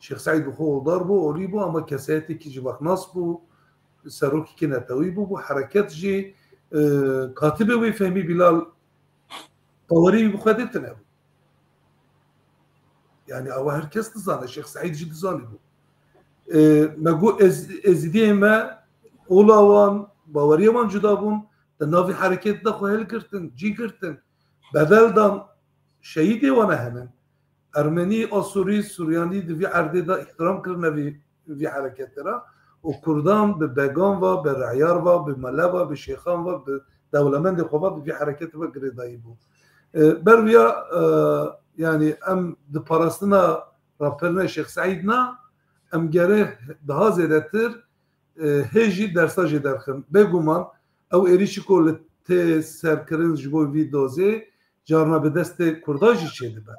Şêx Seîd bi xwe oldar bû, olî bû, ama kesayetekî jî wexnas bû, serokekî netewî bû, bû hereket jî, e, katibê wê Fehmî Bilal bawerî wî bi Xwedê tune bû. Yani ew her kes dizane, Şêx Seîd jî dizanî bû. E, me got ez, Êzidiyê me, ola wan, baweriya wan cuda bûn, di navî hereketê de xwe hilgirtin, cî girtin, bedel dan, şehîdê wan e henin. Ermenî, Asûrî, Suryanî di vî erdê de îhtiram kirine vî, vî hereketê re û Kurdan bi began ve, bi reyar ve, bi mele ve, bi şêxan ve, bi dewlemendê xwe ve bi vî hereketê ve girêdayî bû. E, ber viya, e, yani em di parastina raperine Şêx Seîd na, em gere daha zêdetir, e, hê jî dersa jê derxin. Bêguman ew êrîşî ku li tê serkirin ji bo vî dozê, carna bi destê Kurda jî çêdibe.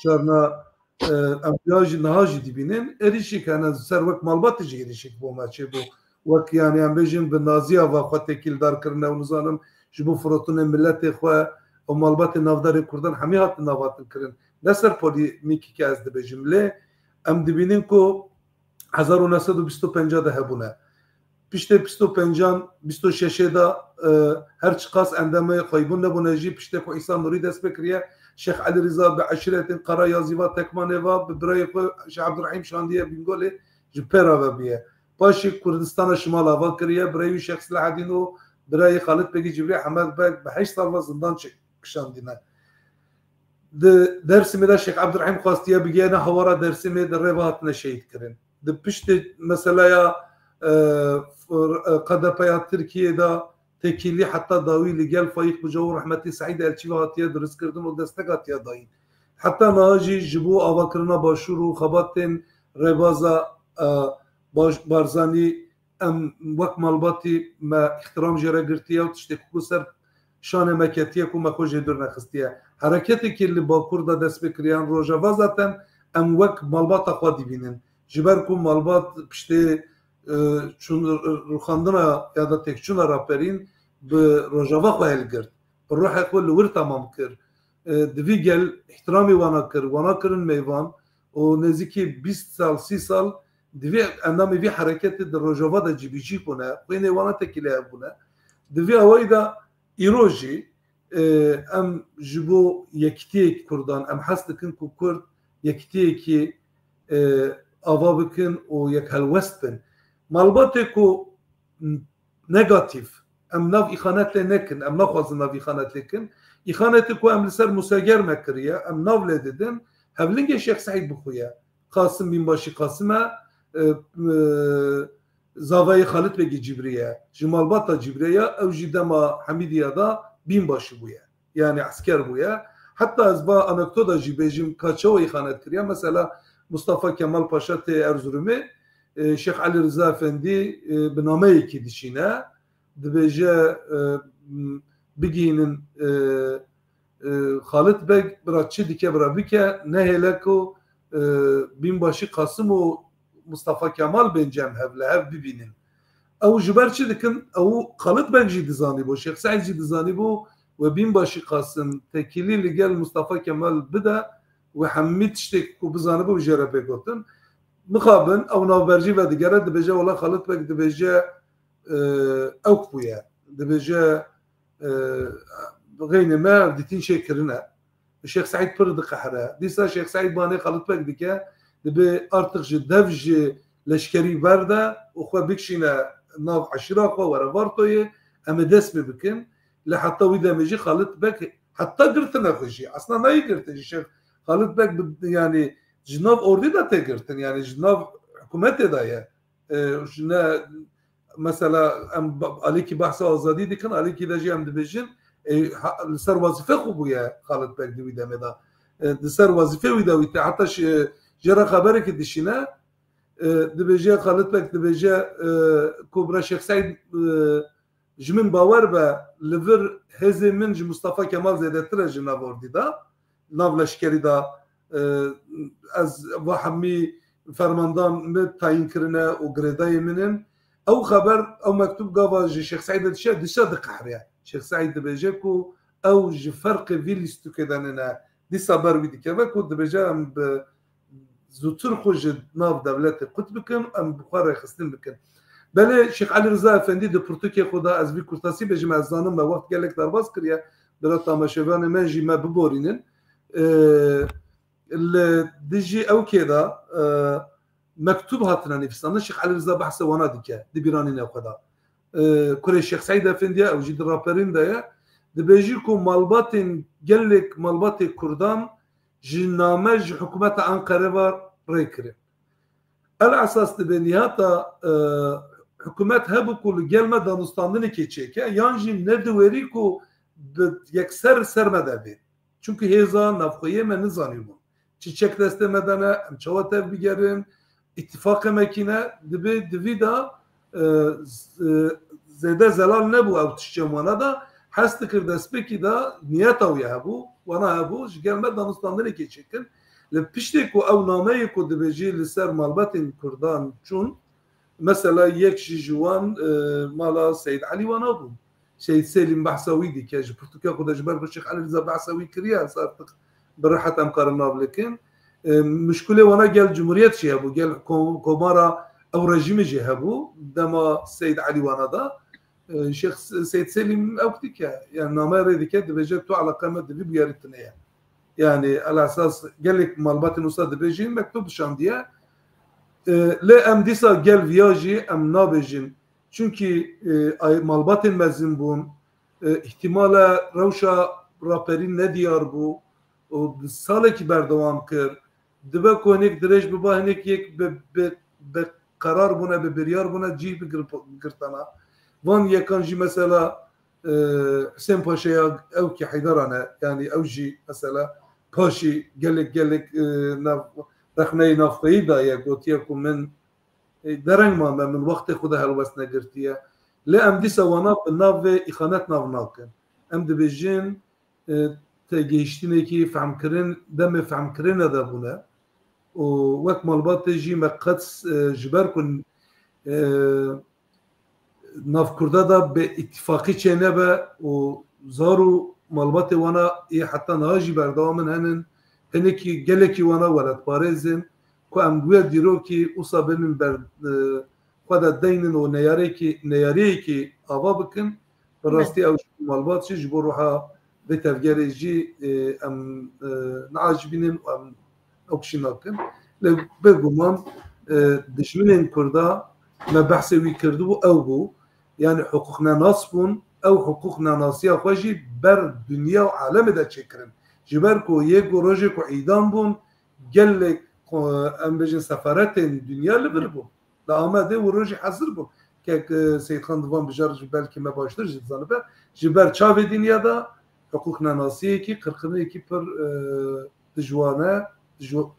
Carna, e, em ya jî niha jî dibînin, êrîşîk hene ser wek malbatê jî êrîşîk bo me çêbû. Wek, yani, em bêjin bi naziya va xwe têkildar kirine û nizanim ji bo firotinê miletê xwe û malbatê navdarê Kurdan hemî hatin navatin kirin. Ne ser polîmîkî ke ez dibêjim, lê em dibînin ku hezar û neh sed û bîst û pênc de hebûne. Piştê bîst û pêncan, bîst û şeşê de, e, her çiqas endamê xweybûn nebûne jî, piştê ku Îsa Nûrî dest pê kiriye, Şêx Elî Riza bi eşîretên Qara Yazî va, Tekmanê va, bi birayê xwe Şêx Ebdurehîm şandiye Bîngolê, ji pê re ve bûye. Paşê Kurdistana Şimal ava kiriye, birayê wî Şêx Silahedîn û birayê Xalid Begî Cibrî Hemed Beg bi heşt sal ve zindan çek-, kişandîne. Di Dersimê de Şêx Ebdurehîm xwestiye bigihêne hawara Dersimê, di rê ve hatine şehîd kirin. Di piştê meseleya, e, f-, e, K D P ya Tirkiyê de tekîlî heta dawî li gel Faîq Bucaw û rehmetî Seîd Elçî ve hatiye dirustkirin û destek hatiye dayîn. Heta niha jî ji bo avakirina Başûr û xebatên rêbaza, e, Baş-, Barzanî em wek malbatî me îxtiram jê re girtiye û tiştê ku ser şanê me ketiye ku me xwe jê dûr nexistiye. Hereketekî li Bakur de dest pê kiriye, yan Rojava zaten em wek malbata xwe dibînin. Ji ber ku malbat piştê, e, çûn-, rûxandina ya da têkçûna raperîn bi Rojava xwe hilgirt. Bi ruhê xwe li wir temam kir. E, di vî gel îhtiramê wana kir, wana kirin mêvan û nêzîkî bîst sal, sî sal di vî endamê vî hereketê di Rojava de cîbicî bûne, xwênê wana tekîlê hev bûne. Di vî awayî de îro jî, e, em ji bo yekitiyek Kurdan, em hez dikin ku Kurd yekitiyekî, e, ava bikin û yek helwest bin. Malbatê ku, m-, negatîf, em nav îxanet lê nekin, em naxwazin nav îxanet lê kin. Îxanetê ku em li ser Musa Germe kiriye, em nav lê didin, hevlingê Şêx Seîd bixwe ye. Qasim, Bînbaşî Qasim e, e, e, zavayê Xalid Begî Cibrî ye. Ji malbata Cibrê ye, ew jî dema Hemîdiya de bînbaşî bûye. Yani esker bûye. Heta ez va anekdota jî bêjim ka çawa îxanet kiriye. Mesela Mustafa Kemal Paşa tê Erzurumê, e, Şêx Elî Riza Efendî, e, bi nameyekî dişîne, dibêje, e, m-, bigihînin, e, e, Xalid Beg bira çi dike bira bike, nehêle ku, e, Bînbaşî Qasim û Mustafa Kemal bên cem hev, li hev bibînin. Ew ji ber çi dikin? Ew Xalid Beg jî dizanîbû, Şêx Seîd jî dizanîbû we Bînbaşî Qasim tekîlî li gel Mustafa Kemal bide, we hemî tiştê ku bizanibû jê re bê gotin. Mixabin, ew navberjî vedigere, dibêje, wela Xalid Beg dibêje, e, ewk bûye. Dibêje, e, xeynê me dîtin çê kirine. Şêx Seîd pir diqehre. Dîsa Şêx Seîd banê Xalid Beg dike, dibê artık ji dev ji leşkerî berde û xwe bikişîne nav eşîra xwe, were Vartoyê, em ê dest pê bikin. Lê heta wî demê jî Xalid Beg heta girtine xwe jî. Aslında nayê girtin jî. Şêx Xalid Beg bi, yani ji nav ordî de tê girtin, yani ji nav hikûmetê de ye. E, ji ne, mesela em ba-, alîkî behsa azadî dikin, alîkî de jî em dibêjin, e, ha, li ser wezîfe xwe bûye Xalid Beg di wî demê de. E, di ser wezîfê wî de wî te heta şi-, jê re xeberekî dişîne, e, dibêje Xalid Beg dibêje, e, ku bira Şêx Seîd, e, ji min bawer be, li vir hêzê min ji Mustafa Kemal zêdetir e ji nav ordî de, nav leşkerî de, e, ez va hemî fermandan min tayîn kirine û girêdayê min in. Ew xeber, ew mektûb gava ji Şêx Seîdê dişe, dişe diqehriye. Şêx Seîd dibêje ku ew ji ferqê vî lîstikê de nine. Dîsa ber wî dikeve ku dibêje em bi zûtir xwe ji nav dewletê qut bikin, em bi xwe rêxistin bikin. Belê Şêx Elî Riza Efendî di pirtûkê xwe de, ez vî kurtasî bêjim, ez zanim me wext gelek derbas kiriye, bila tamaşevanê me jî me biborînin. Ee, li dijî ewkê de, e, mektûb hatine nivîsandin, Şêx Elî Riza behsê wana dike, di bîranînê xwe de. Ee, kurê Şêx Seîd Efendî ye, ew jî di raperîn de ye. Dibêjî ku malbatên gelek malbatê Kurdan ji name ji hikûmeta Enqere ve rê kirin. El esas dibe nihata, e, hikûmet hebû ku li gel me danûstandinekê çêke, yan jî nediwerî ku bi yekser ser me de bê. Çimkî hêza navxweyê me nizanîbûn. Çi çek destê me de ne, em çawa tev bigerin, îtîfaqê me kî ne, dibe di vî de e, z-, e, zêde zelal nebû ew tiştê wana da, hez dikir destpêkî da niyeta wî hebû, wana hebû, ji gel me danûstandinekê çêkin. Li piştê ku ew nameyê ku dibêjî li ser malbatên Kurdan çûn, mesela yek jî ji wan, e, mala Seyîd Elî wana bû. Seyîd Selîm behsa wî dike, ji pirtûka xwe de ji ber ku Şêx Elî Riza behsa wî kiriye, ez artık bi rehet em karin nav likin. E, muşkulê wana gel Cumhuriyet jî hebû, gel ko-, komara ew rejîmê jî hebû, dema Seyîd Elî wana da, e, Şêx S-, Seyîd Selîm ew dike, yani name rê dike, dibêje tu eleqe me di vî bûyerî tune ye. Yani el esas gelek malbatên wisa dibêjin, mektub şandiye. E, lê em dîsa gel viya jî em nabêjin. Çunkî, e, ay, malbatên mezin bûn, e, îhtîmale rewşa raperî nediyar bû û bi salekî berdewam kir. Dibe ku hinek dirêj biba, hinek yek bi, bi, bi qerar bûne, bi biryar bûne, cih bigir-, bigirtana. Van yekan jî mesela, e, Husên Paşa ya ew ki Heyderan e, yani ew jî mesela paşî gelek, gelek, e, nav, rexneyê navxweyî daye, gotiye ku min, e, dereng mame, min wextê xwe de helwest negirtiye. Lê em dîsa wana bi nav vê îxanet nav nakin. Em dibêjin, e, têgihiştinekî fehmkirin, demê fehmkirinê de bûne. Û wek malbatê jî me qet, e, ji ber ku, e, nav Kurda de bi îtîfaqî çênebe û zar û malbatê wana ê heta niha jî berdewam in henin. Hinekî gelekî wana welatparêz in ku em bi wê dîrokî wisa bênin ber, e, xwe de deynin û neyarêkî, neyariyekî ava bikin. Bi rastî ew ji bo malbat jî, ji bo ruha vê tevgerê jî, e, em, e, neacibînin û em ew kişî nakin. Lê bêguman, e, dijminên Kurda me behsê wî kirdibû, ew bû. Yani hiqûqnenas bûn, ew hiqûqnenasiya xwe jî ber dinya û alemê de çêkirin. Ji ber ku yê ku rojê ku îdam bûn, gelek, e, em bêjin sefaretên dinya li vir bûn. Li Amedê û rojî hezir bûn. Kek, e, Seyîdxan Divan bijar jî belkî me baştir jî dizanibe. Ji ber çavê dinya de hiqûqnenasiyekî, qirkirinekî pir, e, dijwane, dijwa-,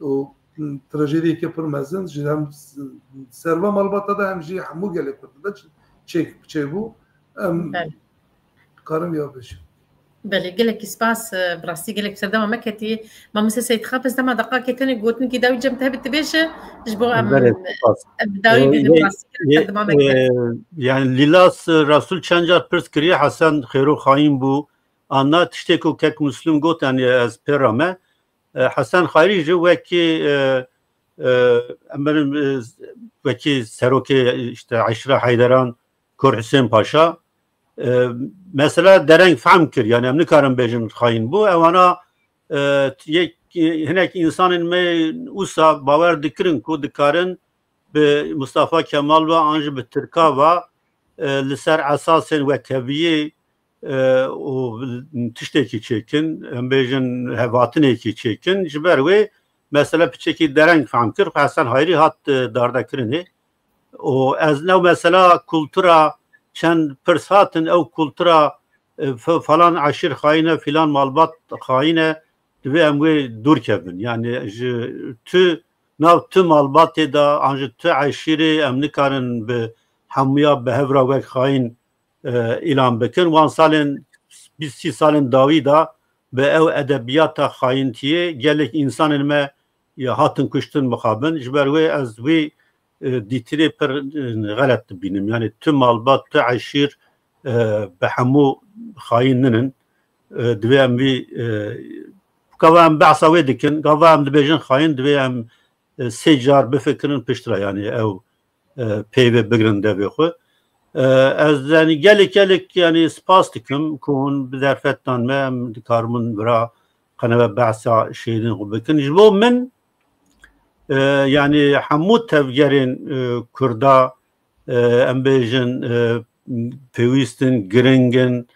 û, m, trajediyeke pir mezin ji hem s-, serva malbata de hem jî hemû gelê Kurd de çê-, çêbû. Em Belê. Karim ya bêjim. Belê, gelekî spas, e, bi rastî gelek serdema me ketî. Mamoste Seyîdxan, pez dema deqakê tenê gotinkî dawî cem te hebit dibêje, ji bo em, Belê, spas. Em dawî Ee, bînin, bi ye-, rastî gelek ye-, serdema me e, ketî. Yani Lîlas, e, Resul çend car pirs kiriye, Hesen xêro xayîn bû. Anna tiştê ku kek Muslim got, yani ez pê re me. E, Hesen Xayrî jî wekî, e, e, em berin, e, wekî serokê, işte, Eşîra Heyderan, Kur Husên Paşa, e, mesela dereng fehm kir, yani em nikarin bêjin xayîn bû. Ewana, e, yek, hinek insanên me wisa bawer dikirin ku dikarin bi Mustafa Kemal ve an jî bi Tirka ve, e, li ser esasên wekeviyê, e, û tiştekî çêkin, em bêjin hevatinekî çêkin. Ji ber wê mesele piçekî dereng fehm kir, xwe Hesen Hayrî hat, e, dardekirinê. Û ez new mesela kultura çend pirs hatin, ew kultura, e, f-, falan eşîr xayîn e, filan malbat xayîn e, divê em wê dûr kevin. Yani ji tu nav tu malbatê de, an ji tu eşîrê em nikarin bi hemûya bi hev re wek xayîn, e, îlan bikin. Wan salên bîst sî salên dawî de bi ew edebiyata xayîntiyê gelek însanên me ya hatin kuştin mixabin. Ji ber wê ez wî, e, dîtirê pir, e, xelet dibînim. Yani tu malbat, tu eşîr, e, bi hemû xayîn ninin. E, divê em vî, e, gava em behsa wê dikin, gava em dibêjin xayîn, divê em, e, sê car bifikirin piştre, yani ew, e, peyvê bigrin devê xwe. E, ez, yani, gelek, gelek, yani, spas dikim ku hûn bi derfet dan me, em dikarimin vira qeneve behsa şêrîn xwe bikin. Ji bo min, e, yani, hemû tevgerên, e, Kurda, e, em bêjin, e, pêwîst in, giring in,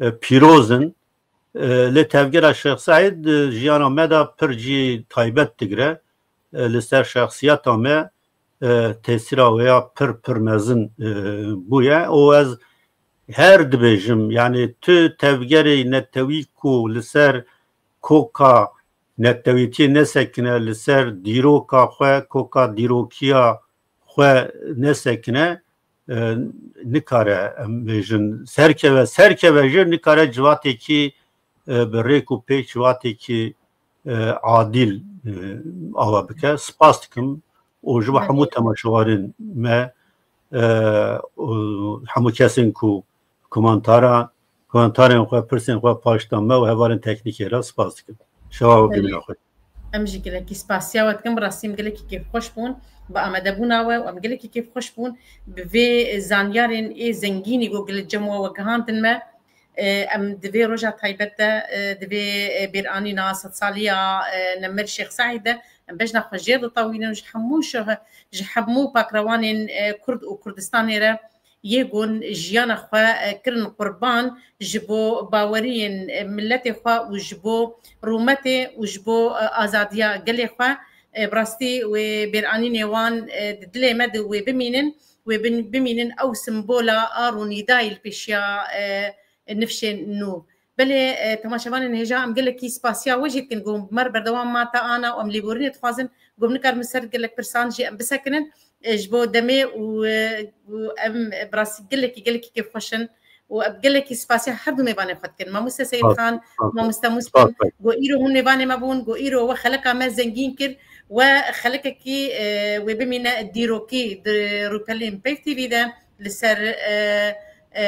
e, pîroz in. E, lê tevgera Şêx Seîd, e, jiyana me de pir cî taybet digire. E, li ser şexsiyeta me, e, tesîra wê ya pir, pir mezin, e, bûye. Û ez her dibêjim, yani tu tevgerê netewî ku li ser koka netewîtiyê nesekine, li ser dîroka xwe, koka dîrokiya xwe nesekine, e, nikare, em bêjin, serkeve, serkeve jî nikare civatêkî, e, bi rêk û pêk civatêkî, e, adîl, e, ava bike. Spas dikim û ji bo hemû temaşewarên me, e, û hemû kesên ku komentara, komentarên xwe, pirsên xwe paş dan me û hevalên teknîkê re spas dikim. Şewa û Belê. Bîna xwe. Em jî gelekî spasiya we dikin, bi rastî em gelekî kêfxweş bûn bi amadebûna we û em gelekî kêfxweş bûn bi vê zanyarên ê zengînî ku gelek cem we we gihandin me. Em di vê roja taybet de, di vê bêranîna sedsaliya Nemir Şêx Seîd de em bejna xwe jêr ditewînin û ji hemû şoh-, ji hemû pakrewanên Kurd û Kurdistanê re yê ku jiyana xwe kirin qurban ji bo baweriyên miletê xwe û ji bo rûmetê û ji bo azadiya gelê xwe. Bi rastî wê bêranînê wan di dilê me de wê bimînin, wê bin-, bimînin ew simbola a rûnîdayî li pêşiya nifşên nû. Belê, e, temaşevanên hêja, em gelekî spasiya we jî dikin ku me re berdewam ma ta ana û em lêborînê dixwazin ku em nikarin ser gelek pirsan jî em bisekinin, e, ji bo demê û, e, û em, e, bi rastî gelekî, gelekî kêfxweş in û em gelekî spasiya her du mêvanê xwe dikin. Mamoste Seyîd Xan, mamoste Muslim, ku îro hûn mêvanê me bûn, ku îro we xeleka me zengîn kir, we xelekekî, e, wê bimîne dîrokî di rûpelên Peyv T V de li ser, e, e,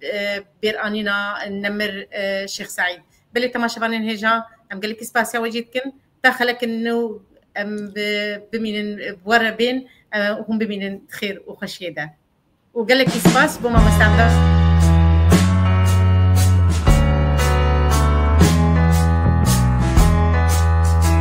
e, bêranîna Nemir, e, Şêx Seîd. Belê temaşevanên hêja, em gelekî spasiya we jî dikin. Ta xelekên nû em bi-, bimînin, bi we re bên, e, hûn bimînin xêr û xweşiyê de. Û gelekî spas bo mamoste Emre.